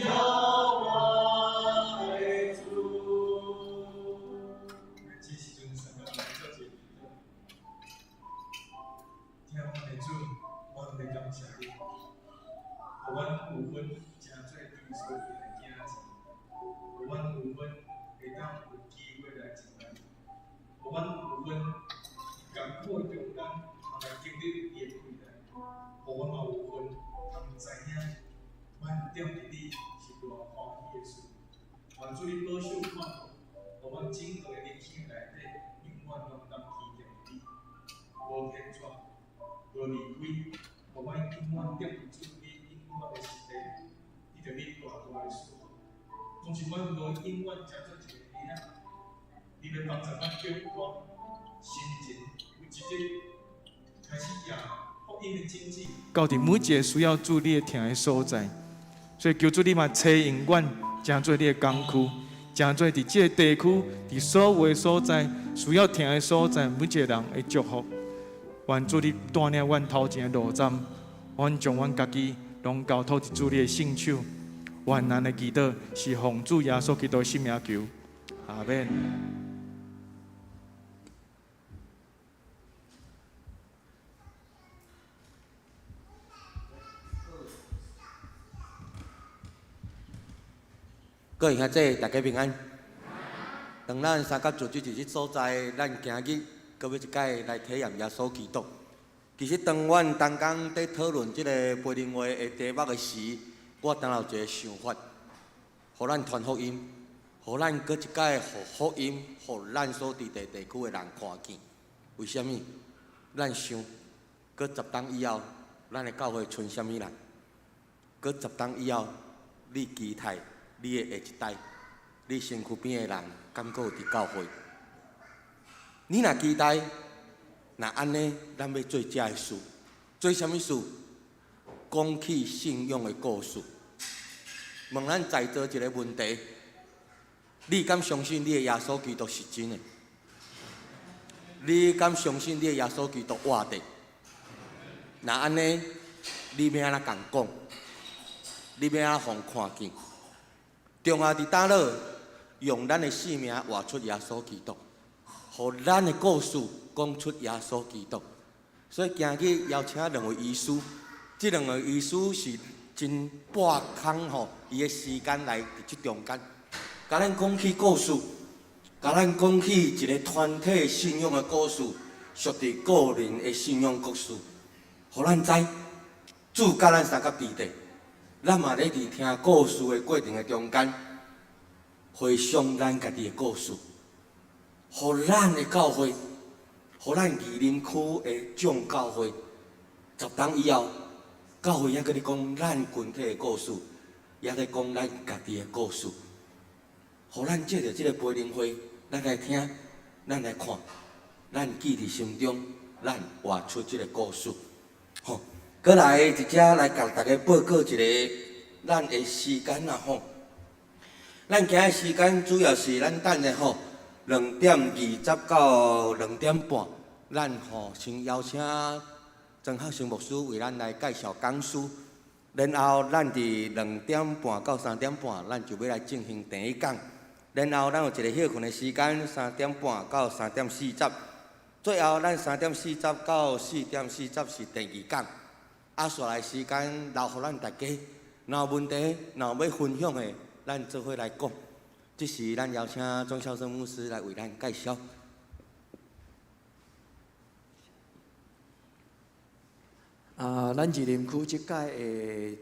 耀我的主。這時陣，三個人做一個祈禱。疼阮的主，阮欲感謝你，予阮有份成做基督的囝兒，予阮有份會當有機會來敬拜你，予阮有份佇艱苦的中間，通來經歷你的困難，予阮嘛有份通知影，阮踮佇你是偌歡喜的事。願主你保守看顧，予阮整個的人生內底，永遠攏當倚倚你，無偏跩，無離開，予阮永遠踮佇主你永遠的心底，得著你大大的祝福。縱使阮無永遠成做一個嬰仔，你欲幫助阮長大，心情有一日開始攑福音的種子，到佇每一個需要主你的疼的所在。所以求主你嘛差用阮，成做你的工具，成做佇這個地區，佇所有的所在需要疼的所在，每一個人的祝福。願主你帶領阮頭前的路站，阮將阮家己攏交託佇主你的聖手。願咱的祈禱是奉主耶穌基督的聖名求，阿門。各位兄弟，大家平安。當咱三甲聚集佇這所在，咱今日閣欲一擺來體驗耶穌基督。其實，當阮逐工佇討論這个培靈會的題目的時，我當有一個想法，予咱傳福音，予咱閣一擺予福音，予咱所佇的地區的人看見。為啥物？咱想，閣十冬以後，咱的教會賰啥物人？閣十冬以後，你期待你的下一代，你身軀邊的人，敢閣有佇教會？你若期待，若按呢，咱欲做這个事，做啥物事？講起信仰的故事。問咱在座一个問題：你敢相信你的耶穌基督是真的？你敢相信你的耶穌基督活著？若按呢，你欲按怎共講？你欲按怎予看見？重要佇佗落，用咱的生命活出耶穌基督，予咱的故事講出耶穌基督。所以今日邀請兩位醫師，這兩位醫師是真撥空吼，伊的時間來佇這中間，共咱講起故事，共咱講起一個團體信仰的故事，屬佇個人的信仰故事，予咱知主佮咱相佮佇咧，咱嘛咧佇聽故事的過程的中間，回想咱家己的故事，予咱的教會，予咱士林區的眾教會，十冬以後，教會猶閣咧講咱群體的故事，也咧講咱家己的故事，予咱藉著這個培靈會，咱來聽，咱來看，咱記佇心中，咱活出這個故事。吼，閣來佇遮來共大家報告一个咱的時間啦吼。咱今日時間主要是咱等下吼，2點20到2點半，咱吼先邀請曾學生牧師為咱來介紹講師，然後咱佇2點半到3點半，咱就欲來進行第一講，然後咱有一个歇睏的時間，3點半到3點40，最後咱3點40到4點40是第二講，啊，紲來時間留予咱大家，若有問題，若有欲分享的，咱做伙來講。這時，咱邀請鍾孝生牧師來為咱介紹。啊，咱士林區這擺的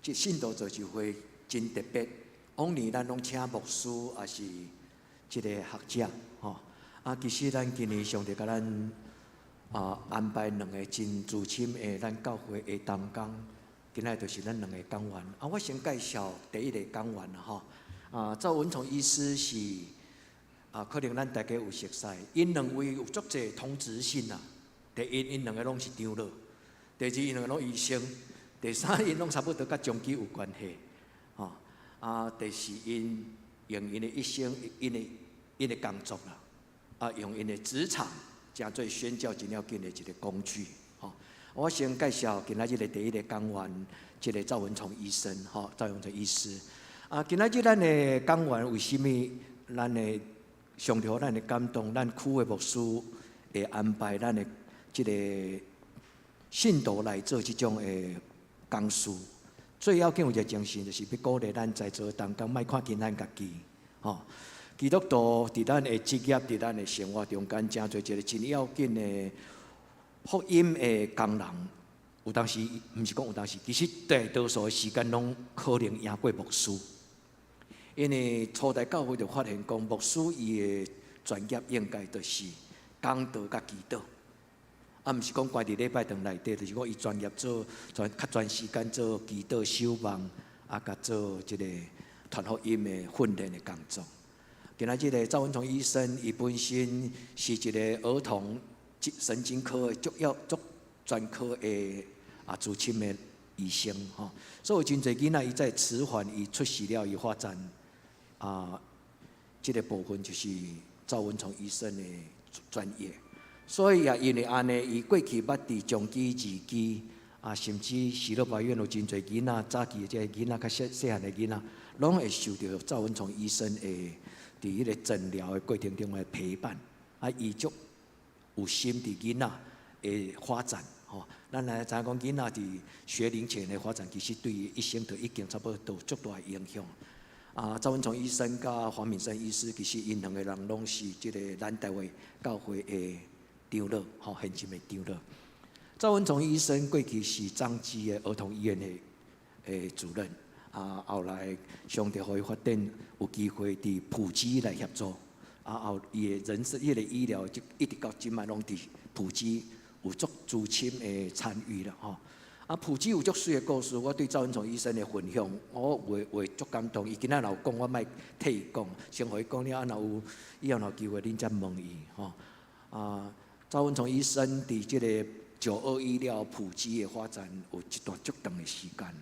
這信徒聚集會真特別，往年咱攏請牧師，抑是這個學者，吼。啊，其實咱今年上帝共咱啊安排兩个真資深的咱教會的同工，今仔就是咱兩个講員。啊，我先介紹第一个講員啦，吼。啊，趙文崇醫師是啊，可能咱大家有熟似，𪜶兩位有足濟同質性啊。第一，𪜶兩个攏是長老；第二，𪜶兩个攏醫生；第三，𪜶攏差不多佮終極有關係。吼啊，第四，𪜶用𪜶的一生，𪜶的工作啦，啊，用𪜶的職場，成做宣教真要緊的一个工具。吼。我先介紹今仔日的第一个講員，這个趙文崇醫生，吼，趙文崇醫師。啊，今仔日咱的講員為啥物？咱的上帝予咱的感動，咱區的牧師會安排咱的這个信徒來做這種的講師。最要緊有一个精神，就是欲鼓勵咱在座同工，莫看輕咱家己，吼。基督徒佇咱的職業、佇咱的生活中間，誠濟一个真要緊的福音的工人。有當時毋是講有當時，其實大多數的時間攏可能贏過牧師。因為初代教會就發現講，牧師伊的專業應該就是講道佮祈禱，啊，毋是講關佇禮拜堂內底，就是講伊專業做全較全時間做祈禱守望，啊，佮做這个傳福音的訓練的工作。今仔這个趙文崇醫生，伊本身是一个兒童神經科的足要足專科的啊資深的醫生吼，所以真濟囡仔伊在遲緩伊出世了，伊發展啊，這个部分就是趙文崇醫生的專業。所以也因為按呢，伊過去捌佇彰基、二基啊，甚至喜樂醫院有真濟囡仔，早期的這个囡仔較細細漢的囡仔，攏會受著趙文崇醫生的佇彼个診療的過程中的陪伴，啊，伊足有心佇囡仔的發展，吼。咱來知影講囡仔佇學齡前的發展，其實對伊一生都已經差不多有足大的影響。啊，趙文崇醫生佮黃敏生醫師，其實𪜶兩个人攏是這个咱台灣教會的長老，吼，現今的長老。趙文崇醫生過去是彰基的兒童醫院的主任。啊，後來上帝予伊發展有機會佇埔基來協助，啊後伊的人生，伊个醫療就一直到這擺攏佇埔基有足資深的參與啦吼。啊，埔基有足媠的故事，我對趙文崇醫生的分享，我會會足感動。伊今仔若有講，我莫替伊講，先予伊講了，啊若有以後若有機會，恁才問伊吼。啊，趙文崇醫生佇這个921了埔基的發展有一段足長的時間。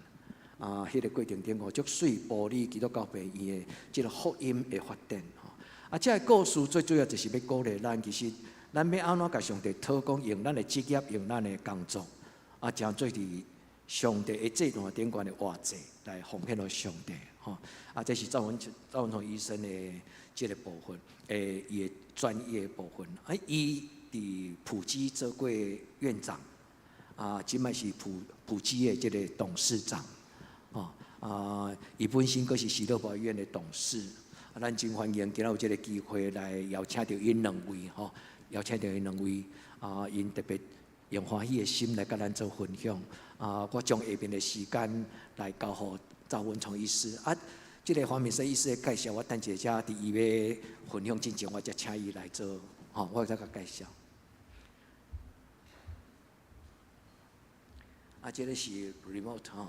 啊，彼个過程中吼，足媠埔里基督教病院的這个福音的發展吼。啊，這个故事最主要就是欲鼓勵咱，其實咱欲按怎共上帝討講，用咱的職業，用咱的工作，啊，誠做佇上帝的祭壇頂懸的活祭來奉獻予上帝吼。啊，這是趙文趙文崇醫生的這个部分，伊的專業的部分。啊，伊佇埔基做過院長，啊，這擺是埔埔基的這个董事長。吼啊！伊本身閣是喜樂醫院的董事，啊，咱真歡迎今仔有這个機會來邀請著𪜶兩位吼，邀請著𪜶兩位啊，𪜶特別用歡喜的心來佮咱做分享。啊，我將下面的時間來交予趙文崇醫師。啊，這个黃敏生醫師的介紹，我等一下佇伊欲分享之前，我才請伊來做，吼，我再共介紹。啊，這个是 remote 吼。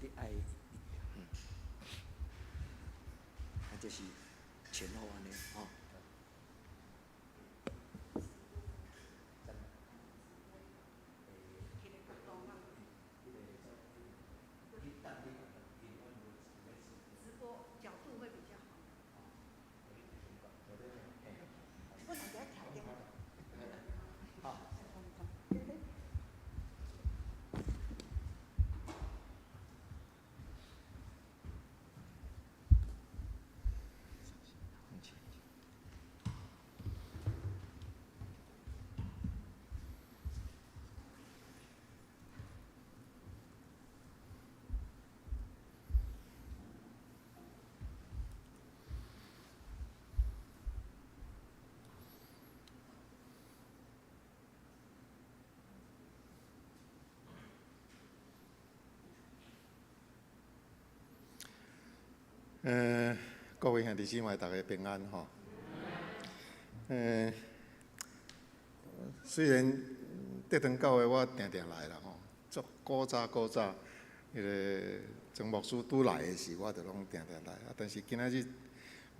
你愛，啊，這是前後按呢，吼。直播角度會比較好。我來給他調掉。好。各位兄弟姊妹，大家平安吼。雖然德堂教會我定定來啦吼，足古早古早，彼个曾牧師拄來的時，我就攏定定來。啊，但是今仔日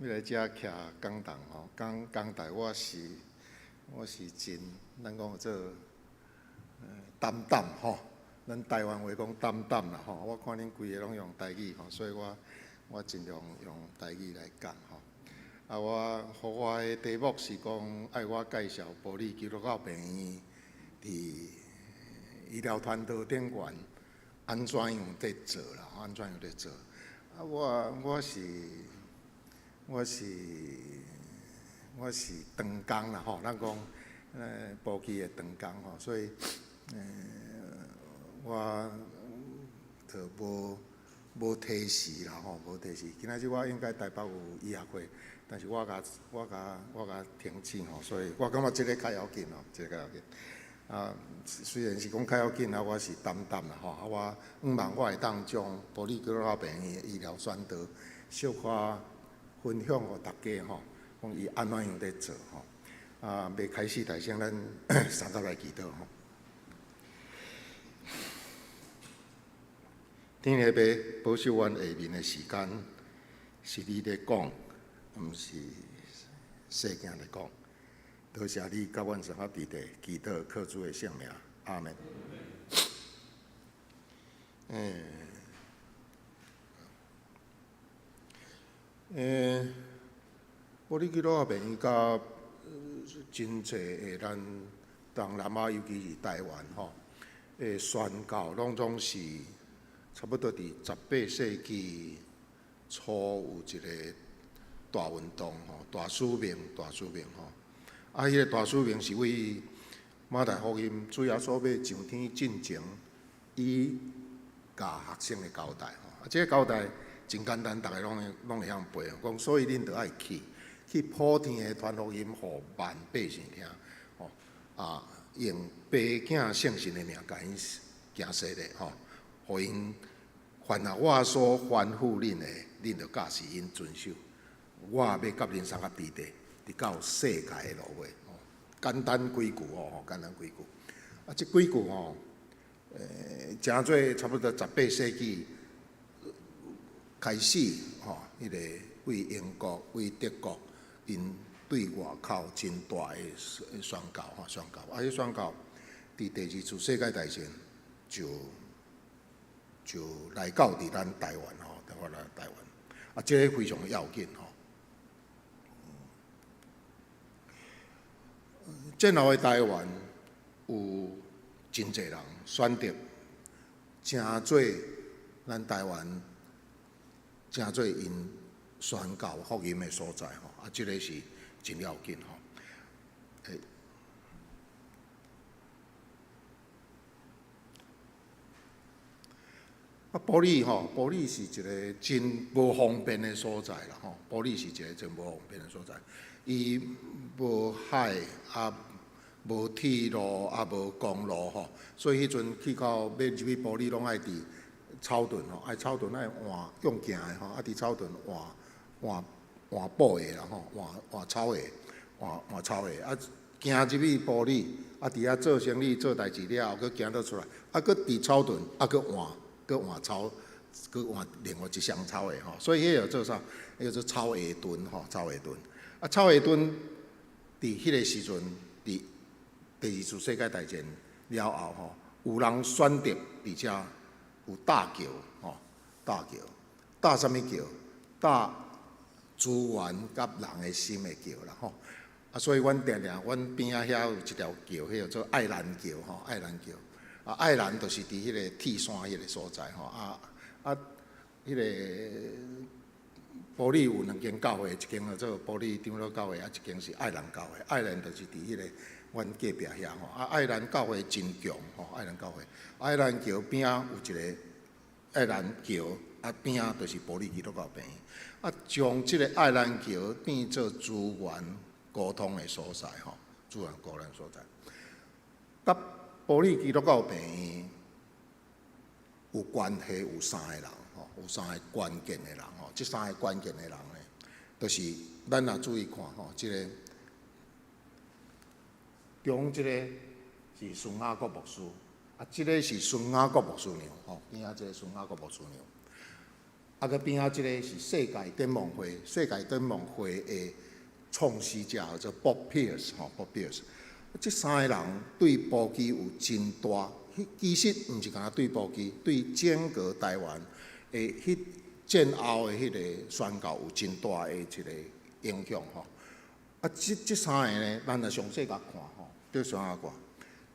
欲來遮徛講壇吼，講講台，我是真，咱講做膽膽吼，咱台灣話講膽膽啦吼。我看恁規个攏用台語吼，所以我盡量用台語來講吼。啊，我予我的題目是講，愛我介紹埔里基督教病院佇醫療團隊頂懸按怎樣佇做啦？按怎樣佇做？啊，我是長工啦吼，咱講埔基的長工吼，所以我就無提時啦吼，無提時。今仔日我應該台北有音樂會，但是我共停止吼，所以我感覺這个較要緊吼，這个較要緊。啊，雖然是講較要緊啊，我是擔擔啦吼。啊，我向望我會當將埔里基督教病院的醫療宣道小可分享予大家吼，講伊按怎樣佇做吼。啊，未開始，大先咱三甲來祈禱吼。天父爸保守阮下面的時間，是你咧講，毋是細囝咧講。多謝你佮阮三個弟弟祈禱，靠主的聖名，阿門。埔里基督教病院佮真濟的咱東南亞，尤其是台灣吼，的宣教，攏總是差不多佇18世紀初有一個大運動吼，大使命，大使命吼。啊，彼个大使命是為馬太福音主耶穌欲上天進前，伊共學生的交代吼。啊，這个交代真簡單，逐个攏會曉背。講所以恁著愛去，去普天的傳福音，予萬百姓聽吼。啊，用爸囝聖神的名，共𪜶行洗禮吼，予𪜶凡若我所吩咐恁的，恁著教示𪜶遵守。我欲佮恁相佮佇咧，直到世界的落尾吼。簡單幾句吼，簡單幾句。啊，這幾句吼，誠做差不多18世紀開始吼，彼个對英國、對德國，𪜶對外口真大的宣告吼，宣告。啊，彼宣告佇第二次世界大戰就來到佇咱台灣吼，台灣來台灣。啊，這个非常要緊吼。戰後的台灣有真濟人選擇，成做咱台灣，成做𪜶宣教福音的所在吼。啊，這个是真要緊吼。啊，埔里吼，埔里是一个真無方便的所在啦吼。埔里是一個真無方便的所在，伊無海，啊無鐵路，啊無公路吼，所以彼陣去到欲入去埔里，攏愛佇草屯吼，愛草屯愛換用行的吼，啊佇草屯換換換布鞋啦吼，換換草鞋，換換草鞋，啊行入去埔里，啊佇遐做生意做代誌了後，閣行倒出來，啊閣佇草屯，啊閣換。閣換草，閣換另外一雙草鞋吼，所以彼個叫做啥？彼個叫做草鞋屯吼，草鞋屯。啊，草鞋屯佇彼個時陣，佇第二次世界大戰了後吼，有人選擇佇遮有搭橋吼，搭橋，搭啥物橋？搭資源佮人的心的橋啦吼。啊，所以阮定定，阮邊仔遐有一條橋，彼個叫做愛蘭橋吼，愛蘭橋。啊，愛蘭就是佇彼个鐵山彼个所在吼，啊啊，彼个埔里有兩間教會，一間叫做埔里長老教會，啊，一間是愛蘭教會。愛蘭就是佇彼个阮隔壁遐吼，啊，愛蘭教會真強吼，愛蘭教會，愛蘭橋邊仔有一个愛蘭橋，啊邊仔就是埔里基督教病院，啊，將這个愛蘭橋變做資源溝通的所在吼，資源溝通所在，佮埔里基督教病院有關係有三个人吼，有三个關鍵的人吼，這三个關鍵的人呢，就是咱若注意看吼，這个中這個是孫雅各牧師，啊，這个是孫雅各牧師娘吼，邊仔這个孫雅各牧師娘，啊，閣邊仔這个是世界展望會，世界展望會的創始者叫做 Bob Pierce 吼，Bob Pierce。這三个人對埔基有真大，其實毋是干焦對埔基，對整個台灣的彼戰後的彼个宣教有真大的一個影響吼。啊，這三个呢，咱若詳細共看吼，對詳細看，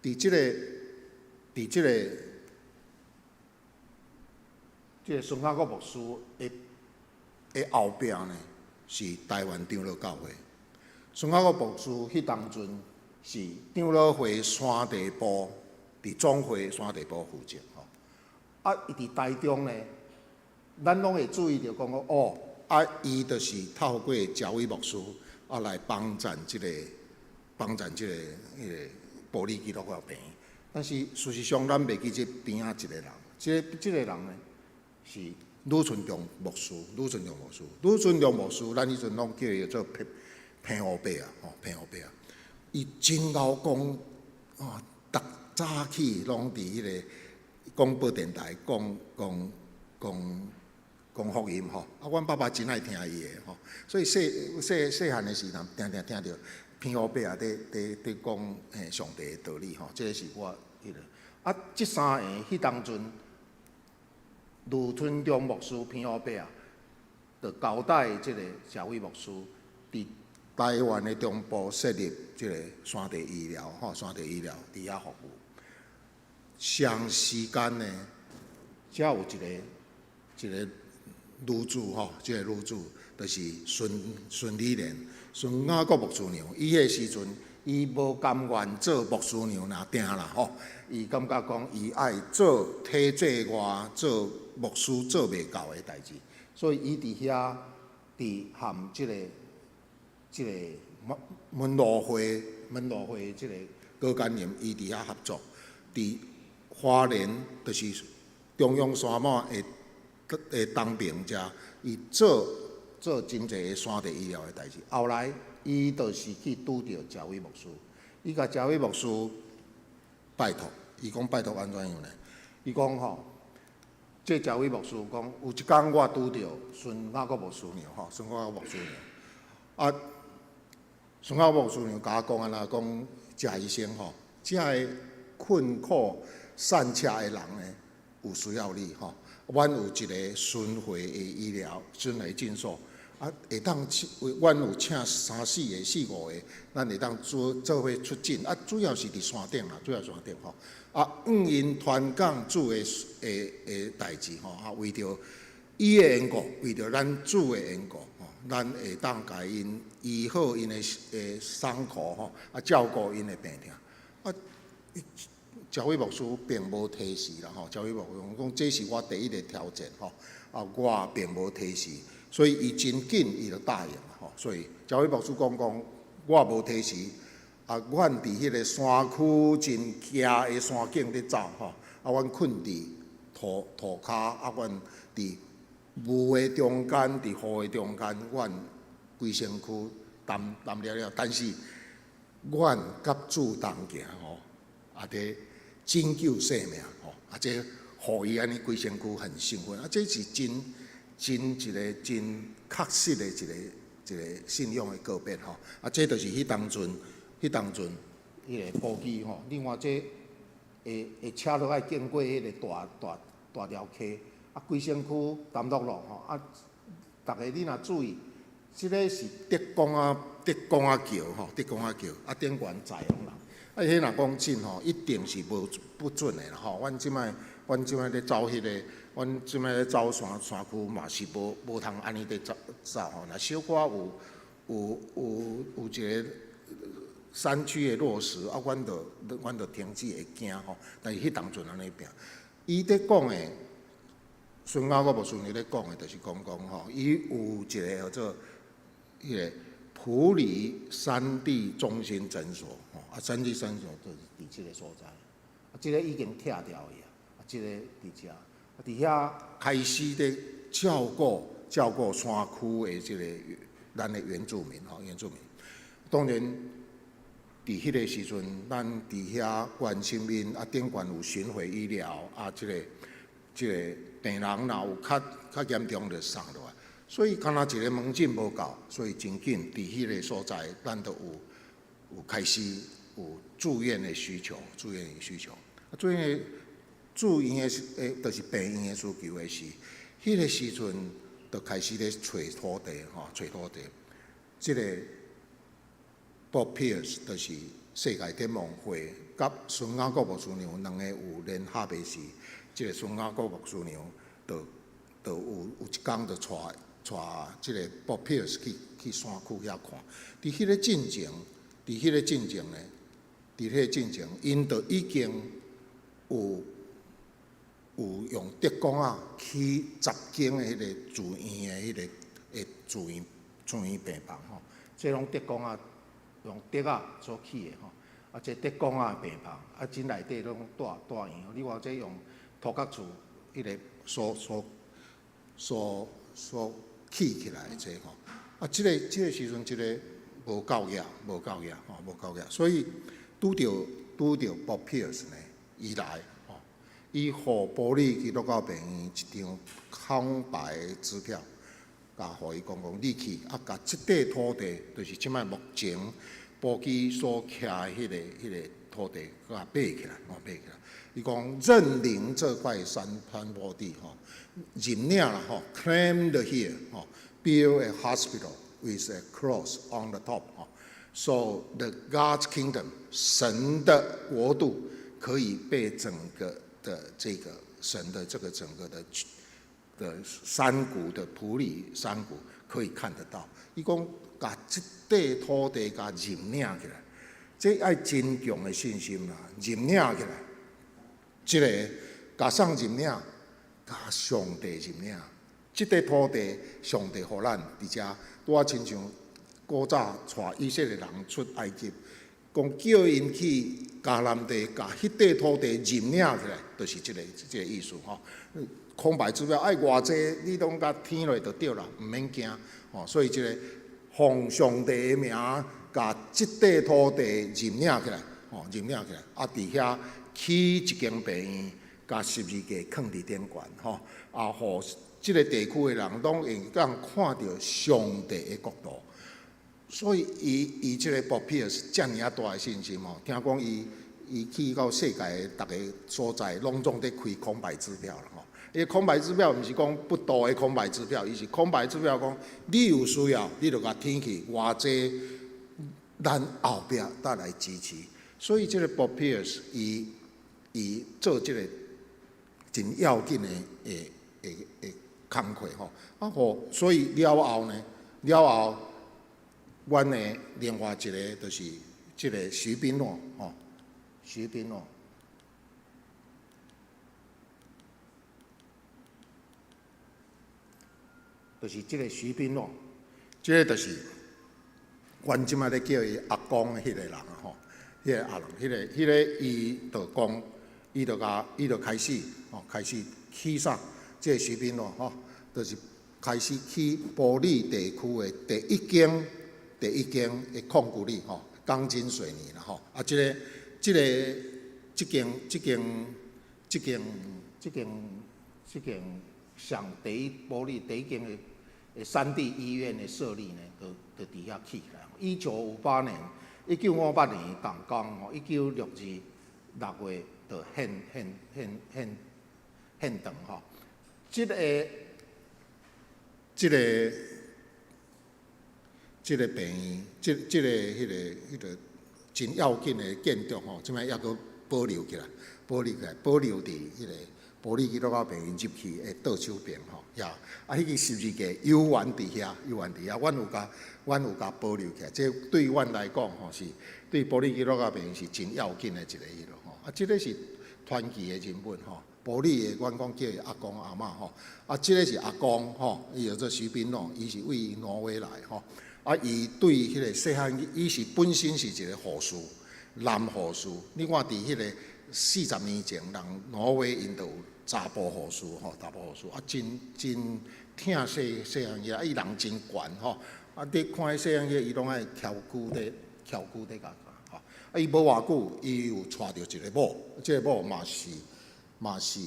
伫這個孫雅各牧師的後壁呢，是台灣長老教會。孫雅各牧師彼當陣是長老會山地部，佇總會山地部負責吼。啊，伊佇台中呢，咱攏會注意著講哦，啊，伊就是透過趙偉牧師啊來幫贊這個彼個埔里基督教病院。但是事實上，咱袂記這邊仔一個人，這個人呢是呂春中牧師，呂春中牧師，呂春中牧師，咱彼陣攏叫伊做彭彭烏伯啊，吼，彭烏伯啊，伊真𠢕講，哦，逐早起攏佇彼個廣播電台講講講講福音吼，啊，阮爸爸真愛聽伊的吼，所以細細細漢的時陣，定定聽著彭烏伯啊，佇佇佇講嘿上帝的道理吼，這個是我彼個。啊，這三个彼當陣，呂春中牧師彭烏伯啊，就交代這個謝偉牧師，佇台灣的中部設立這個山地醫療吼，山地醫療佇遐服務。相時間呢，才有一個一個女子吼，這個女子就是孫孫理蓮、孫雅各牧師娘。伊彼個時陣，伊無甘願做牧師娘爾定啦吼，伊感覺講伊愛做體制外做牧師做袂到的代誌，所以伊佇遐佇和這個門門羅會門羅會這個高干營，伊佇遐合作，佇花蓮就是中央山脈的的東邊遮，伊做做真濟的山地醫療的代誌。後來伊就是去拄著趙偉牧師，伊共趙偉牧師拜託，伊講拜託按怎樣呢？伊講吼，這趙偉牧師講，有一工我拄著孫雅各牧師娘吼，孫雅各牧師娘，啊，孫雅各牧師娘共我講按怎講，謝醫生吼，這个困苦散赤的人呢，有需要你吼。阮有一個巡迴的醫療巡迴診所，啊，會當請，阮有請三四個、四五個，咱會當做做伙出診，啊，主要是佇山頂啦，主要山頂吼。啊，應𪜶傳講主的的的代誌吼，啊，為著伊的緣故，為著咱主的緣故吼，咱會當共𪜶醫好𪜶的的傷口吼，啊，照顧𪜶的病痛。啊，趙偉牧師並無推辭啦吼，趙偉牧師講這是我第一個挑戰吼，啊，我並無推辭，所以伊真緊伊就答應啦吼。所以趙偉牧師講講，我無推辭，啊，阮佇彼個山區真崎的山徑咧走吼，啊，阮睏佇塗塗跤，啊，阮佇霧的中間，佇雨的中間，阮規身軀澹澹了了，但是阮佮主同行吼，啊，佇拯救生命吼，啊，這予伊按呢規身軀很興奮，啊，這是真真一個真確實的一個一個信仰的告別吼，啊，這就是彼當陣彼當陣彼個布機吼，另外這會會車都愛經過彼個大大大條溪，啊，規身軀澹漉漉吼，啊，逐个你若注意，這个是竹篙仔竹篙仔橋吼，竹篙仔橋，啊，頂懸載攏人。啊，彼若講真吼，一定是無不準的啦吼。阮這擺，阮這擺咧走彼個，阮這擺咧走山山區嘛是無無通按呢佇走走吼。若小可有有有有一個山區的落石，啊，阮就阮就停止會驚吼。但是彼當陣按呢拚，伊佇講的，孫雅各牧師咧講的，就是講講吼，伊有一個叫做彼個埔里山地中心診所，吼，啊，山地診所就是佇這個所在，啊，這個已經拆掉去啊，啊，這個佇遮，啊，佇遐開始咧照顧照顧山區的這個咱的原住民吼，原住民。當然，佇彼個時陣，咱佇遐關心𪜶啊，頂懸有巡迴醫療啊，這個這個病人若有較較嚴重，就送落來。所以，敢若一個門診無夠，所以真緊佇彼個所在，咱就有有開始有住院的需求，住院的需求。啊，住院的住院的誒，就是病院的需求的時，彼個時陣就開始咧揣土地吼，揣土地。這個 Bob Pierce 就是世界展望會，佮孫雅各牧師娘兩个有聯合的時，這个孫雅各牧師娘就有一工就帶這个 Bob Pierce 去山區遐看。佇彼个進前，𪜶就已經有用竹竿仔起10間的彼个住院的彼个的住院病房吼，這攏竹竿仔用竹仔所起的吼，啊，這竹竿仔的病房，啊，真內底攏大大院。你看這用土埆厝彼个所起起來的這吼，啊，這个時陣這个無夠額，無夠額吼，無夠額，所以拄著 Bob Pierce 呢，伊來吼，伊予埔里基督教病院一張空白的支票，共予伊講講，你去啊，共這塊土地，就是這擺目前埔基所徛的彼个土地，共買起來，吼，買起來。伊講認領這塊山坡地，吼，認領啦，吼，claim the hill，吼，build a hospital with a cross on the top，吼，so the God's kingdom，神的國度可以被整個的這個神的這個整個的山谷的埔里山谷可以看得到。伊講共這塊土地共認領起來，這愛真強的信心啦，認領起來。這个共啥認領，共上帝認領。這塊土地，上帝予咱佇遮，拄仔親像古早帶以色列人出埃及，講叫𪜶去迦南地，共彼塊土地認領起來，就是這个意思吼。空白支票愛偌濟，你攏共添落就對啦，毋免驚吼。所以這个奉上帝的名，共這塊土地認領起來，吼，認領起來，啊，佇遐起一間病院，共十字架囥佇頂懸，吼，啊，予這个地區的人攏會當看著上帝的國度。所以，伊這个 Bob Pierce 遮爾仔大的信心吼，聽講伊去到世界的逐个所在，攏總佇開空白支票啦吼。伊空白支票毋是講不道的空白支票，伊是空白支票講，你有需要，你就共添去偌濟，咱後壁再來支持。所以，這个 Bob Pierce 伊做這个真要緊的工課吼。啊，予所以了後呢，了後，阮的另外一个就是這个徐賓諾吼，徐賓諾。就是這个徐賓諾，這个就是阮這擺咧叫伊阿公的彼个人吼，彼个阿人，彼个伊就講，伊就開始吼，開始起啥？這个徐賓諾吼，就是開始起埔里地區的第一間的控骨力吼，鋼筋水泥啦吼，啊，這个這間上第一埔里第一間的山地醫院的設立呢，就佇遐起來。1958年，1958年動工吼，1962六月就現場吼。這个病院，這个彼个真要緊的建築吼，這擺猶閣保留起來，保留起來，保留佇彼个埔里基督教病院入去的倒手邊吼，遐啊，彼个十字架猶原佇遐，猶原佇遐，阮有共保留起來。這對阮來講吼，是對埔里基督教病院是真要緊的一个彼落吼。啊，這个是傳奇的人物吼，埔里的阮講叫伊阿公阿嬤吼。啊，這个是阿公吼，伊叫做徐賓諾，伊是對挪威來吼。啊，伊對彼个細漢，伊是本身是一个護士，男護士。你看佇彼个40年前，人挪威𪜶就有查埔護士吼，查埔護士啊，真疼細漢仔，啊，伊人真懸吼。啊，你看彼細漢仔，伊攏愛翹頸咧，翹頸咧共看吼。啊，伊無偌久，伊有娶著一个某，這个某嘛是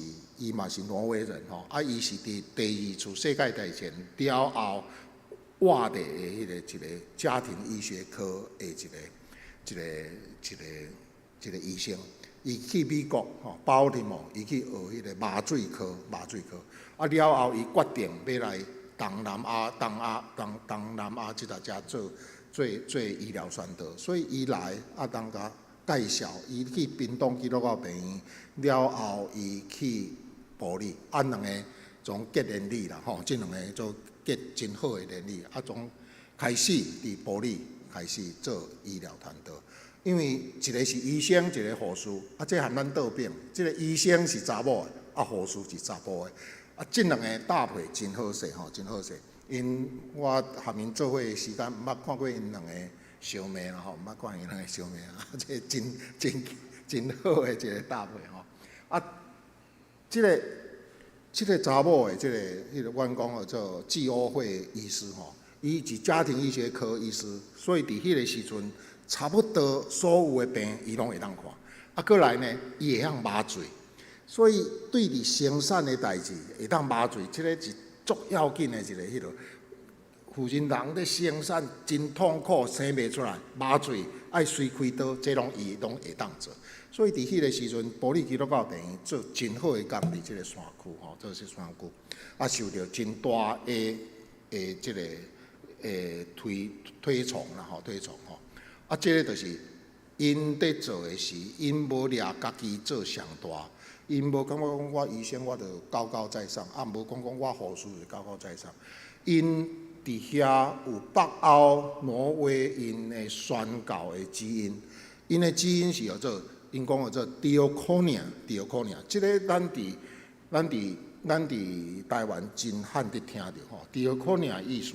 挪威人吼。啊，伊是佇第二次世界大戰了後活的彼个一个家庭醫學科的一個醫生。伊去美國吼，包爾摩，伊去學彼个麻醉科，麻醉科。啊，了後伊決定欲來東南亞，東亞，東東南亞這搭遮做做做醫療宣道，所以伊來啊，當共介紹，伊去屏東基督教病院了後，伊去埔里，啊兩个總結連理啦，吼，這兩个做結真好的連理，啊總開始佇埔里開始做醫療傳道，因為一个是醫生，一个護士，啊這和咱倒反，這个醫生是查某的，啊護士是查埔的，啊這兩个搭配真好勢吼，真好勢。𪜶我和𪜶做伙的時間，毋捌看過𪜶兩个相罵啦吼，毋捌看𪜶兩个相罵啊，這真真真好的一个搭配吼。啊，這个這个查某的這个，彼个阮講叫做紀歐惠醫師吼，伊是家庭醫學科醫師，所以佇彼个時陣，差不多所有的病伊攏會當看。啊，閣來呢，伊會曉麻醉，所以對佇生產的代誌會當麻醉，這个是足要緊的一个彼落。婦人人咧生產真痛苦，生袂出來，麻醉愛隨開刀，這攏伊攏會當做。所以佇彼个時陣，埔里基督教病院做真好的工佇這个山區吼，做這山區，啊受著真大的的這个推推崇啦吼，推崇吼。啊，這个就是𪜶佇做的時，𪜶無掠家己做上大，𪜶無感覺講我醫生我就高高在上，啊無講講我護士就高高在上。𪜶佇遐有北歐、挪威𪜶的宣教的基因，𪜶的基因是叫做，𪜶講叫做 diakonia，diakonia，這个咱佇台灣真罕得聽著吼。diakonia 意思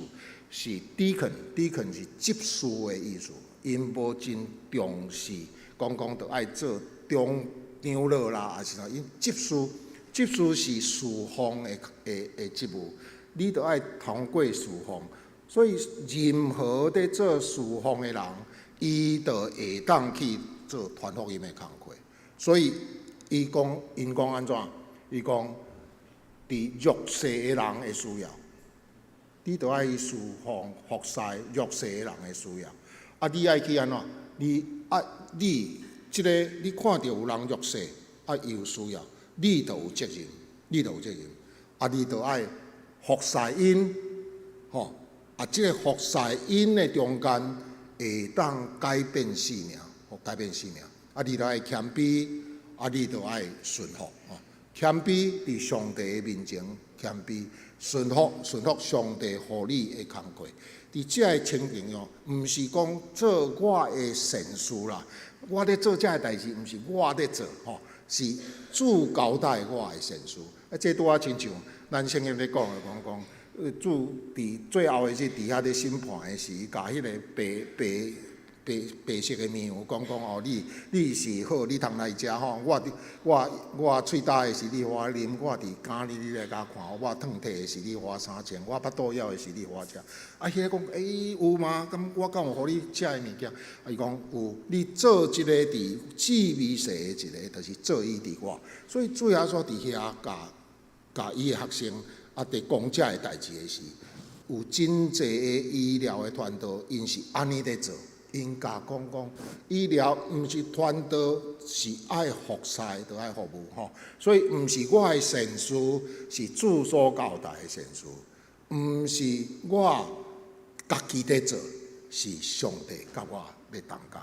是 deacon，deacon 是執事的意思，𪜶無真重視，講講著愛做長長老啦，抑是啥？𪜶執事，執事是侍奉的的的職務，你著愛通過侍奉，所以任何佇做侍奉的人，伊就會當去做傳福音的工課。所以伊講，𪜶講按怎？伊講，佇弱勢的人的需要，你著愛侍奉服侍弱勢的人的需要。啊，你愛去按怎？你啊，你這个你看著有人弱勢，啊，伊有需要，你就有責任，你就有責任。啊，你就愛服侍𪜶，吼！啊，這个服侍𪜶的中間會當改變性命，改變性命。啊，你著愛謙卑，啊，你著愛順服，吼！謙卑佇上帝的面前謙卑，順服順服上帝予你的工課。佇這个情形哦，毋是講做我的善事啦，我咧做這个代誌，毋是我咧做，吼，是主交代我的善事。啊，這拄仔親像咱聖經咧講的，講講，主佇最後的日佇遐咧審判的時，共彼个白白白白色的綿羊講講哦，你你是好，你通來食吼。我佇我我喙焦的時，你予我啉；我佇監裡，你來共看我褪體的時，你予我衫穿；我腹肚枵的時，你予我食。啊，彼个講，欸，有嗎？敢我敢有予你食的物件？啊，伊講有，你做一个佇至微細的一个，就是做伊佇我。所以主耶穌佇遐共共伊的學生啊，佇講這个代誌的時，有真濟的醫療的傳道，𪜶是按呢佇做。𪜶共講講，醫療毋是傳道，是愛服侍，著愛服務吼。所以毋是我的善事，是主所交代的善事，毋是我家己佇做，是上帝佮我欲同工。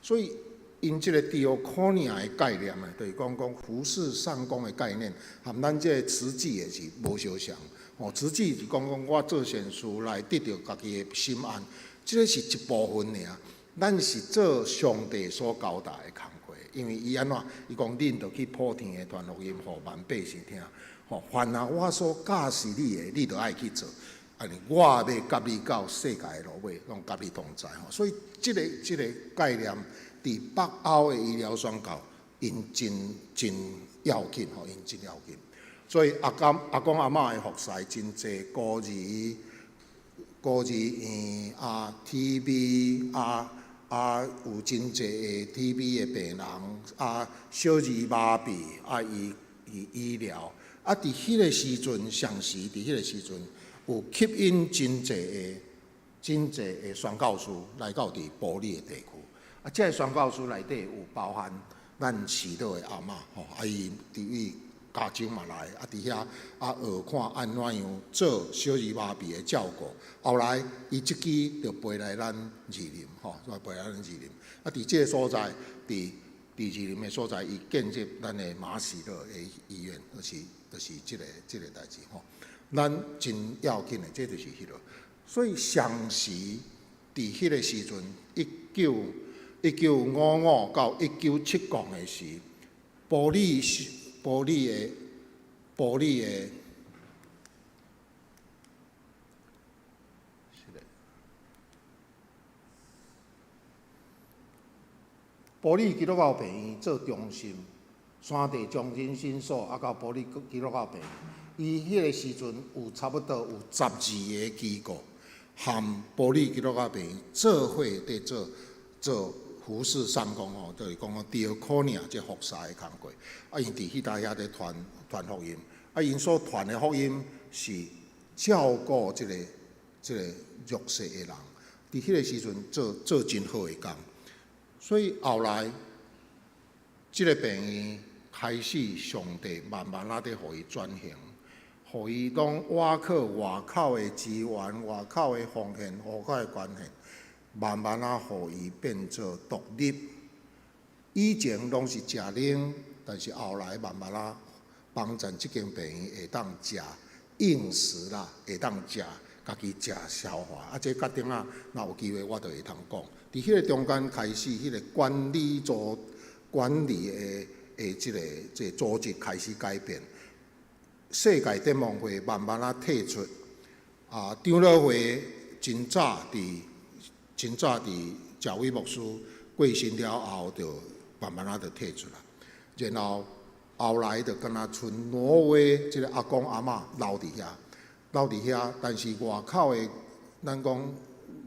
所以𪜶這个 diakonia 的概念啊，就是講講服侍上工的概念，和咱這个慈濟的是無相像。吼，慈濟是講講我做善事來得著家己的心安，這个是一部分爾。咱是做上帝所交代的工課，因為伊按怎？伊講恁著去普天的傳福音，予萬百姓聽。吼，凡啊我所教示你的，你著愛去做。按呢，我欲佮你到世界的落尾，攏佮你同在。吼，所以這个這个概念，佇北歐的醫療宣教，𪜶真真要緊吼，𪜶真要緊。所以阿公阿公阿嬤的服侍真濟，孤兒孤兒院啊，TB 啊。啊，有真濟的 TB 的病人，啊，小兒麻痹，啊，伊伊醫療，啊，佇彼个時陣，上時佇彼个時陣，有吸引真濟的、真濟的宣教士來到佇埔里的地區。啊，這个宣教士內底有包含咱耆老的阿嬤，吼，啊，伊佇位加州嘛來，啊佇遐啊學看按怎樣做小兒麻痹的照顧。後來伊這支就飛來咱士林，吼，飛來咱士林。啊，佇這个所在，佇士林的所在，伊建立咱的馬喜樂的醫院，就是這个代誌吼。咱真要緊的，這就是彼落。所以上時佇彼个時陣，1955到1970的時，埔里埔里的埔里的，是的，埔里基督教病院做中心，山地將診診所，啊到埔里基督教病院，伊彼个時陣有差不多有12个機構，含埔里基督教病院做伙佇做做服事聖工吼，就是講 Diakonia 這服侍的工作。啊，𪜶佇彼搭遐咧傳傳福音，啊，𪜶所傳的福音是照顧這個弱勢的人。佇彼個時陣做做真好的工，所以後來這个病院開始，上帝慢慢仔佇予伊轉型，予伊攏倚靠外口的資源、外口的奉獻、外口的關係。慢慢仔，予伊變做獨立。以前攏是食奶，但是後來慢慢仔幫贊這間病院會當食硬食啦，會當食家己食消化。啊，這較頂仔若有機會，我就會通講。佇彼个中間開始，彼个管理組管理的的這個組織開始改變。世界展望會慢慢仔退出。啊，長老會真早佇。真早佇賈偉牧師過身了後，就慢慢仔就退出來。然後後來就敢若賰挪威這个阿公阿嬤留佇遐，留佇遐。但是外口的，咱講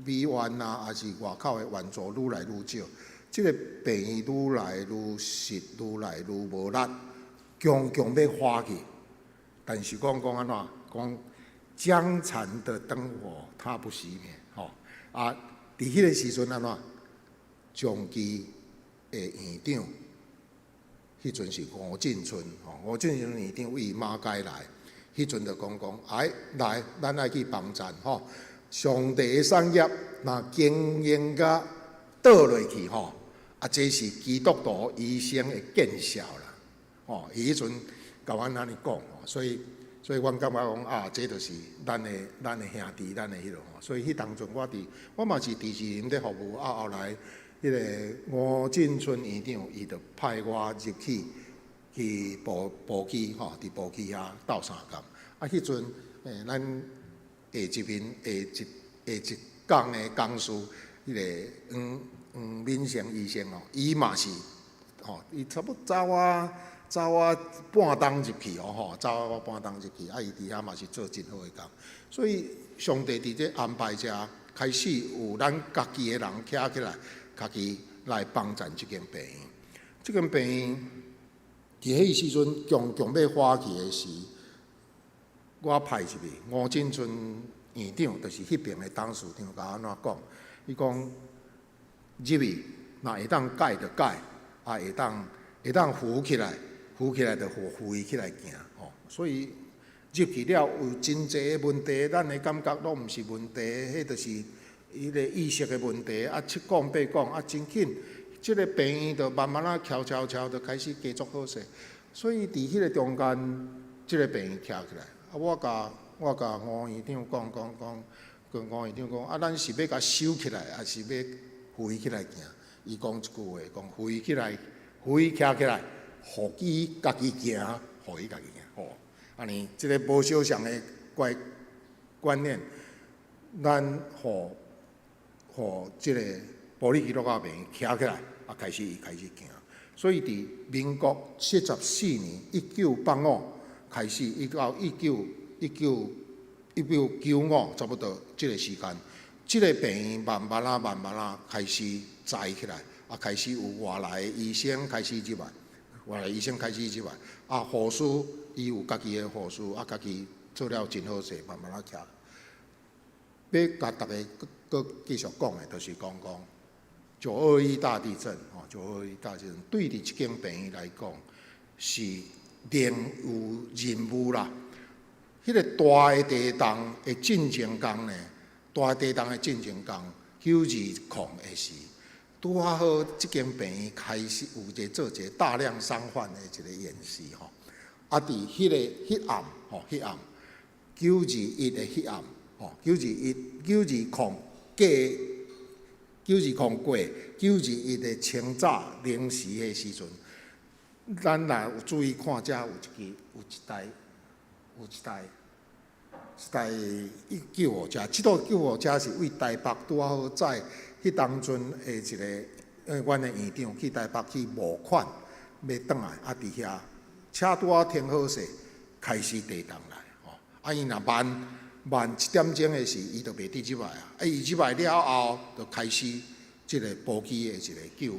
美元啊，抑是外口的援助愈來愈少，這个病院愈來愈實，愈來愈無力，強強欲垮去。但是講講按怎？講將殘的燈火，它不熄滅，吼啊！佇彼个時陣按怎？長期的院長，彼陣是吳進春，吼，吳進春院長為馬偕來，彼陣就講講，哎，來，咱愛去幫贊，吼，上帝的產業若經營甲倒落去，吼，啊，這是基督徒醫生的見笑啦，吼，伊彼陣共阮按呢講，所以。所以阮感覺講啊，這就是咱的兄弟，咱的彼落吼。所以彼當陣我佇，我嘛是佇士林咧服務，啊後來彼个吳進春院長，伊就派我入去去埔埔基吼，佇埔基遐鬥相共。啊，彼陣咱下一面下一下一工的講師，彼个黃黃敏成醫生吼，伊嘛是吼，伊差不多早我。早我半冬入去哦吼，早我半冬入去，啊伊佇遐嘛是做真好的工，所以上帝佇這安排遮，開始有咱家己的人徛起來，家己來幫贊這間病院。這間病院佇彼時陣強強欲垮去的時，我派入去吳進春院長，就是彼爿的董事長，共我按怎講？伊講入去，若會當改就改，啊會當扶起來。扶起來就扶扶伊起來行吼，所以入去了有真濟个問題，咱的感覺攏毋是問題，彼就是伊个意識的問題。啊，七講八講啊，真緊，這个病院就慢慢仔悄悄悄就開始加作好勢。所以佇彼个中間，這个病院徛起來。啊，我共吳院長講講講，跟吳院長講啊，咱是欲共收起來，抑是欲扶伊起來行？伊講一句話，講扶伊起來，扶伊徛起來。予伊家己行，予伊家己行，吼，按呢，這个無相仝的觀觀念，咱予予這个埔里基督教病院徛起來，啊，開始伊開始行。所以佇民國74年1985開始，一到1995差不多這个時間，這个病院慢慢仔慢慢仔開始栽起來，啊，開始有外來的醫生開始入來。外來醫生開始入來，啊，護士伊有家己的護士，啊，家己做了真好勢，慢慢仔徛。欲共逐家閣繼續講的，就是講講921大地震，吼，921大地震對佇這間病院來講是另有任務啦。彼個大的地動的進前工呢，大地動的進前工，920的時，拄仔好，這間病院開始有一個做一個大量傷患的一個演習吼。啊，佇彼個彼暗吼，彼暗921的彼暗吼，921九二空過九二空過九二一的清早零時的時陣，咱若有注意看，遮有一支有一台有一台一台救護車，這部救護車是對台北拄仔好載彼當陣的一個，因為阮的院長去台北去募款，欲轉來，啊，佇遐車拄仔停好勢，開始地動來，吼，啊，伊若慢慢一點鐘的時，伊就袂佇入來啊，啊，伊入來了後，就開始這個埔基的一個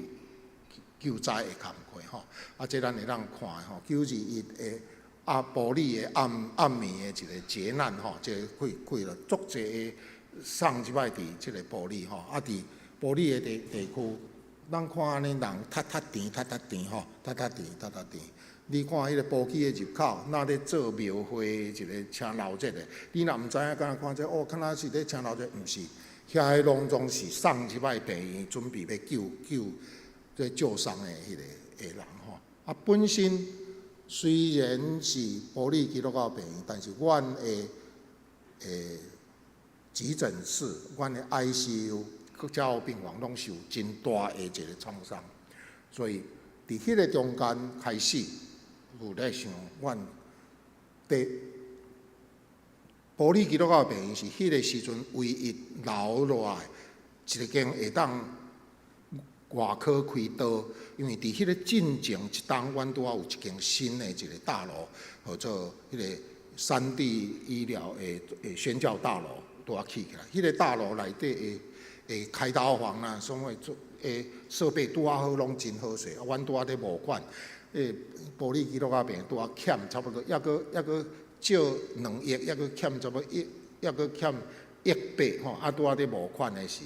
救災的工課，吼，啊，這咱會當看的吼，九二一的啊，埔里的暗暗暝的一個劫難吼，這個開開了足濟的送入來佇這個埔里吼，啊，佇埔里的地地區，咱看按呢人窒窒甜窒窒甜吼，窒窒甜窒窒甜。你看彼個埔基的入口，若咧做廟會一個請鬧熱的，你若毋知影，敢若看這哦，敢若是咧請鬧熱，毋是，遐個攏總是送入來病院，準備欲救救這救傷的彼個的人吼。啊，本身雖然是埔里基督教病院，但是阮的急診室、阮的 ICU、加護病房攏受真大的一個創傷，所以佇彼個中間開始有咧想，阮佇埔里基督教病院是彼個時陣唯一留落來一間會當外科開刀，因為佇彼個進前一冬，阮拄仔有一間新的一個大樓，號做彼個山地醫療的的宣教大樓，拄仔起起來。彼個大樓內底的的開刀房啊，啥物做的設備拄仔好，攏真好勢。阮拄仔咧募款，埔里基督教病院拄仔欠差不多，抑閣抑閣借2億，抑閣欠差不多億，抑閣欠億八吼。啊，拄仔咧募款的時，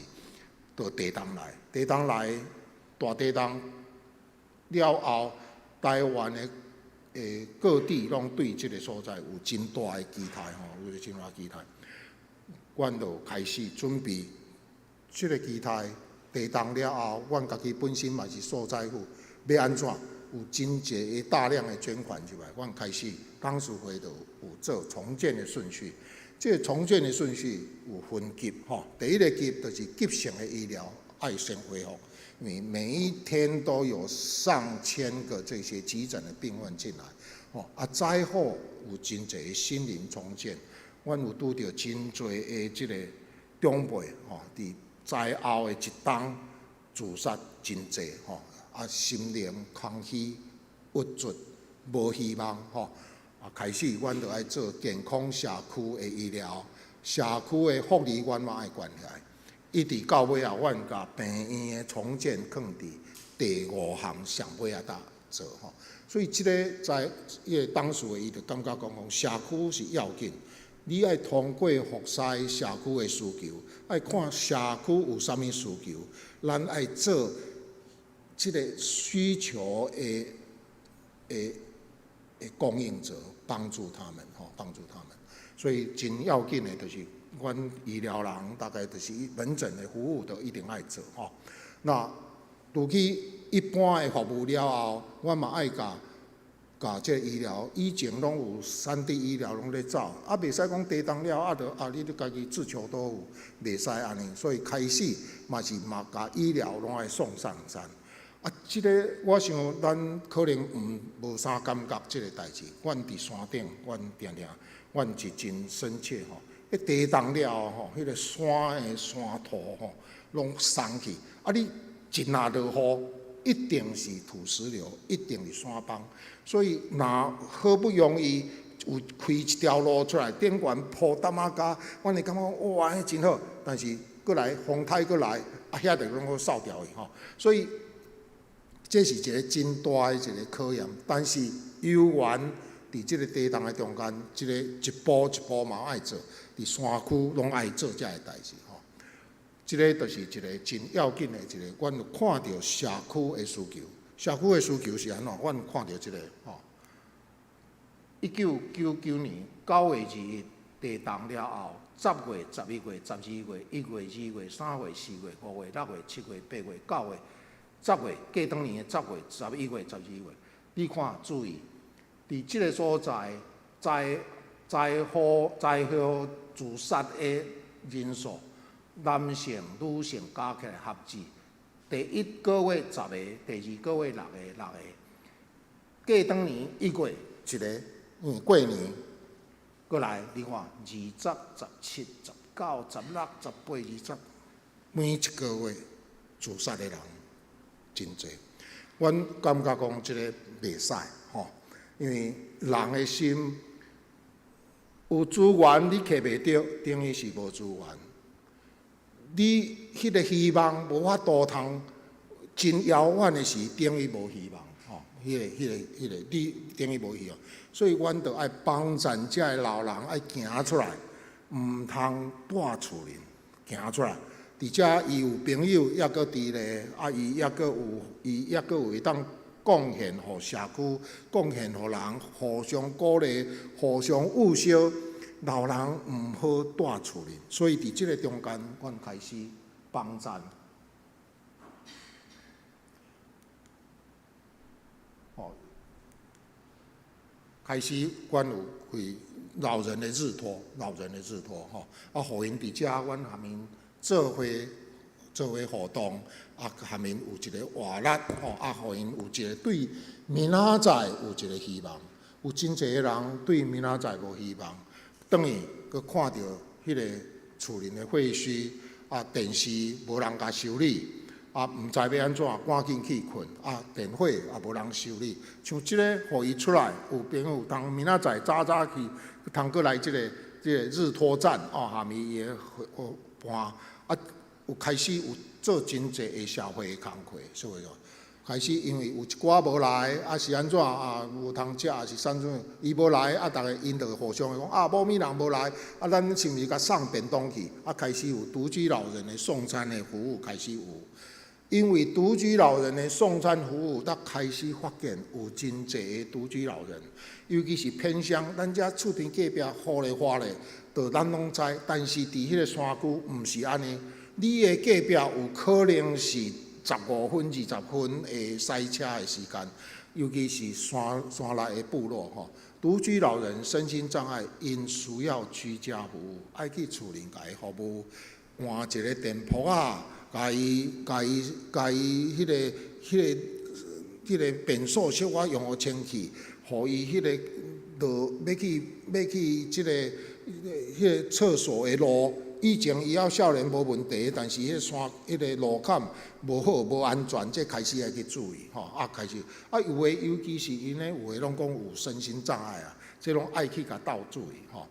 就地動來，地動來，大地動了後，台灣的各地攏對這個所在有真大的期待吼，有真大期待。阮就開始準備這個期待。地動了後，阮家己本身嘛是受災戶，欲按怎？有真濟大量的捐款入來，阮開始董事會就有做重建的順序。這個重建的順序有分級吼，第一個級就是急性的醫療愛先恢復，因為每一天都有上千個這些急診的病患進來，吼啊災後有真濟心靈重建，阮有拄著真濟的這個長輩吼，佇災後的一冬自殺真濟吼，啊心靈空虛、鬱卒、無希望吼，啊開始阮就愛做健康社區的醫療，社區的福利阮嘛愛關懷，一直到尾仔，阮共病院的重建囥佇第五項上尾仔搭做吼，所以這个在伊个董事會伊就感覺講講社區是要緊。你愛通過服侍社區的需求，愛看社區有啥物需求，咱愛做這个需求的的的供應者，幫助他們吼，幫助他們。所以真要緊的，就是阮醫療人大概就是門診的服務都一定愛做吼。那除去一般的服務了後，阮嘛愛共共這個醫療，以前攏有山地醫療攏咧走，啊，袂使講地動了啊，就啊，你著家己自求多福，袂使按呢。所以開始嘛是嘛共醫療攏愛送上山。啊，這个我想咱可能毋無啥感覺這个代誌。阮佇山頂，阮定定，阮是真深切吼。彼地動了後吼，彼个山的山土吼，攏鬆去。啊，你一若落雨，一定是土石流，一定是山崩。所以若好不容易有開一條路出來，頂懸鋪淡仔膠，阮會感覺哇，按呢真好。但是閣來風颱閣來，啊，遐就攏閣掃掉去吼。所以這是一個真大的一個考驗。但是猶原佇這個地動的中間，這个一步一步嘛愛做，佇山區攏愛做這个代誌吼。這个就是一個真要緊的一個，阮有看著社區的需求，社區的需求是按怎？阮看著這个吼。1999年9月21地動了後，10月、11月、12月、1月、2月、3月、4月、5月、6月、7月、8月、9月、十月，過當年的十月、11月、12月，你看注意，佇這个所在，災禍災禍自殺的人數，男性、女性加起來合計，第一個月十个，第二個月六个，六个。過當年1月一个，過年，閣來，你看20、17、19、16、18、20，每一個月自殺的人真濟。阮感覺講這个袂使吼，因為人的心有資源你摕袂著，等於是無資源。你彼个希望無法度通真遙遠的時，等於無希望吼。彼个、彼个、彼个，你等於無希望。所以，阮著愛幫贊遮个老人愛行出來，毋通蹛厝裡，行出來。佇遮伊有朋友抑閣佇咧，啊，伊抑閣有會當貢獻予社區，貢獻予人，互相鼓勵，互相焐燒。老人毋好蹛厝裡，所以佇這个中間，阮開始幫贊。吼，開始阮有開老人的日托，老人的日托吼，啊，予𪜶佇遮，阮含𪜶做伙做伙互動，啊，含𪜶有一個活力，吼，啊，予𪜶有一個對明仔載有一個希望。有真濟个人對明仔載無希望，轉去閣看著彼个厝裡的廢墟，啊，電視無人共修理，啊，毋知欲按怎，趕緊去睏，啊，電火也無人修理。像這个，予伊出來，有朋友通明仔載早早去，通閣來這个這个日托站，哦，含伊的伴，啊，有開始有做真濟的社會的工課，所以講開始因為有一寡無來，啊是按怎啊無通食，抑是啥物，伊無來，啊，逐个𪜶就互相講啊，某物人無來，啊，咱是毋是共送便當去？啊，開始有獨居老人的送餐的服務開始有，因為獨居老人的送餐服務，才開始發現有真濟的獨居老人，尤其是偏鄉，咱遮厝邊隔壁呼咧嘩咧，就咱攏知，但是佇彼个山區毋是按呢，你的隔壁有可能是15分、20分的駛車的時間，尤其是山山內的部落吼，獨居老人身心障礙，𪜶需要居家服務，愛去厝裡共伊服務，換一个電鋪仔，共伊、共伊、共伊彼个、彼个、彼个便所小可用予清氣，予伊彼个落欲去欲去這个、彼个廁所的路。以前伊猶少年無問題，但是彼个山、彼个路坎無好、無安全，這開始愛去注意吼。啊，開始啊，有的尤其是𪜶咧，有的攏講有身心障礙啊，這攏愛去共鬥注意吼。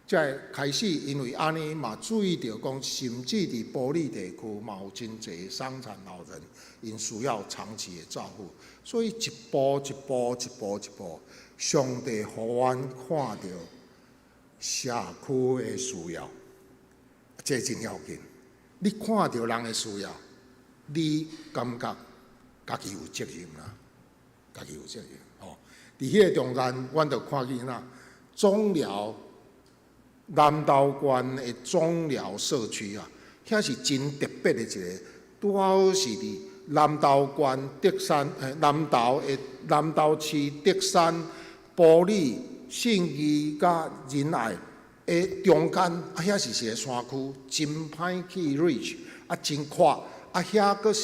才會開始因為按呢嘛注意著講，甚至佇埔里地區嘛有真濟傷殘老人，𪜶需要長期的照顧，所以一步一步、一步一步，上帝予阮看著社區的需要。這真要緊，你看著人的需要，你感覺家己有責任啦，家己有責任吼。佇彼个中間，阮就看見啦，中寮南投縣的中寮社區啊，遐是真特別的一个，拄好是佇南投縣竹山，南投的南投市竹山、埔里、信義佮仁愛的中間，啊，遐是一个山區，真歹去 reach，啊，真闊，啊，遐閣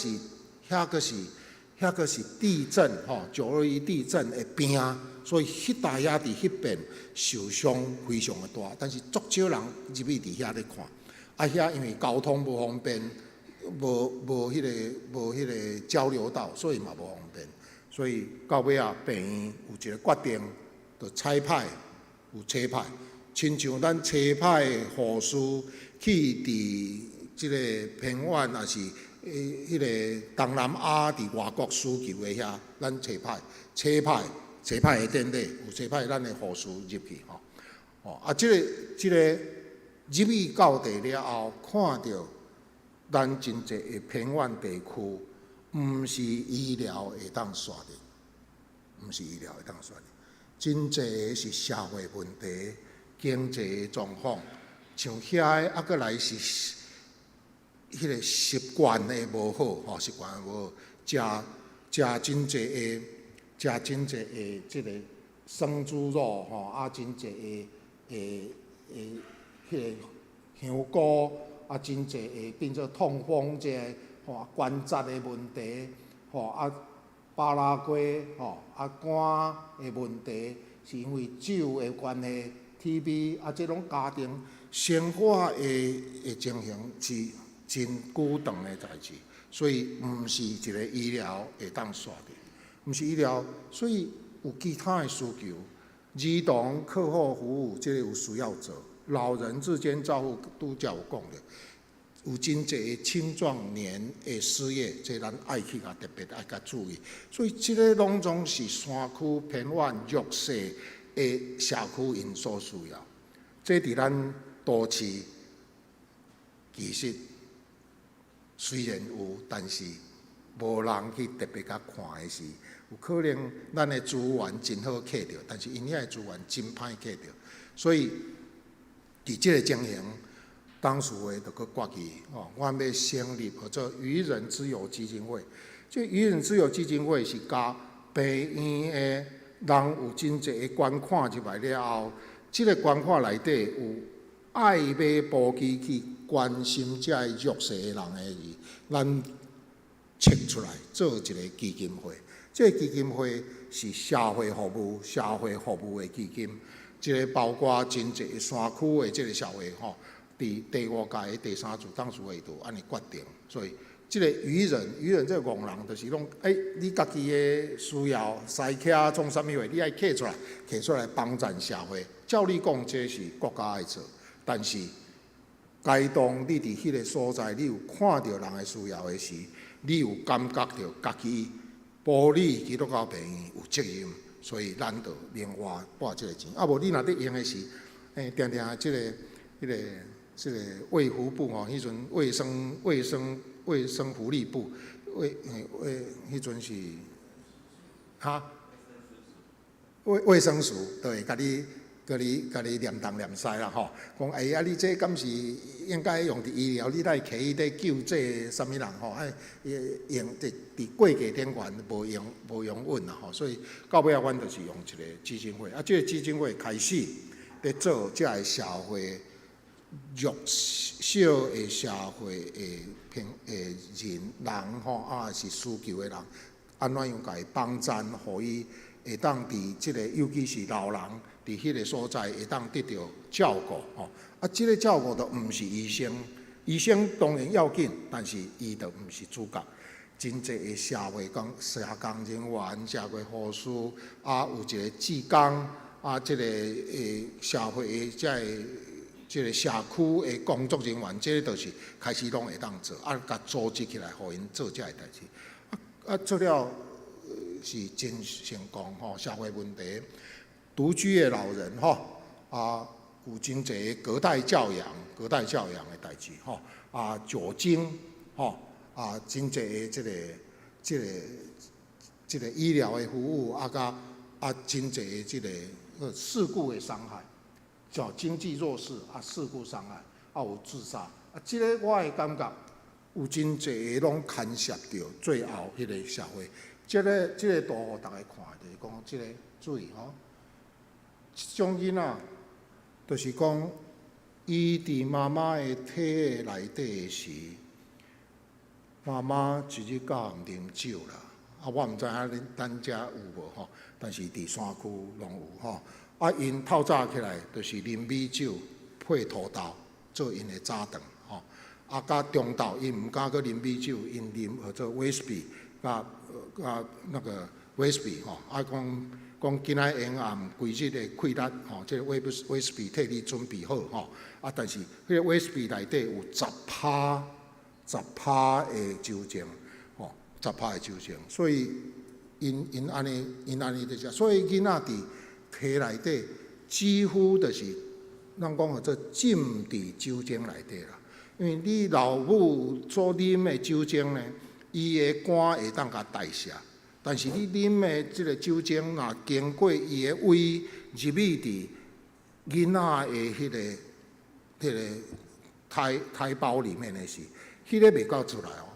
是地震吼，9·21地震的邊仔，所以彼搭遐佇彼邊受傷非常的大，但是足少人入去佇遐咧看，啊，遐因為交通無方便，無彼個交流道，所以嘛無方便，所以到尾仔病院有一个決定，就差派有差派。親像咱差派護士去佇這个偏遠，抑是彼个東南亞佇外國需求的遐，咱差派、差派、差派的典禮，有差派咱的護士入去吼。哦，啊，這个這个入去到地了後，看著咱真濟的偏遠地區，毋是醫療會當煞的，毋是醫療會當煞的，真濟个是社會問題、經濟的狀況，像遐个啊，閣來是彼個習慣的無好，吼，習慣無好，食食真濟个，食真濟个這個生豬肉，吼，啊，真濟个的的彼個香菇，啊，真濟會變做痛風這个，吼，關節的問題，吼，啊，巴拉圭，吼，啊，肝的問題，是因為酒的關係，TB，啊，這攏家庭生活的的情形是真久長的代誌，所以毋是一個醫療會當煞的，毋是醫療，所以有其他的需求，兒童課後服務這個有需要做，老人日間照護拄才有講著，有真濟的青壯年的失業，這咱愛去共特別愛共注意，所以這個攏總是山區偏遠弱勢的社區𪜶所需要。這佇咱都市其實雖然有，但是無人去特別共看的是，有可能咱的資源真好揢著，但是𪜶遐的資源真歹揢著，所以佇這個情形，董事會就閣決議，哦，阮欲成立號做愚人之友基金會。這愚人之友基金會是共病院的人有真濟的捐款入來了後，這個捐款內底有愛買簿記去關心這个弱勢的人的時，咱切出來做一個基金會。這個基金會是社會服務、社會服務的基金，這個包括真濟山區的這個社會吼，佇第五屆的第三次董事會就按呢決定，所以這個愚人，愚人這個戇人，就是講，欸，你家己的需要，司車創啥物貨，你愛揢出來，揢出來幫贊社會。照理講，這是國家愛做，但是，該當你佇彼個所在，你有看著人的需要的時，你有感覺著家己埔里基督教病院有責任，所以咱就另外撥這個錢。啊，無你若佇用的時，欸，定定這個、彼個、這個衛福部吼，彼陣衛生、衛生、衛生福利部，衛、衛，彼陣是，哈？衛衛生署就會共你。共你共你念東念西啦吼，講哎呀，你這敢是應該用佇醫療，你來揢去咧救濟啥物人吼？愛用佇佇過價頂懸無用無用穩啦吼，所以到尾仔阮就是用一個基金會，啊，這個基金會開始咧做這个社會弱小的社會的貧的人人吼，啊是需求的人，按怎樣共伊幫贊，予伊會當佇這個，尤其是老人。佇彼個所在會當得著照顧吼，啊，這個照顧就毋是醫生，醫生當然要緊，但是伊就毋是主角。真濟的社會工、社工人員、社會護士，啊，有一個志工，啊，這個社會的這个這個社區的工作人員，這個就是開始攏會當做，啊，共組織起來，予𪜶做這个代誌，啊啊，做了是真成功吼，社會問題。獨居的老人吼，啊，有真濟隔代教養、隔代教養的代誌吼，啊，酒精吼，啊，真濟的這個、這個、這個醫療的服務，啊，佮啊，真濟的這個事故的傷害，叫經濟弱勢啊，事故傷害，啊，有自殺，啊，這個我的感覺有真濟攏牽涉著最後彼個社會，這個這個圖予逐家看，就是講這個注意吼。這種囡仔，就是講，伊佇媽媽的體內底的時，媽媽一日到晚啉酒啦。啊，我毋知影恁咱遮有無吼，但是佇山區攏有吼。啊，𪜶透早起來就是啉米酒配土豆做𪜶的早頓吼。啊，佮中晝𪜶毋敢閣啉米酒，𪜶啉號做威士忌，佮佮那個威士忌吼。啊，講。講今仔下暗規日的氣力吼，這個威威士忌替你準備好吼。啊，但是彼個威士忌內底有十趴十趴的酒精，吼，十趴的酒精，所以𪜶𪜶按呢𪜶按呢佇食，所以囡仔佇體內底幾乎就是咱講號做浸佇酒精內底啦。因為你老母所啉的酒精呢，伊的肝會當共代謝。但是你啉的這个酒精，若經過伊的胃入去佇囡仔的彼个胎胞裡面的時，彼个袂夠出來哦。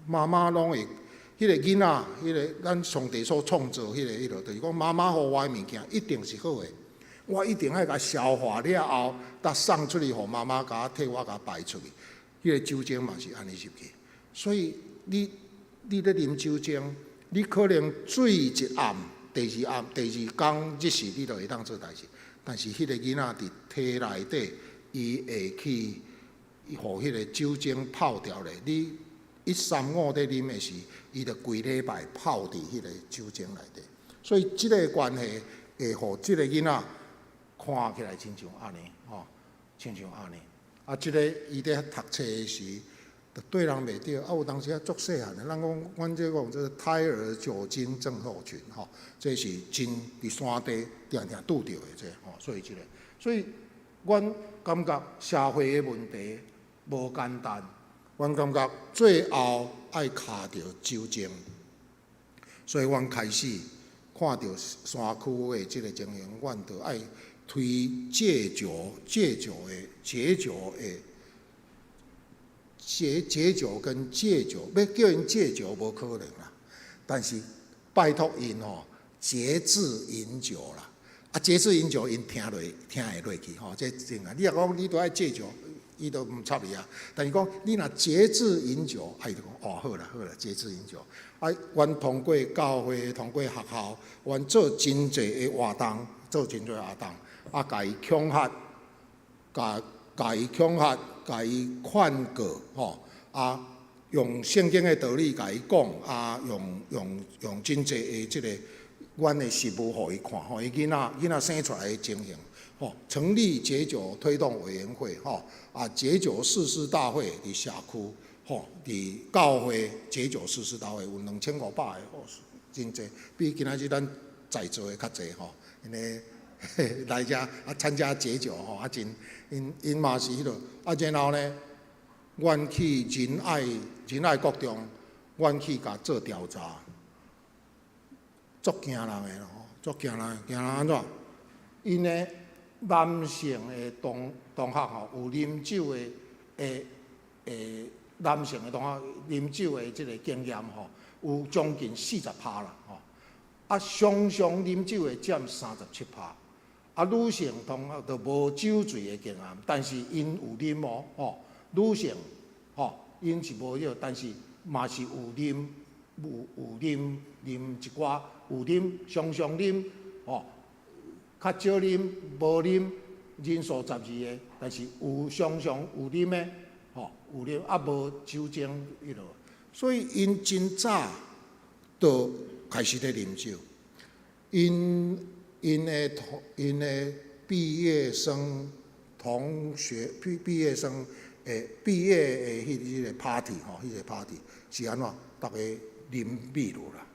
媽媽攏會，彼个囡仔，彼个咱上帝所創造彼个，就是講媽媽予我的物件一定是好的，我一定愛共消化了後，才送出去予媽媽，共我替我共排出去。彼个酒精嘛是按呢入去，所以你咧啉酒精，你可能醉一暗，第二暗、第二工日時你就會當做代誌，但是彼个囡仔佇體內底，伊會去予彼个酒精泡掉咧。你一三五咧啉的時，伊就規禮拜泡佇彼个酒精內底，所以這个關係會予這个囡仔看起來親像按呢，吼，親像按呢。啊，這个伊咧讀冊的時，就對人袂著。啊，有當時啊足細漢的，咱講阮這講這胎兒酒精症候群，吼，這是真佇山地定定拄著的這吼，所以這个，所以阮感覺社會的問題無簡單，阮感覺最後愛卡著酒精，所以阮開始看著山區的這个情形，阮就愛推戒酒、戒酒的、戒酒的、戒酒跟戒酒，欲叫𪜶戒酒無可能啦，但是拜託𪜶吼節制飲酒啦。啊，節制飲酒，𪜶聽落聽會落去吼，這真啊！你若講你都愛戒酒，伊都毋插你啊。但是講你若節制飲酒，啊，伊就講哦，好啦好啦，節制飲酒。啊，阮通過教會，通過學校，阮做真濟的活動，做真濟活動。啊，共伊恐嚇，共伊恐嚇，共伊勸告，吼，啊，用聖經的道理共伊講，啊，用真濟的這个阮的實物予伊看，吼，伊囡仔生出來的情形，吼，成立戒酒推動委員會，吼，啊，戒酒誓師大會佇社區，吼，佇教會戒酒誓師大會有2500个，吼，真濟，比今仔日咱在座的較濟，吼，𪜶咧來遮啊參加戒酒吼，啊真，𪜶嘛是彼落，啊然後呢，阮去仁愛國中，阮去共做調查，足驚人的咯，足驚人，驚人按怎？𪜶的男性的同學吼，有啉酒的男性的同學啉酒的這个經驗吼，有將近40%啦，吼。啊，常常啉酒的佔37%，啊，女性同學就無酒醉的經驗，但是𪜶有啉哦，吼，女性吼，𪜶是無迄個，但是嘛是有啉，有啉啉一寡，有啉，常常啉，吼，較少啉，無啉，人數12個，但是有常常有啉的，吼，有啉啊無酒精彼落，所以𪜶真早就開始咧啉酒，𪜶的畢業生同學畢業生的畢業的彼個 party 吼，彼個 party 是按怎？逐家啉秘魯啦，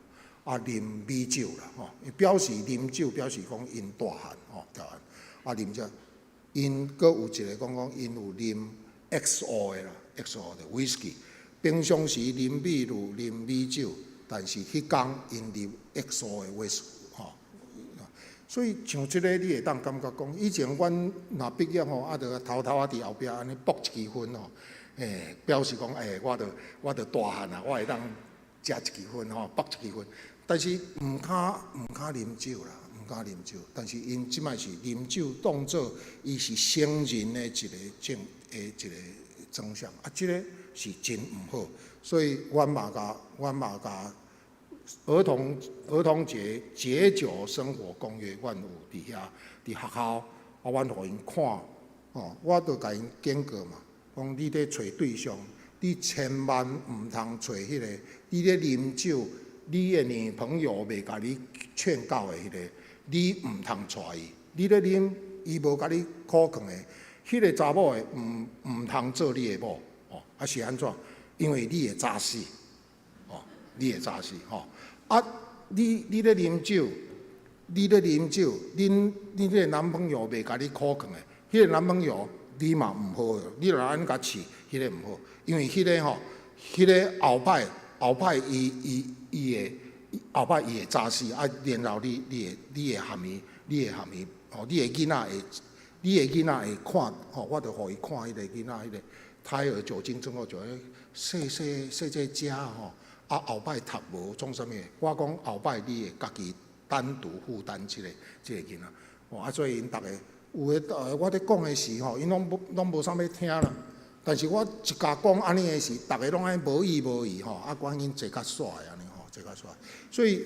啊啉米酒啦，吼，表示啉酒表示講𪜶大漢吼，大漢啊啉這，𪜶閣有一个講講𪜶有啉 XO 的啦，XO 的 whisky，平常時啉秘魯啉米酒，但是彼工𪜶啉 XO 的威士吼，所以像這个你會當感覺講，以前阮若畢業吼，啊，就偷偷仔佇後壁按呢爆一支薰吼，表示講，我著大漢啊，我會當食一支薰吼，爆一支薰。但是毋敢啉酒啦，毋敢啉酒。但是𪜶這擺是啉酒當做伊是成人的一个證的一个徵象，啊，這个是真毋好。所以阮嘛共兒童節戒酒生活公約，阮有佇遐佇學校，啊，阮予𪜶看，吼，我都共𪜶警告嘛，講你咧揣對象，你千萬毋通揣彼个，你咧啉酒，你的女朋友袂共你勸告的彼个，你毋通娶伊。你咧啉，伊無共你苦勸的，彼个查某的毋通做你的某，哦，啊是按怎？因為你會早死，哦，你會早死，吼。啊，你咧啉酒，你咧啉酒，恁彼个男朋友袂共你苦勸的，彼个男朋友你嘛毋好，你若按呢共飼，彼个毋好，因為彼个吼，彼个後擺後擺伊伊伊會後擺伊會早死，啊，然後你會含伊，你會含伊，吼，你的囡仔會看，吼，我就予伊看彼個囡仔彼個胎兒酒精症候群，細細細細食吼，啊後擺讀無創啥物？我講後擺你會家己單獨負擔這個囡仔，哦，啊所以𪜶逐个有的，我咧講的時吼，𪜶攏無啥欲聽啦。但是我一共講按呢的時，逐个攏愛無意無意吼，啊，趕緊坐較煞的按呢吼，坐較煞。所以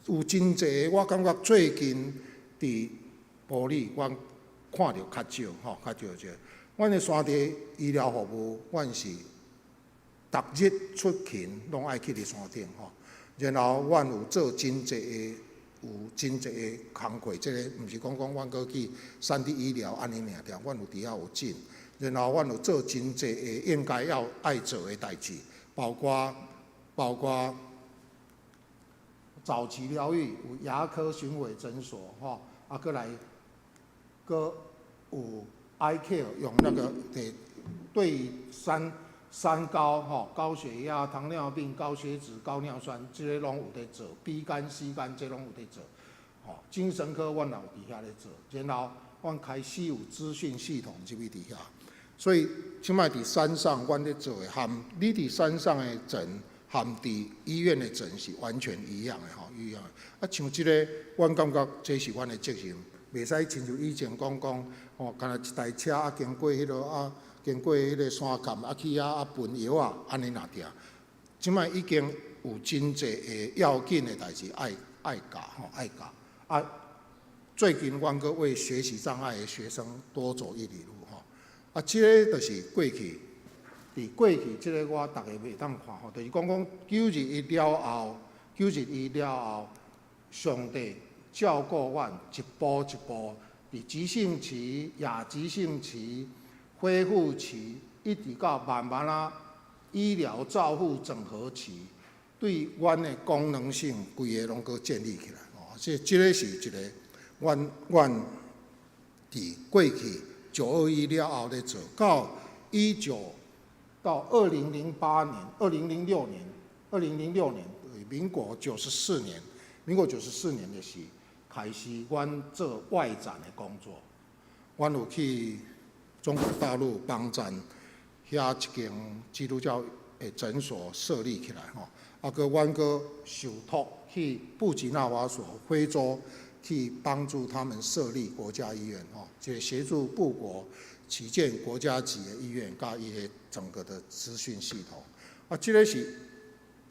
有真濟，我感覺最近佇埔里，阮看著較少吼，較少這。阮的山地醫療服務，阮是逐日出勤，攏愛去佇山頂吼。然後阮有做真濟的，有真濟的工課，這個毋是講講阮閣去山地醫療按呢爾爾，阮有佇遐有進。然後阮有做真濟的應該要愛做的代誌，包括早期療育，有牙科巡迴診所，吼，啊，閣來，閣有 eye care 用那個對對三高吼，高血壓、糖尿病、高血脂、高尿酸，這个攏有佇做，B 肝、C 肝這攏有佇做，吼，精神科阮也有佇遐咧做，然後阮開始有資訊系統入去佇遐。所以，這擺佇山上，阮咧做的，含你佇山上的診，含佇醫院的診是完全一樣的吼，一樣的。啊，像這个，阮感覺這是阮的責任，袂使親像以前講講，吼，干焦一台車啊經過彼落啊，經過彼个山崁啊去遐啊分藥啊，按呢爾爾。這擺已經有真濟的要緊的代誌愛愛教吼，愛教。啊，最近阮閣為學習障礙的學生多走一里路。啊，這个就是過去，佇過去這个我逐个袂當看吼，就是講講9·21了後，9·21了後，上帝照顧阮一步一步，佇急性期、亞急性期、恢復期，一直到慢慢仔醫療照護整合期，對阮的功能性規个攏閣建立起來。哦，這个是一个阮佇過去9·21了後咧做，到一九到2008年、2006年、二零零六年，民國94年，民國九十四年的時開始，阮做外展的工作，阮有去中國大陸幫贊遐一間基督教的診所設立起來吼，啊，閣阮閣受託去布吉納法索非洲去幫助他們設立國家醫院吼，就協助布國起建國家級的醫院，佮伊的整個的資訊系統。啊，這个是，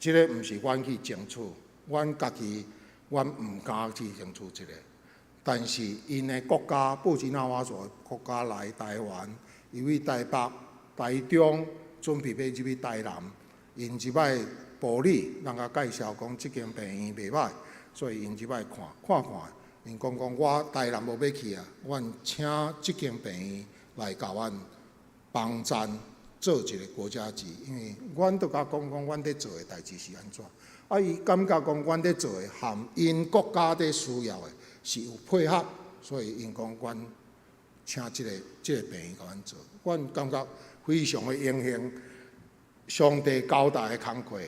這个毋是阮去爭取，阮家己，阮毋敢去爭取這个。但是𪜶的國家布吉納法索國家來台灣，伊為台北、台中準備欲入去台南，𪜶一擺埔里，人共介紹講這間病院袂䆀，所以𪜶一擺看看看，𪜶講講我台南無欲去啊，阮請這間病院來共阮幫贊做一個國家級，因為阮都共講講，阮佇做的代誌是按怎，啊，伊感覺講阮佇做的含𪜶國家佇需要的是有配合，所以𪜶講阮請這個病院共阮做，阮感覺非常的榮幸。上帝交代的工課，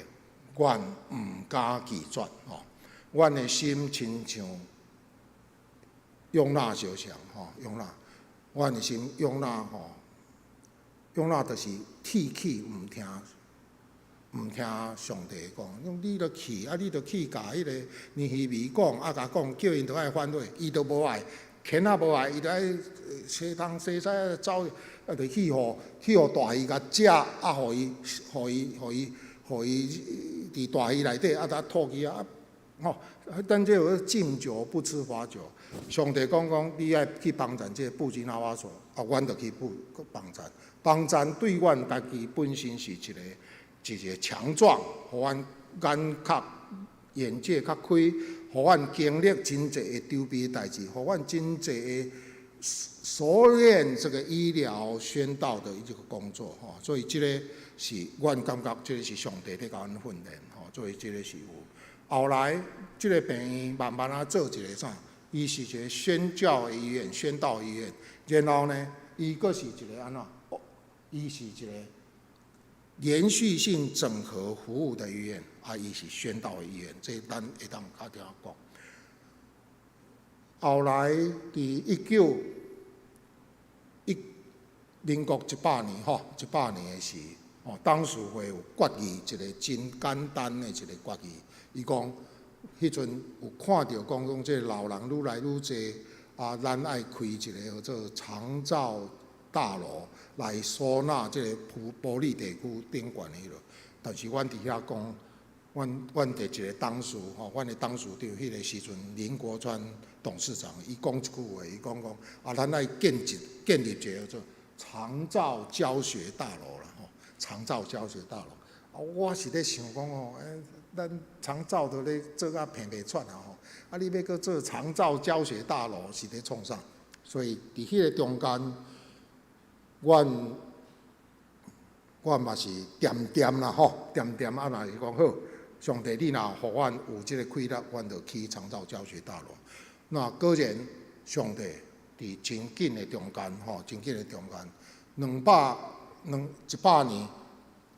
阮毋敢拒絕吼。阮的心親像約拿相像吼，約拿，阮的心約拿吼，約拿就是鐵齒毋聽，毋聽上帝講，你著去，啊，你著去共彼个尼尼微講，啊，共講叫𪜶著愛反悔，伊都無愛，牽仔無愛，伊著愛西東西西走，啊，就去予大魚共食，啊，予伊，予伊，予伊，予伊佇大魚內底，啊，才吐起啊，吼，咱這個敬酒不吃罰酒。上帝講講，你愛去幫贊這个布吉納法索，啊，阮就去幫幫贊。幫贊對阮家己本身是一個強壯，予阮眼較眼界較開，予阮經歷真濟的籌備代誌，予阮真濟的熟練這個醫療宣道的這個工作吼，所以這個是阮感覺這個是上帝佇共阮訓練吼，所以這個是有。後來這个病院慢慢仔做一个啥？伊是一个宣教醫院、宣道醫院，然後呢，伊閣是一个按怎？伊是一个連續性整合服務的醫院，啊，伊是宣道的醫院，這咱會當較定講。後來佇民國一百年吼，一百年的時，哦，董事會有決議一個真簡單的一個決議，伊講，彼陣有看著講講這老人愈來愈濟，啊，咱愛開一個叫做長照大樓來收納這個埔里地區頂懸的彼落。但是阮佇遐講，阮的一個董事吼，阮的董事長彼個時陣林國川董事長，伊講一句話，伊講講啊，咱愛建立一個叫做長照教學大樓啦吼，長照教學大樓。啊，我是咧想講吼，咱長照都咧做甲平平喘啊吼，啊，你欲閣做長照教學大樓是咧創啥？所以佇彼個中間，阮嘛是恬恬啦吼，恬恬啊，若是講好，上帝你若予阮有這個氣力，阮就起長照教學大樓。那果然，上帝佇真緊的中間吼，真緊的中間，兩百兩一百年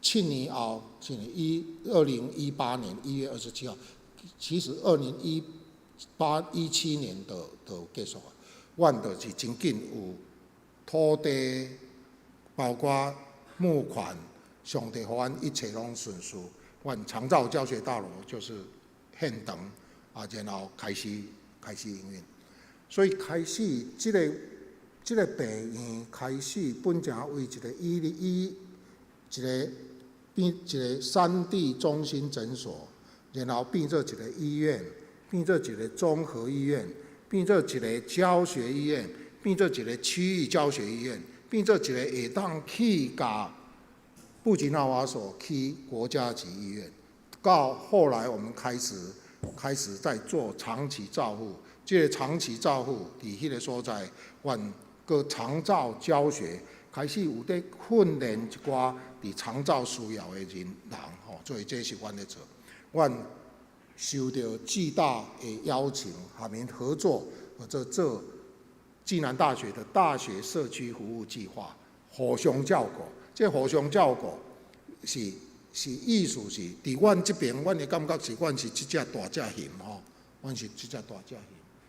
7年後，7年2018年1月27號，其實2018、17年就結束啊。阮就是真緊有土地，包括募款，上帝予阮一切攏順遂。阮長照教學大樓就是現場啊，然後開始營運。所以開始這個病院開始本正為一個醫醫一個變一個山地中心診所，然後變做一個醫院，變做一個綜合醫院，變做一個教學醫院，變做一個區域教學醫院，變做一個會當去共布吉納法索去國家級醫院。到後來我們開始在做長期照護，這個長期照護佇彼個所在，阮閣長照教學開始有咧訓練一寡佇長照需要的人吼，所以這是阮咧做。阮受著暨大的邀請，和𪜶合作，合作做暨南大學的大學社區服務計劃，互相照顧。這互相照顧是意思是，佇阮這邊，阮的感覺是，阮是這隻大隻熊吼，阮是這隻大隻熊。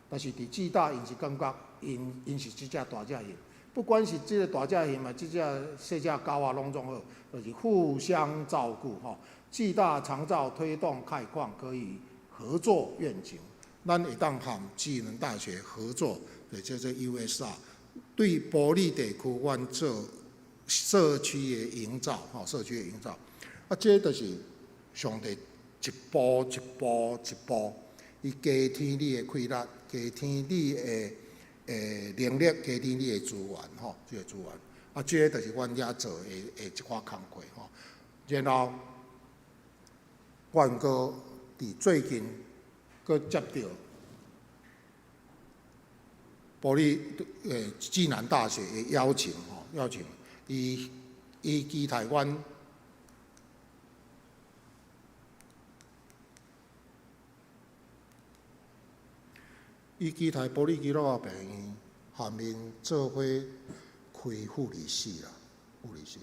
但是佇暨大，𪜶是感覺𪜶是這隻大隻熊。不管是這个大隻熊啊，這隻細隻狗啊，攏總好，就是互相照顧吼。暨大長照推動概況可以合作願景，咱會當和暨南大學合作，就叫做 USR，對埔里地區，阮做社區的營造，吼，社區的營造。啊，這就是上帝一步一步一步，伊加添你的氣力，加添你的能力，加添你的資源，吼，這个資源。啊，這个就是阮遐做的一寡工課，吼。然後，阮閣佇最近閣接著埔里暨南大學的邀請，吼，邀請，伊期待阮。伊期待埔里基督教病院和𪜶做伙開護理系啦，護理系。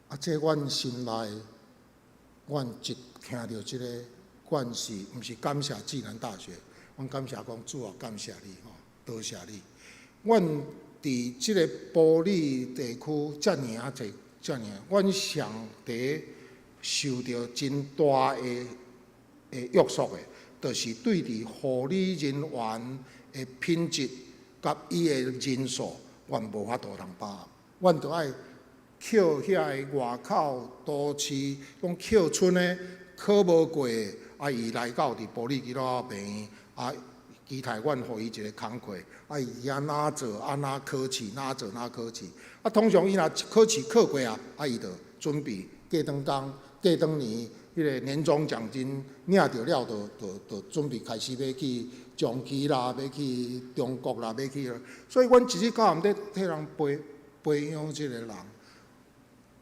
啊，這阮心內，阮一聽著這个，阮是毋是感謝暨南大學？阮感謝講主啊，感謝你吼，多謝你。阮佇這个埔里地區遮爾仔濟，遮爾，阮上佇受著真大的約束的。就是對佇護理人員的品質佮伊的人數，阮無法度通把握，阮著愛靠遐个外口都市，講靠村的考無過的，啊，伊來到佇埔里基督教病院，啊，期待阮予伊一个工課，啊，伊遐哪做按怎考試，哪做哪考試，啊，通常伊若考試考過啊，啊，伊就準備過轉工、過轉年。彼个年終獎金領著了，就準備開始欲去長期啦，欲去中國啦，欲去。所以，阮一日到暗咧替人培養這个人。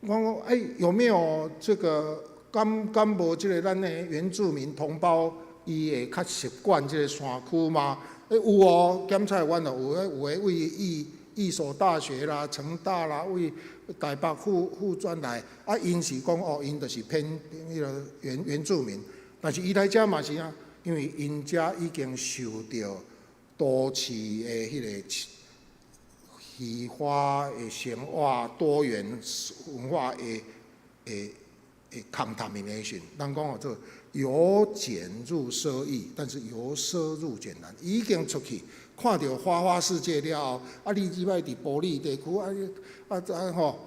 我講，欸，有沒有這個敢無這个咱的原住民同胞，伊會較習慣這个山區嗎？欸，有哦，檢查阮就有，有的位義守大學啦、成大啦，為台北護專來，啊，𪜶是講哦，𪜶就是偏彼个原住民，但是伊來遮嘛是啊，因為𪜶遮已經受著都市的彼个虛華的生活、多元文化的 contamination，咱講號做由儉入奢易，但是由奢入儉難。已經出去看著花花世界了後，啊，你這擺佇埔里地區，啊啊啊吼，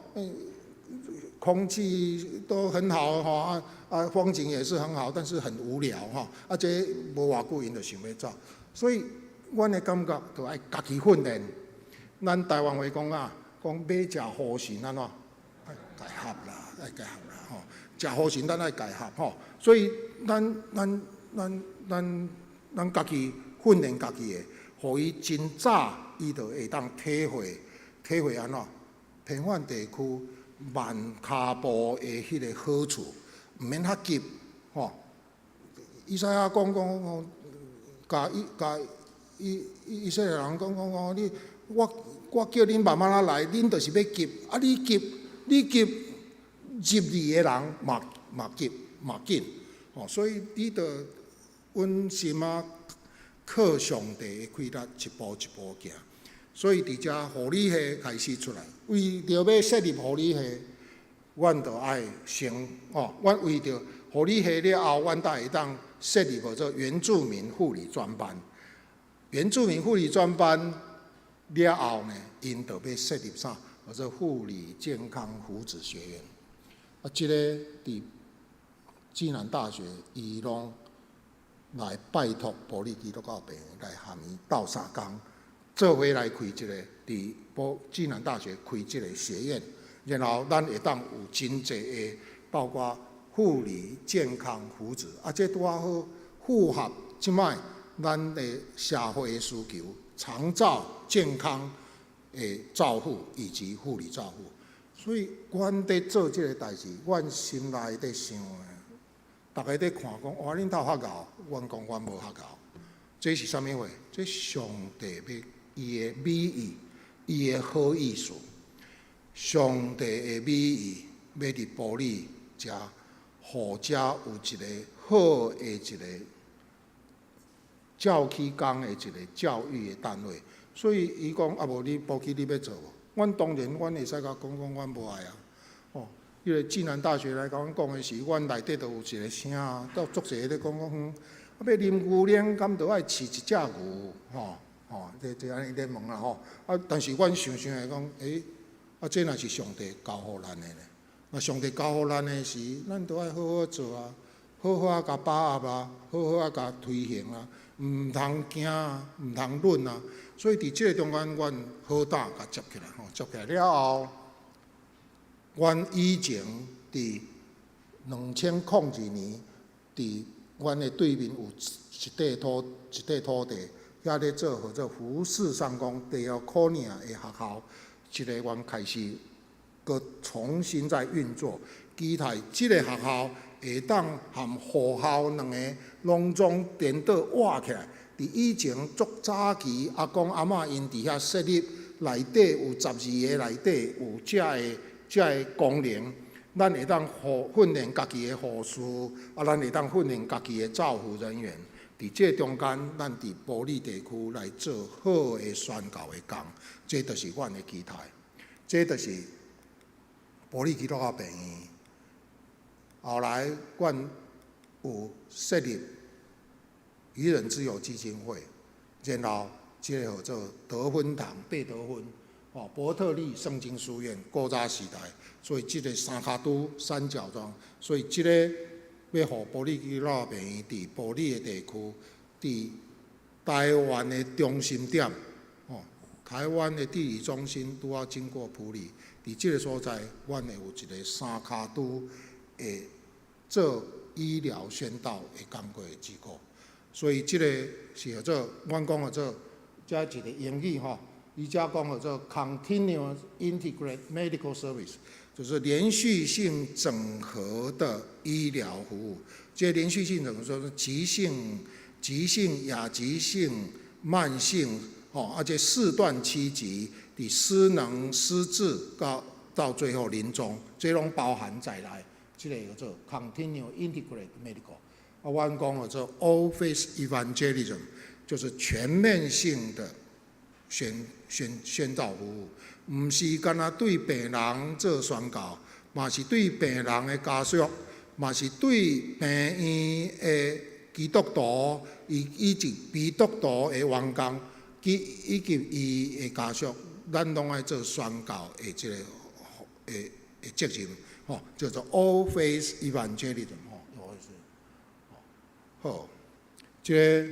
空氣都很好吼，啊啊風景也是很好，但是很無聊吼，啊這無偌久𪜶就想欲走，所以阮的感覺就愛家己訓練。咱台灣話講啊，講欲食雨神按怎？愛共合啦，愛共合啦吼。食雨神咱愛共合吼，所以咱家己訓練家己的，予伊真早伊就會當體會按怎偏遠地區慢跤步的彼个好處，毋免較急吼。以賽亞講講講，共以共以以色列人講講講，你我叫恁慢慢仔來，恁就是欲急，啊你急你急入嚟的人嘛急嘛緊，吼，所以你著穩心仔，靠上帝的氣力，一步一步行。所以佇遮護理系開始出來，為著欲設立護理系，阮著愛先吼，阮為著護理系了後，阮才會當設立號做原住民護理專班。原住民護理專班了後呢，𪜶就欲設立啥？號做護理健康福祉學院。啊，這个佇暨南大學，伊攏來拜託埔里基督教病院來含伊鬥相共，做伙來開這个佇埔暨南大學開這个學院，然後咱會當有真濟的，包括護理健康福祉，啊，這拄仔好符合這擺咱的社會的需求，長照健康的照護以及護理照護。所以，阮佇做這个代誌，阮心內佇想的，逐家佇看講，哇，恁兜較𠢕，阮講阮無較𠢕，這是啥物貨？這上帝欲伊的美意，伊的好意思。上帝的美意，欲佇埔里遮，予遮有一个好的一个教起工的一个教育的單位。所以伊講啊，無你埔基你欲做無？阮當然，阮會使共講講，阮無愛啊。哦，彼个暨南大學來共阮講的時，阮內底就有一个聲啊，都足濟咧講講，啊，欲啉牛奶，敢著愛飼一隻牛？吼吼，這按呢咧問啦吼。啊，但是阮想想會講，欸，啊，這若是上帝交予咱的呢？若上帝交予咱的時，咱著愛好好做啊，好好仔共把握啊，好好仔共推行啊，毋通驚啊，毋通忍啊。所以佇這个中間，阮好膽共接起來吼，接起來了後，阮以前佇2002年，佇阮的對面有一塊土地，遐咧做號做福士上工第二科爾的學校，這个阮開始閣重新再運作，期待這个學校會當含護校兩个攏總顛倒活起來。佇以前足早期，阿公阿嬤𪜶佇遐設立，內底有12个，內底有遮个功能，咱會當訓練家己的護士，啊，咱會當訓練家己的照護人員。佇這中間，咱佇埔里地區來做好的宣教的工，這就是阮的期待。這就是埔里基督教病院。後來，阮有設立愚人之友基金會，然後這个號做德芬堂貝德芬，哦，伯特利聖經書院，古早時代，所以這个三跤拄三角樁，所以這个欲予埔里基督教病院佇埔里的地區，佇台灣的中心點，哦，台灣的地理中心拄好經過埔里，佇這个所在，阮會有一个三跤拄的做醫療宣道的工作的機構。所以這个是號做，阮講號做，這一个英語吼，伊遮講號做 Continuous Integrated Medical Service，就是連續性整合的醫療服務。這連續性整合說急性、急性、亞急性、慢性，吼，而且四段七級，佇佇失能、失智到到最後臨終，這攏包含在內。這個叫做 Continual Integrated Medical。啊，阮講叫做 All Faith Evangelism，就是全面性的宣道服務，毋是干焦對病人做宣教，嘛是對病人的家屬，嘛是對病院的基督徒，以及基督徒的員工，以及伊的家屬，咱攏愛做宣教的這個的責任，吼，叫做 All Faith Evangelism，吼，有意思。好，這個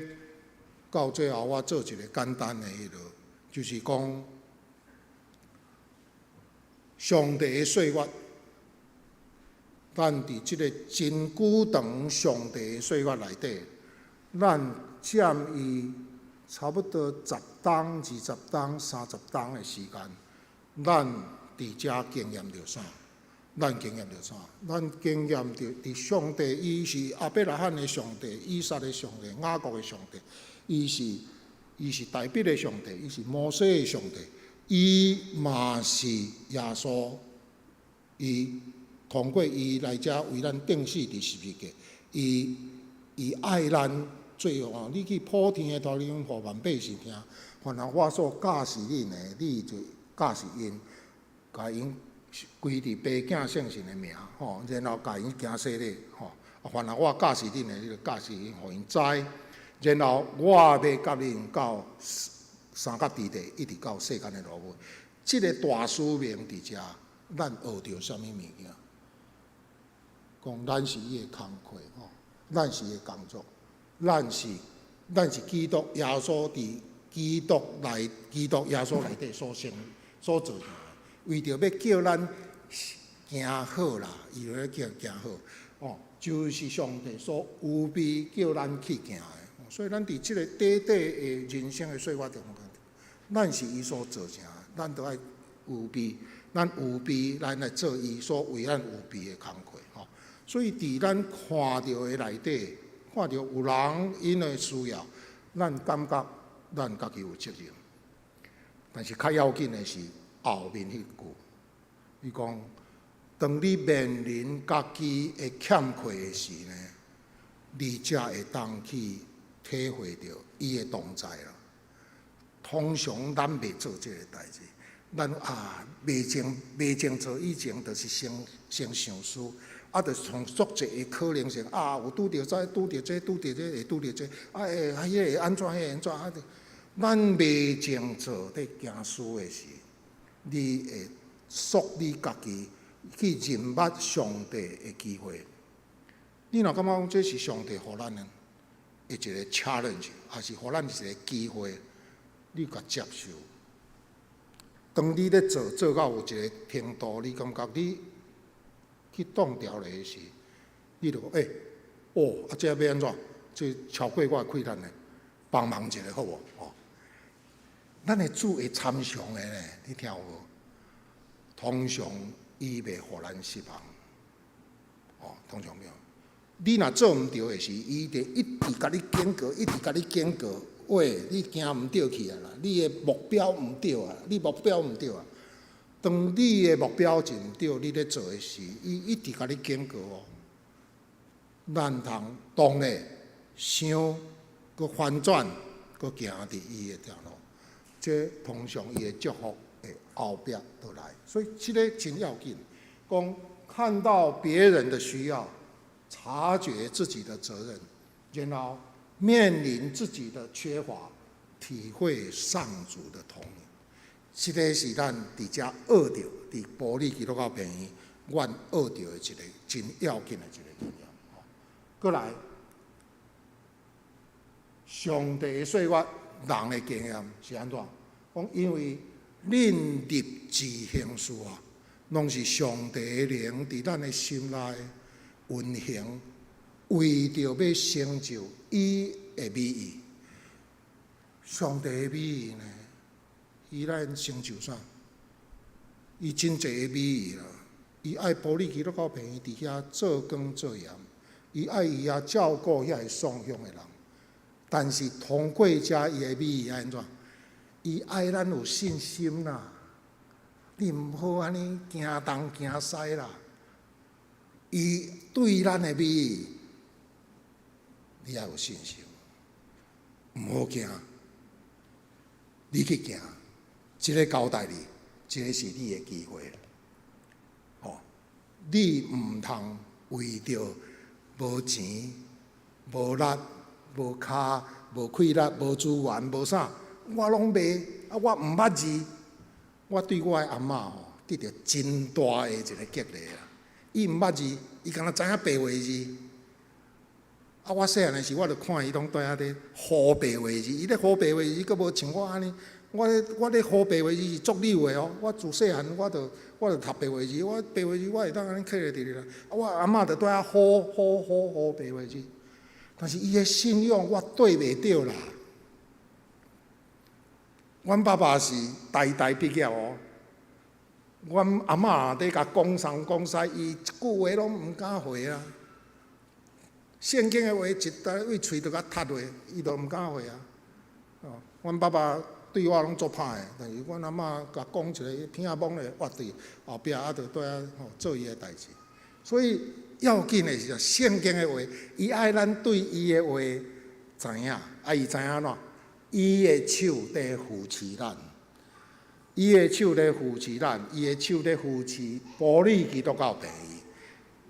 到最後我做一個簡單的彼落，就是講上帝的歲月，咱佇這個真久長上帝的歲月內底，咱佔伊差不多十冬、20冬、30冬的時間，咱佇遮經驗著啥？咱經驗著啥？咱經驗著佇上帝，伊是亞伯拉罕的上帝、以撒的上帝、雅各的上帝，伊是大衛的上帝，伊是摩西的上帝，伊嘛是耶穌，伊通過伊來遮為咱釘死佇十字架，伊愛咱最後啊！你去普天的頭前，予萬百姓聽，凡若我所教示恁的，你就教示𪜶，共𪜶歸佇爸囝聖神的名，吼，然後共𪜶行洗禮，吼。凡若我教示恁的，你就教示𪜶，予𪜶知。然後我欲佮恁到三角之地，一直到世間的落尾。這個大使命佇遮，咱學著啥物物件？講咱是伊的工課，吼，咱是伊的工作，咱是基督耶穌佇基督內，基督耶穌內底所生所造成的，為著欲叫咱行好啦，伊就咧叫行好，哦，就是上帝所預備叫咱去行的。所以咱佇這個短短的人生的歲月中間，咱是伊所造成的，咱都愛預備，咱預備咱來做伊所為咱預備的工課，吼。所以佇咱看著的內底，看著有人𪜶的需要，咱感覺咱家己有責任。但是較要緊的是後面彼句，伊講：當你面臨家己的欠缺的時呢，你才會當去體會著伊的同在啦。通常咱袂做這個代誌，咱啊未前做以前，就是先想輸，啊，就從足濟的可能性啊，有拄著這，拄著這，拄著這，會拄著這，啊會啊彼個會按怎，彼個按怎啊？咱未前做佇行事的時，你會束你家己去認捌上帝的機會。你若感覺講這是上帝予咱的一個 challenge，抑是予咱一個機會，你共接受。當你咧做做到有一個程度，你感覺你去擋牢咧時，你就講欸，哦，啊這欲按怎？這超過我的氣力呢，幫忙一下好無？哦，咱的主會參詳的咧，你聽有無？通常伊袂予咱失望，哦，通常沒有。你若做毋著的時，伊就一直共你警告，一直共你警告。喂，你行毋對去啊啦！你的目標毋對啊！你目標毋對啊！當你的目標真毋對，你咧做的時，伊一直共你警告哦。咱通當咧想，閣翻轉，閣行佇伊的條路。這通常伊的祝福會後壁倒來，所以這個真要緊。講看到別人的需要，察覺自己的責任，然後面臨自己的缺乏，體會上主的同臨。這個是咱佇遮學著，佇埔里基督教病院，阮學著的一個真要緊的一個經驗。閣來，上帝的歲月，人的經驗是按怎？講因為恁立志行事啊，攏是上帝的靈佇咱的心內運行，為著欲成就伊的美意。上帝的美意呢？伊咱成就啥？伊真濟的美意啦！伊愛埔里基督教病院佇遐做光做鹽，伊愛伊遐照顧遐个喪鄉的人。但是通過遮伊的美意按怎？伊愛咱有信心啦。你毋好按呢驚東驚西啦。伊對咱的美意，你愛有信心，毋好驚。你去行，這个交代你，這个是你的機會。吼，你毋通為著無錢、無力、無跤、無氣力、無資源、無啥，我攏袂啊！我毋捌字，我對我的阿嬤吼得著真大的一个激勵啊！伊毋捌字，伊敢若知影白話字。啊！我細漢的時，我就看伊攏蹛遐咧呼白話字，伊咧呼白話字，閣無像我按呢。我咧呼白話字是足溜的哦。我自細漢我就讀白話字，我白話字我會當按呢刻咧佇咧啦。啊！我阿嬤就蹛遐呼呼呼呼白話字，但是伊的信仰我綴袂著啦。阮爸爸是台大畢業哦，阮阿嬤佇共講東講西，伊一句話攏毋敢回啊。聖經的話一逐位喙就共窒落，伊都毋敢回啊。哦，阮爸爸對我攏足歹的，但是阮阿嬤共講一个鼻仔摸咧，挖佇後壁啊，就蹛遐吼做伊的代誌。所以要緊的是聖經的話，伊愛咱對伊的話知影，啊伊知影按怎？伊的手佇扶持咱，伊的手佇扶持咱，伊的手佇扶持埔里基督教病院，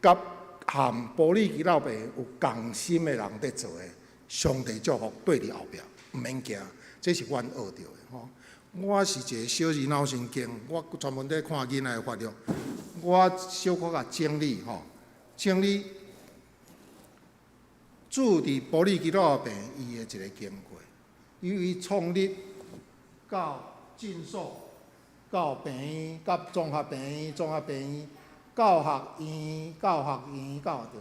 佮含埔里基督教病院有仝心的人佇做的，上帝祝福綴佇後壁，毋免驚，這是阮學著的吼。我是一个小兒腦神經，我專門佇看囡仔的發育，我小可共整理吼，整理住佇埔里基督教病院伊的一个經過。伊為創立到診所、到病院、到綜合病院、綜合病院、教學院、教學院、教學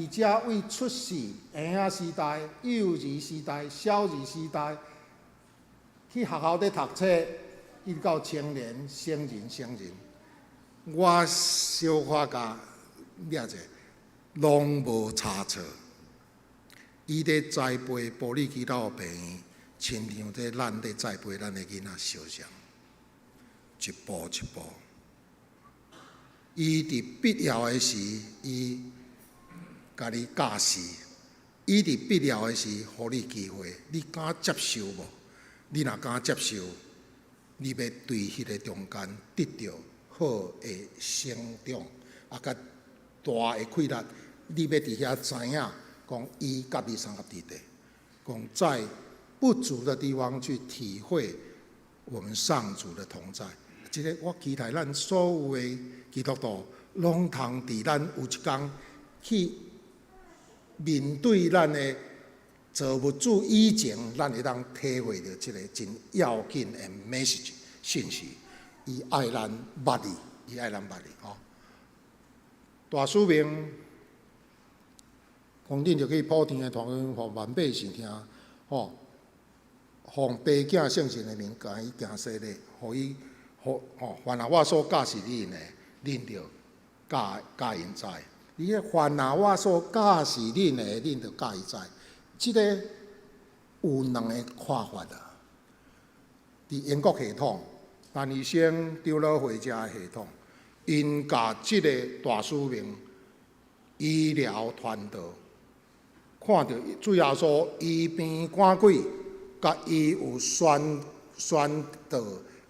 院，佇遮為出世、嬰仔時代、幼兒時代、小兒時代，去學校佇讀冊，一直到青年、成人、成人，我小可共掠者，攏無差錯。伊佇栽培埔里基督教病院，親像佇咱佇栽培咱的囡仔相像，一步一步。伊佇必要的時，伊共你教示；伊佇必要的時，予你機會，你敢接受無？你若敢接受，你欲對彼个中間得著好的成長，啊，佮大的氣力，你欲佇遐知影，講伊佮你相佮佇佇，講在不足的地方去體會我們上主的同在。這个我期待咱所有的基督徒，攏通佇咱有一工去面對咱的造物主以前，咱會當體會著這个真要緊的 message 信息。伊愛咱捌伊，伊愛咱捌伊吼。大使命，講恁著去普天的傳福音，予萬百姓聽，吼，奉父子聖神的名，共伊行洗禮，予伊，予吼，凡若我所教示恁的，恁著教教𪜶知。伊彼凡若我所教示恁的，恁著教伊知。這个有兩個看法啊。佇英國系統，陳醫生長老會遮的系統，𪜶共這个大使命醫療傳道，看著主耶穌醫病趕鬼，共伊有宣道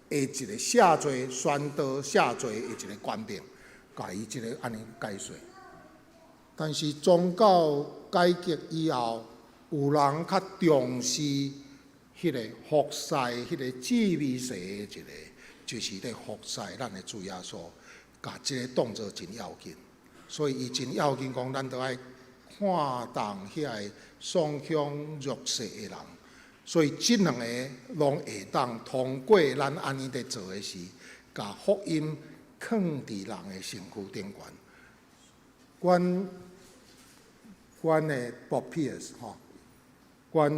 的一個赦罪、宣道赦罪的一個權柄，共伊這个按呢解說。但是宗教改革以後，有人較重視彼个服侍、彼个至微細的一个，就是咧服侍咱的主耶穌，共這个當做真要緊。所以伊真要緊講，咱著愛看重遐个喪鄉弱勢的人。所以這兩個攏會當通過咱按呢佇做的時，共福音囥佇人的身軀頂懸。阮的 Bob Pierce 吼，阮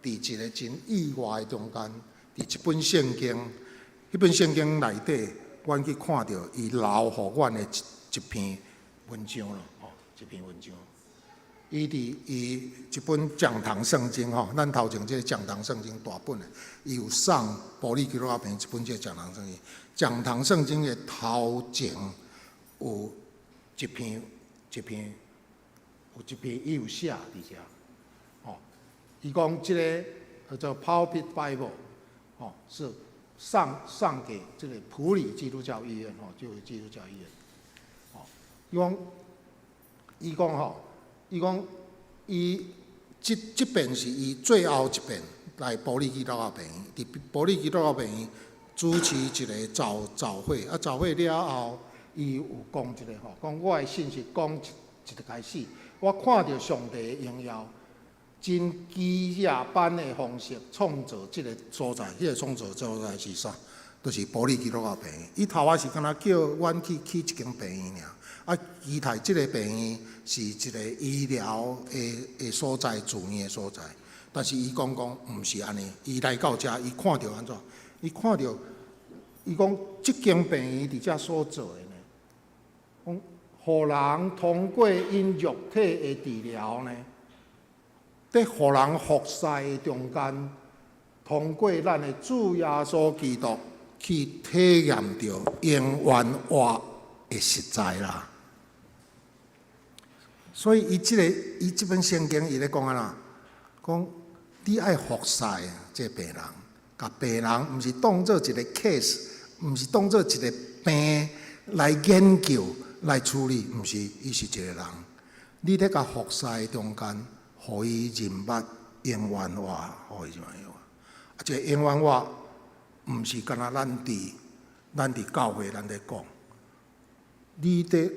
佇一个真意外的中間，佇一本聖經，彼本聖經內底，阮去看著伊留予阮的一篇文章咯，吼，一篇文章。伊佇伊一本講堂聖經吼，咱頭前這个講堂聖經大本的，伊有送埔里基督教病院一本這個講堂聖經。講堂聖經的頭前有一篇一篇有一篇伊有寫佇遮，吼，伊講這个叫做 Pulpit Bible，吼，是送給這个埔里基督教醫院，吼，就是基督教醫院，吼，伊講吼，伊講伊這遍是伊最後一遍來埔里基督教病院，佇埔里基督教病院主持一个早會，啊，早會了後，伊有講一个吼，講我的信息講一一開始，我看著上帝的榮耀，真奇異般的方式創造這个所在，彼个創造所在是啥？就是埔里基督教病院。伊頭仔是敢若叫阮去起一間病院爾，啊，期待這个病院是一个醫療的所在，住院的所在。但是伊講講毋是按呢，伊來到遮，伊看著按怎？伊看著，伊講這間病院佇遮所做的呢，講予人通過𪜶肉體的治療呢，佇予人服侍的中間，通過咱的主耶穌基督去體驗著永遠活的實在啦。所以伊這个伊這本聖經伊咧講按怎？講你愛服侍這个病人，共病人毋是當做一个 case，毋是當做一个病來研究來處理，毋是，伊是一个人。你咧共服侍的中間，予伊認捌永遠活，予伊認捌。啊，這个永遠活，毋是干焦咱佇教會咱咧講，你佇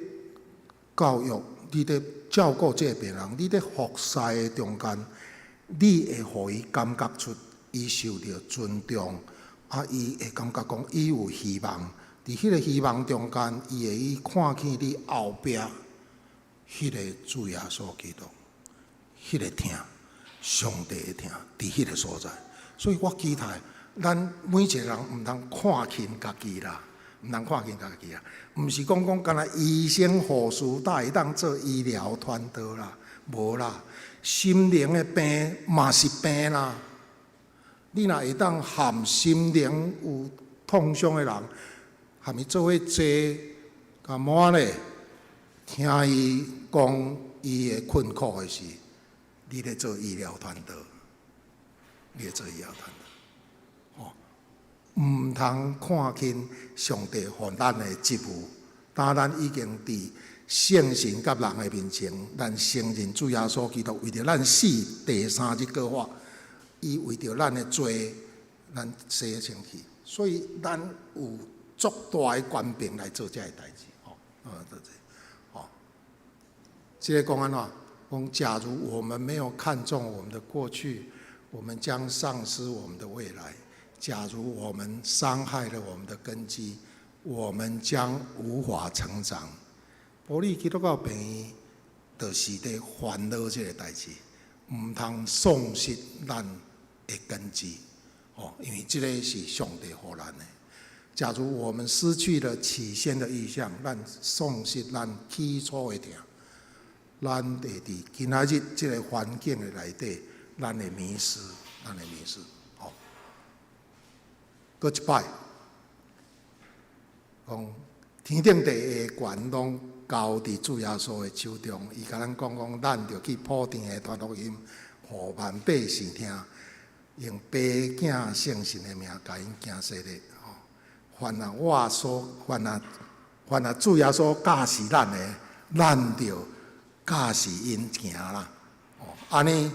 教育，你佇照顧這个病人，你佇服侍的中間，你會予伊感覺出伊受著尊重，啊，伊會感覺講伊有希望。佇彼个希望中間，伊會去看見你後壁彼个主耶穌基督，彼个疼，上帝的疼，佇彼个所在。所以我期待咱每一个人毋通看輕家己啦，毋通看輕家己啦。毋是講講干焦醫生、護士才會當做醫療傳道啦，無啦。心靈的病嘛是病啦。你若會當和心靈有創傷的人，和伊做伙坐，共滿咧，聽伊講伊的困苦的時，你咧做醫療傳道，你咧做醫療傳道，吼，毋通看輕上帝予咱的職務。當咱已經佇聖神佮人的面前，咱承認主耶穌基督為著咱死第三日復活，伊為著咱的罪，咱洗清氣，所以咱有足大的權柄來做這个代誌，吼，啊，做這，吼，這个講按怎？講假如我們沒有看重我們的過去，我們將喪失我們的未來；假如我們傷害了我們的根基，我們將無法成長。埔里基督教病院就是佇煩惱這个代誌，毋通喪失咱的根基，哦，因為這个是上帝予咱的。假如我們失去了起先的異象，咱喪失咱起初的疼，咱會佇今仔日這个環境的內底，咱會迷失，咱會迷失。哦，閣一擺，講天頂地的權攏交佇主耶穌的手中，伊共咱講講，咱著去普天下傳福音，予萬百姓聽，用父子聖神的名，共𪜶行洗禮。吼，凡啊我所，凡啊凡啊主耶穌教示咱的，咱著教示𪜶行啦。哦，按呢，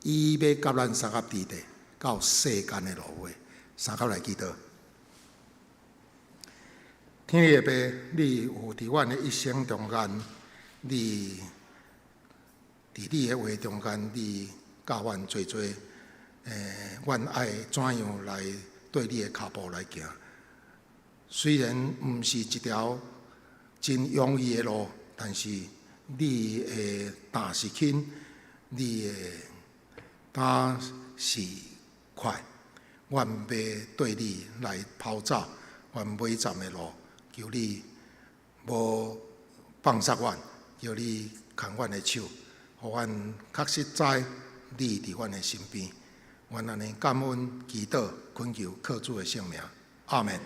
伊欲佮咱相佮佇咧，到世間的落尾，相佮來祈禱。天父的爸，你有佇阮的一生中間，你佇你的話中間，你教阮濟濟，阮愛怎樣來對你的跤步來行。雖然毋是一條真容易的路，但是你的擔是輕，你的擔是快。阮欲對你來跑走，阮尾站的路。求你無放捒阮，求你牽阮的手，予予阮確實知你佇阮的身邊。阮按呢感恩祈禱，懇求靠主的聖名，阿門。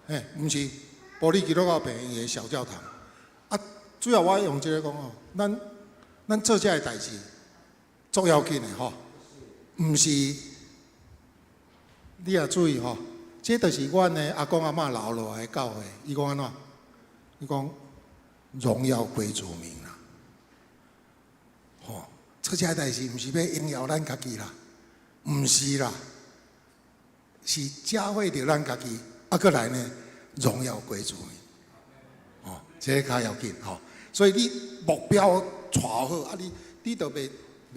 嘿，毋是埔里基督教病院的小教堂。啊，主要我用這个講哦，咱做這个代誌，足要緊的吼，毋是你也注意吼，這就是阮的阿公阿嬤留落來的教會。伊講按怎？伊講榮耀歸主名啦。吼，做這个代誌毋是欲榮耀咱家己啦，毋是啦，是教會著咱家己。啊，閣來呢，榮耀歸主名。哦，這個較要緊吼。所以你目標帶好，啊你你就袂